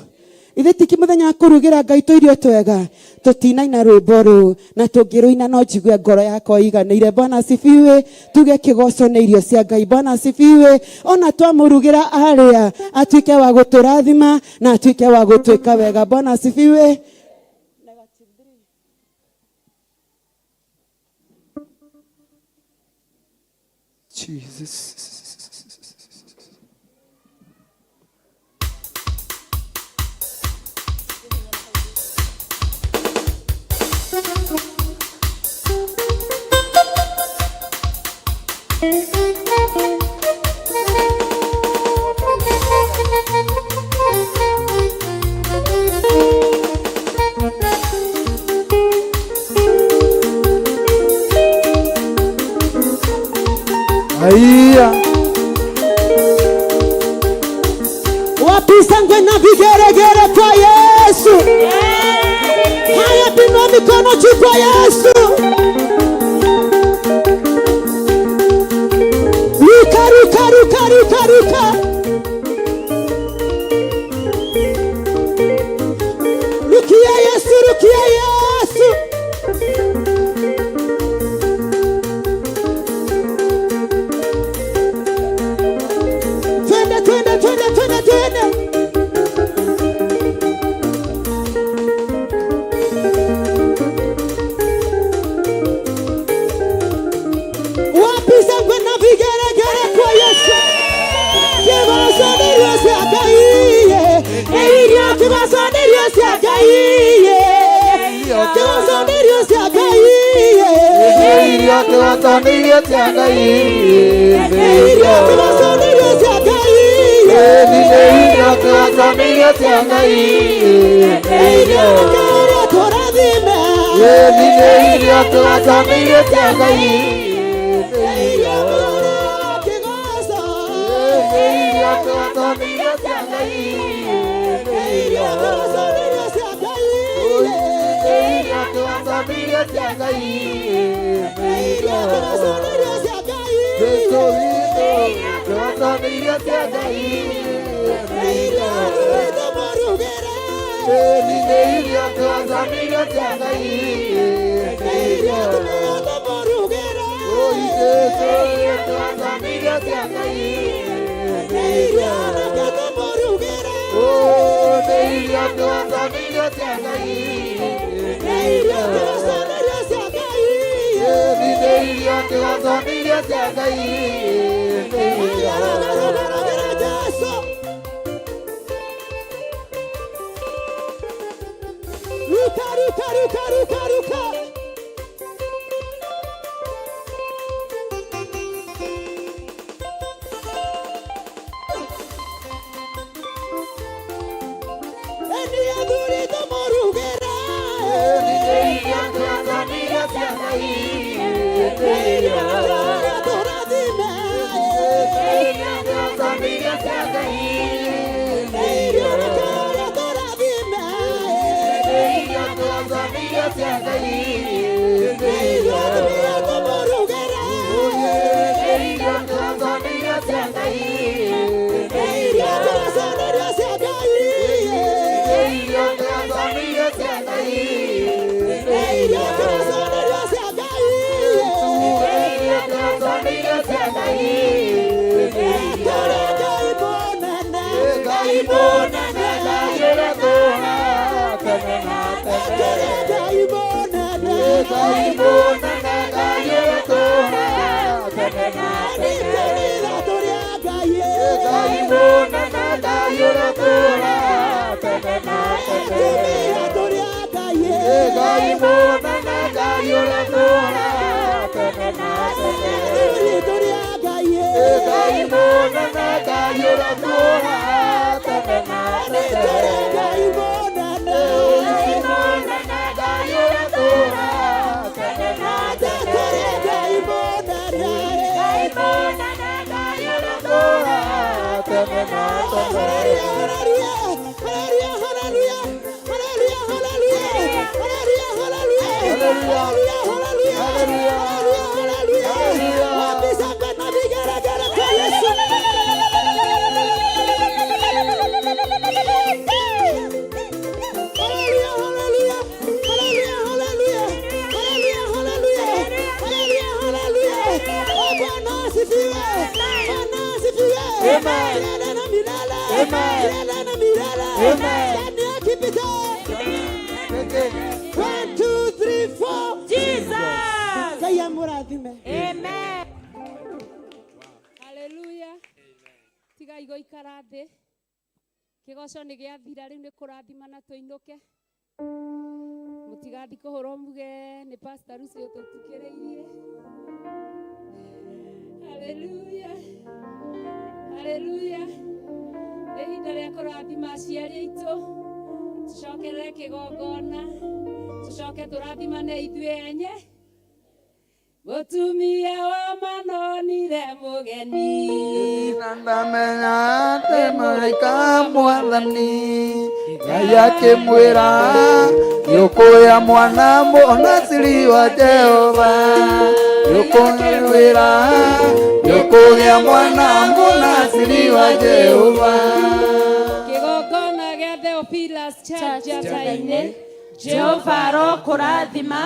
Ithe ti mũthenya wa kũrugĩra Ngai tũirio twega? Tũtinaina rwĩmbo rũu na tũngĩrũina no njigue ngoro yakwa ĩiganĩire. Bwana asifiwe. Tuge kĩgoco nĩ irio cia Ngai. Bwana asifiwe. Ona twamũrugĩra arĩa atuĩke wa gũtũrathima na atuĩke wa gũtwĩka wega. Bwana asifiwe. Jesus. Haiya. Wapi shangwe na vigeregere kwa Yesu? Haya, pinua mikono juu kwa Yesu. Ruka, ruka, ruka, ruka, ruka. Rukia Yesu, rukia Yesu. Twende, twende, twende, twende, twende. Wapi shangwe na vigeregere kwa Yesu? Ngai kĩgoco nĩ irio cia Ngai Nĩ irio kĩgoco nĩ irio cia Ngai nĩ irio kĩgoco nĩ irio cia Ngai Nĩ irio kĩgoco nĩ irio cia Ngai nĩ irio kĩrĩa tũrathime Nĩ irio kĩgoco nĩ irio cia Ngai nĩ irio kĩgoco Nĩ irio kĩgoco nĩ irio cia Ngai nĩ irio kĩgoco nĩ irio cia Ngai Nĩ irio kĩgoco nĩ irio cia Ngai nĩ irio kĩgoco nĩ irio cia Ngai Jesu witũ kĩgoco nĩ irio cia Ngai nĩ irio athurĩte mũrugĩre Nĩ irio kĩgoco nĩ irio cia Ngai nĩ irio atumia tũmũrugĩre Jesu kĩgoco nĩ irio cia Ngai nĩ irio anake tũmũrugĩre Nĩ irio kĩgoco nĩ irio cia Ngai nĩ irio kĩgoco nĩ irio cia Ngai Nĩ irio kĩgoco nĩ irio cia Ngai Rugĩra Jesu ruka ruka ruka ruka ruka Eni athuri tũmũrugĩre Nĩ irio kĩgoco nĩ irio cia Ngai nĩ irio kĩrĩa tũrathime Nĩ irio kĩgoco nĩ irio cia Ngai nĩ irio kĩrĩa tũrathime Nĩ irio kĩgoco nĩ irio cia Ngai nĩ irio atumia tũmũrugĩre Nĩ irio kĩgoco nĩ irio cia Ngai nĩ irio kĩgoco nĩ irio cia Ngai Nĩ irio kĩgoco nĩ irio cia Ngai nĩ irio kĩgoco nĩ irio cia Ngai Nĩ irio kĩgoco nĩ irio cia Ngai Tũrĩ Ngai mũnene Ngai mũnene Ngai ũrĩa ũtũũraga tene na tene Tũrĩ Ngai mũnene Ngai mũnene Ngai ũrĩa ũtũũraga tene na Nĩ tene kanitha tũrĩ a Ngai Ngai mũnene Ngai ũrĩa ũtũũraga tene na tene Atumia tũrĩ a Ngai Ngai mũnene Ngai ũrĩa ũtũũraga tene na tene Athuri tũrĩ a Ngai Ngai mũnene Ngai ũrĩa ũtũũraga tene na Nĩ tene tũrĩ Ngai mũnene mũnene Ngai ũrĩa ũtũũraga tene na tene Tũrĩ Ngai mũnene mũnene Ngai ũrĩa ũtũũraga tene na tene Hallelujah, hallelujah, hallelujah, hallelujah, hallelujah, hallelujah, hallelujah, hallelujah, hallelujah, hallelujah, hallelujah. Wapi shangwe na vigelegele kwa Yesu? Hallelujah, hallelujah, hallelujah, hallelujah, hallelujah, hallelujah, hallelujah, hallelujah. Oh, Bwana asifiwe. Bwana asifiwe. Amen. Milele na milele. Amen. Milele na milele. Amen. Ndani ya kipita. 1, 2, 3, 4. Jesus. Ngai amũrathime. Amen. Haleluya. Tigai gũikara thĩ. Kĩgoco nĩ gĩathira rĩu nĩ kũrathimana tũinũke. Mũtigathiĩ kũhũrwo muge nĩ Pastor Lucy ũtũtukĩrĩirie. Haleluya. Haleluya. Nĩ ihinda rĩa kũrathima aciari aitũ. Tũcokerere kĩgongona. Tũcoke tũrathimane ithuĩ enye. Mũtumia wa manonire mũgeni. Ndamenya atĩ mũraika mwathani Ngai akĩmwĩra nĩũkũgĩa mwana mũnaciri wa Jehova nĩũkũmwĩra nĩũkũgĩa mwana mũnaciri wa Jehova Kĩgongona gĩa Theophilus Church Njata-inĩ. Jehova arokũrathima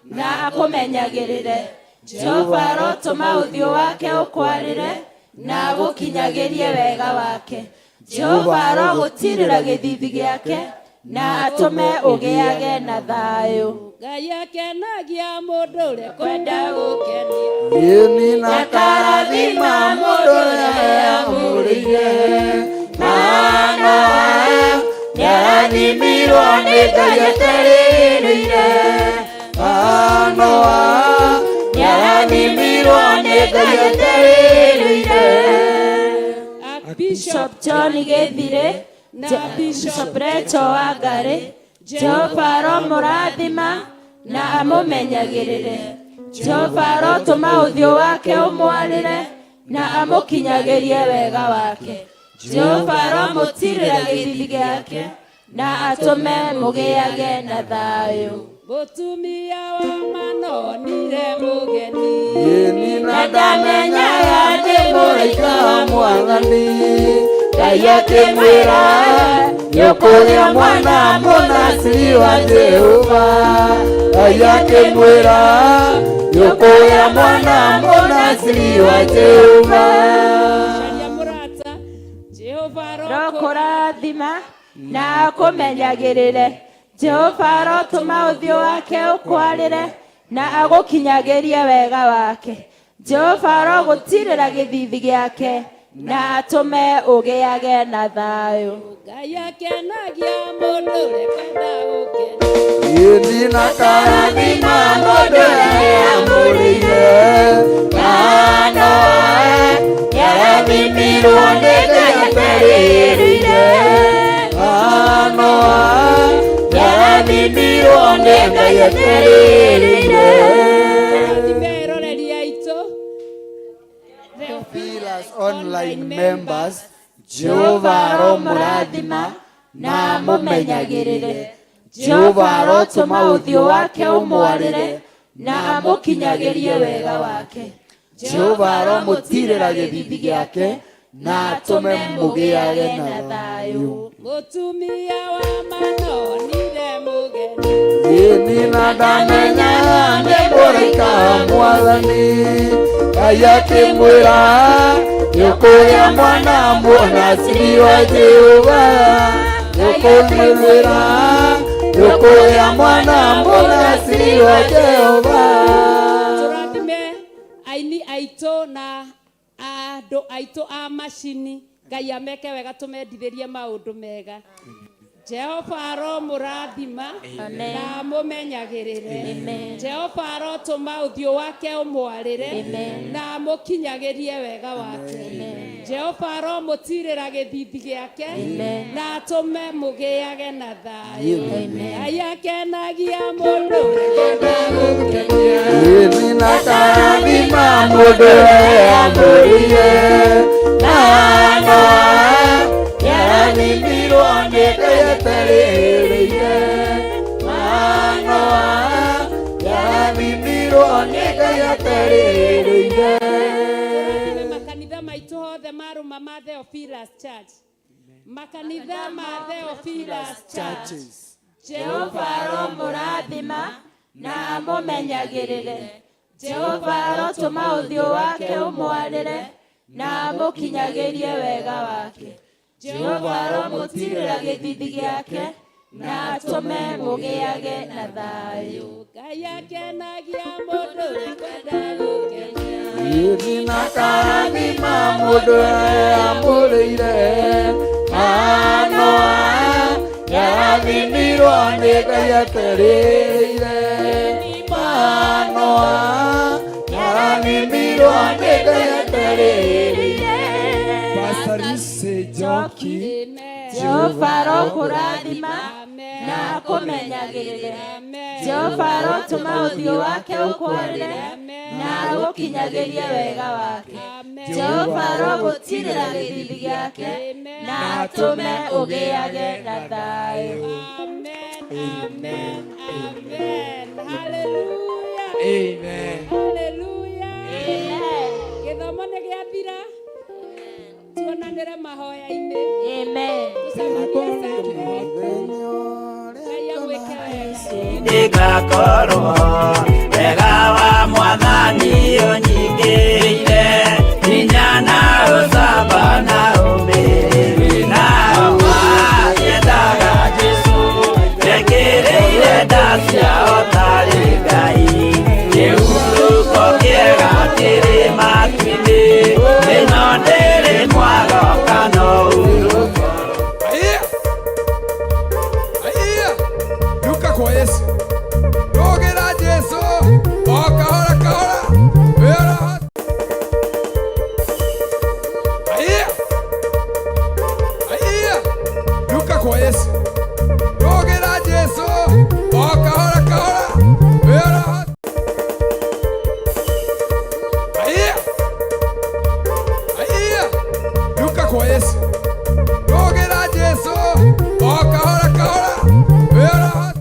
na akũmenyagĩrĩre. Jehova arotũma ũthiũ wake ũkwarĩre na agũkinyagĩrie wega wake. Jehova arogũtirĩra gĩthithi gĩake na atũme ũgĩage na thayũ. Ngai akenagia mũndũ ũrĩa kwenda gũkenia. Ĩni na karathima mũndũ ũrĩa eamũrĩire Manoa nĩarathimirwo Nĩarathimirwo nĩ Ngai eterĩrĩire. Noa nĩarathimirwo nĩ Ngai eterĩrĩire. Bishop John Gĩthire na Bishop Rachel Wangari, Jehova aromũrathima na amũmenyagĩrĩre. Jehova arotũma ũthiũ wake ũmwarĩre na amũkinyagĩrie wega wake. Jehova aromũtirĩra gĩthithi gĩake na atũme mũgĩage na thayũ. Mũtumia wa manonire mũgeni. Ĩni na ndamenyaga nĩ mũraika wa Mwathani. Ngai akĩmwĩra nĩũkũgĩa mwana mũnaciri wa Jehova. Ngai akĩmwĩra nĩũkũgĩa mwana mũnaciri wa Jehova. Caria mũrata. Jehova Arokũrathima na akũmenyagĩrĩre. Jehova arotũma ũthiũ wake ũkwarĩre na agũkinyagĩrie wega wake. Jehova arogũtirĩra gĩthithi gĩake na atũme ũgĩage na thayũ. Ngai akenagia mũndũ ũrĩa kwenda gũkena. Ĩni na karathima mũndũ ũrĩa amũrĩire. Na Noa nĩarathimirwo nĩ Ngai eterĩrĩire. Na Noa nĩarathimirwo nĩ Ngai eterĩrĩire. Rathime eroreri aitũ. Theophilus online members, Jehova aromũrathima na amũmenyagĩrĩre. Jehova arotũma ũthiũ wake ũmwarĩre na amũkinyagĩrie wega wake. Jehova aromũtirĩra gĩthithi gĩake na atũme mũgĩage na thayũ. Mũtumia wa manonire mũgeni. Ĩni na ndamenyaga nĩ mũraika wa Mwathani. Ngai akĩmwĩra nĩũkũgĩa mwana mũnaciri wa Jehova. Nĩũkũmwĩra nĩũkũgĩa mwana mũnaciri wa Jehova. Tũrathime aini aitũ na andũ aitũ a macini. Ngai ameke wega tũmendithĩrie maũndũ mega. Jehova aromũrathima na amũmenyagĩrĩre. Jehova arotũma ũthiũ wake ũmwarĩre na amũkinyagĩrie wega wake. Jehova aromũtirĩra gĩthithi gĩake na atũme mũgĩage na thayũ. Ngai akenagia mũndũ ũrĩa kwenda gũkenia. Ĩni na karathima mũndũ ũrĩa amũrĩire. Na Noa nĩarathimirwo nĩ Ngai eterĩrĩire. Na Noa nĩarathimirwo nĩ Ngai eterĩrĩire. Tũrathime makanitha maitũ hothe marũma ma Theophilus Church. Makanitha ma Theophilus Church. Jehova aromũrathima na amũmenyagĩrĩre. Jehova arotũma ũthiũ wake ũmwarĩre na amũkinyagĩrie wega wake. Jehova aromũtirĩra gĩthithi gĩake na atũme mũgĩage na thayũ. Ngai akenagia mũndũ ũrĩa kwenda gũkenia. Ĩni na karathima mũndũ ũrĩa amũrĩire. Na Noa nĩarathimirwo nĩ Ngai eterĩrĩire. Na Noa nĩarathimirwo nĩ Ngai eterĩrĩire. Pastor Lucy Njoki. Jehova arokũrathima na akũmenyagĩrĩre. Jehova arotũma ũthiũ wake ũkwarĩre na agũkinyagĩrie wega wake. Jehova arogũtirĩra gĩthithi gĩake na atũme ũgĩage na thayũ. Amen, amen, amen. Hallelujah. Amen. Hallelujah. Gĩthomo nĩ gĩathira. Tuonanĩre mahoya-inĩ. Amen. Tũcemanie Sunday. Ngai amwĩke wega. Ndĩgakorwo wega wa Mwathani ũnyingĩrĩire hinya na ũcamba na ũmĩrĩru na nyendaga Jesũ mekĩrĩire nda ciao tarĩ Ngai kĩhurũko kĩega kĩrĩ matu-inĩ ĩno ndĩrĩ mwago kana ũhurũko. Aya. Aya. Kwa Yesu. Rũgĩra Jesu o kahora kahora wĩra. Aiya, aiya, ruka kwa Yesu. Rũgĩra Jesu o kahora kahora wĩra.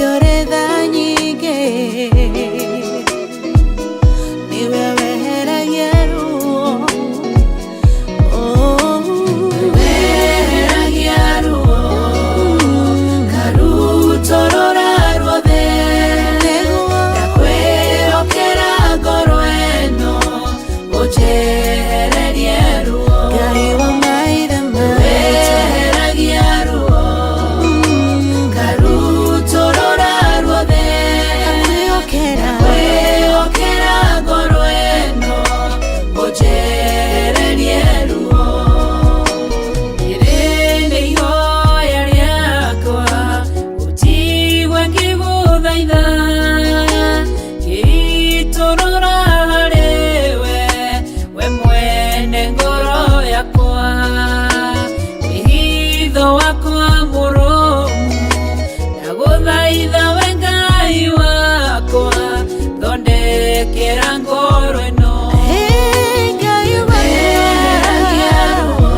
ũrĩ tha nyingĩ, nĩwe weheragia ruo. Weheragia ruo, karutorora ruothe, ndakwĩhokera ngoro ĩno, ũnjehererie ruo. Ngai wa maithe maitũ. Weheragia ruo, karutorora ruothe, ndakwĩhokera ngoro ĩno, ũnjehererie ruo. Rĩrĩ nĩ ihoya rĩakwa, ũnjigue ngĩgũthaitha, ngĩitũrũra harĩwe, we mwene ngoro yakwa. Wĩhitho wakwa mũrũmu, ndagũthaitha we Ngai wakwa, thondekera ngoro ĩno. Weheragia ruo,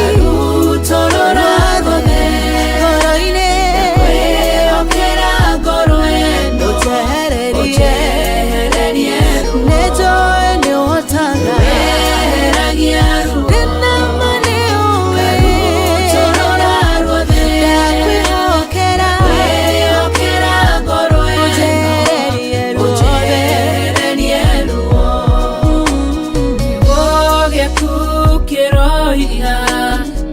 karutorora ruothe, ndakwĩhokera ngoro ĩno, ũnjehererie ruo. Nĩnjũĩ nĩũhotaga. Weheragia ruo, Ndĩnama nĩũĩ. karutorora ruothe, Ndakwĩhokera. ndakwĩhokera ngoro ĩno, Ũnjehererie ruothe. ũnjehererie ruo. Kiugo gĩaku kĩroiga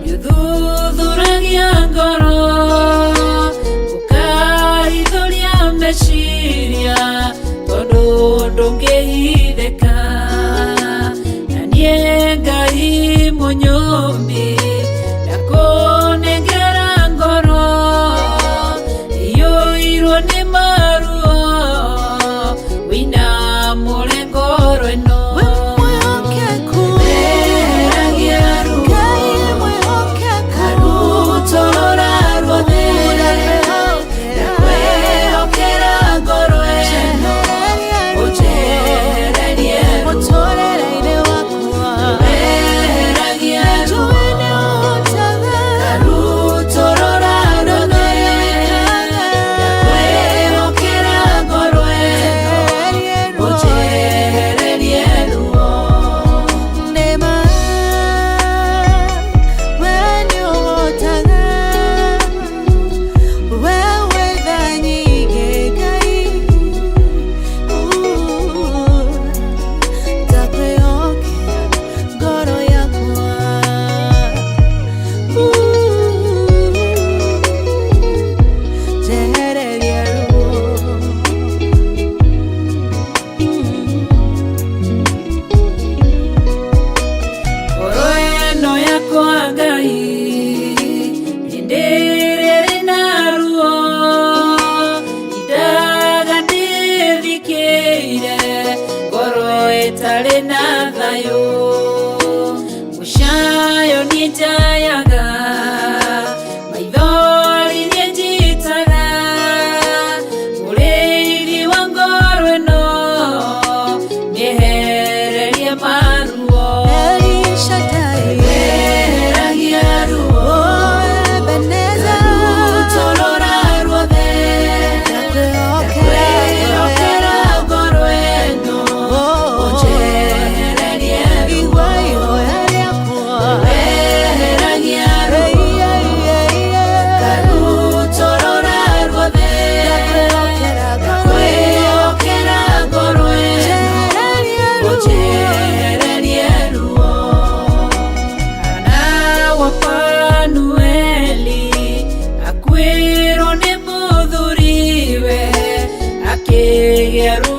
nĩũthuthuragia ngoro, ũkaithũria meciria, tondũ ndũngĩhithĩka. Na niĩ Ngai mũnyũmbi, ndakũnengera ngoro iyũirwo nĩ maruo, wĩinamũre ngoro ĩno. Weheragia ruo, karutorora ruothe, ndakwĩhokera ngoro ĩno, ũnjehererie ruo. Weheragia ruo, karutorora ruothe, ndakwĩhokera ngoro ĩno, ũnjehererie ruo. Nĩma we nĩũhotaga, we wĩ tha nyingĩ Ngai. Ndakwĩhokera ngoro yakwa. Njehererie ruo. Ngoro ĩno yakwa Ngai, hĩndĩ ĩrĩa ĩrĩ na ruo, indaga ndĩthikĩire, ngoro ĩtarĩ na thayũ. Mũcayo niĩ njayaga, maithori niĩ njitaga, mũrĩithi wa ngoro ĩno, nĩehererie maruo. El Shaddai. Weheragia ruo, Ebenezer. karutorora ruothe, ndakwĩhokera ngoro ĩno, ũnjehererie ruo. Igua ihoya rĩakwa. Weheragia ruo, karutorora ruothe, ndakwĩhokera ngoro ĩno, ũnjehererie ruo. Hana wa Fanueli akuĩrwo nĩ mũthuriwe, akĩgĩa ruo.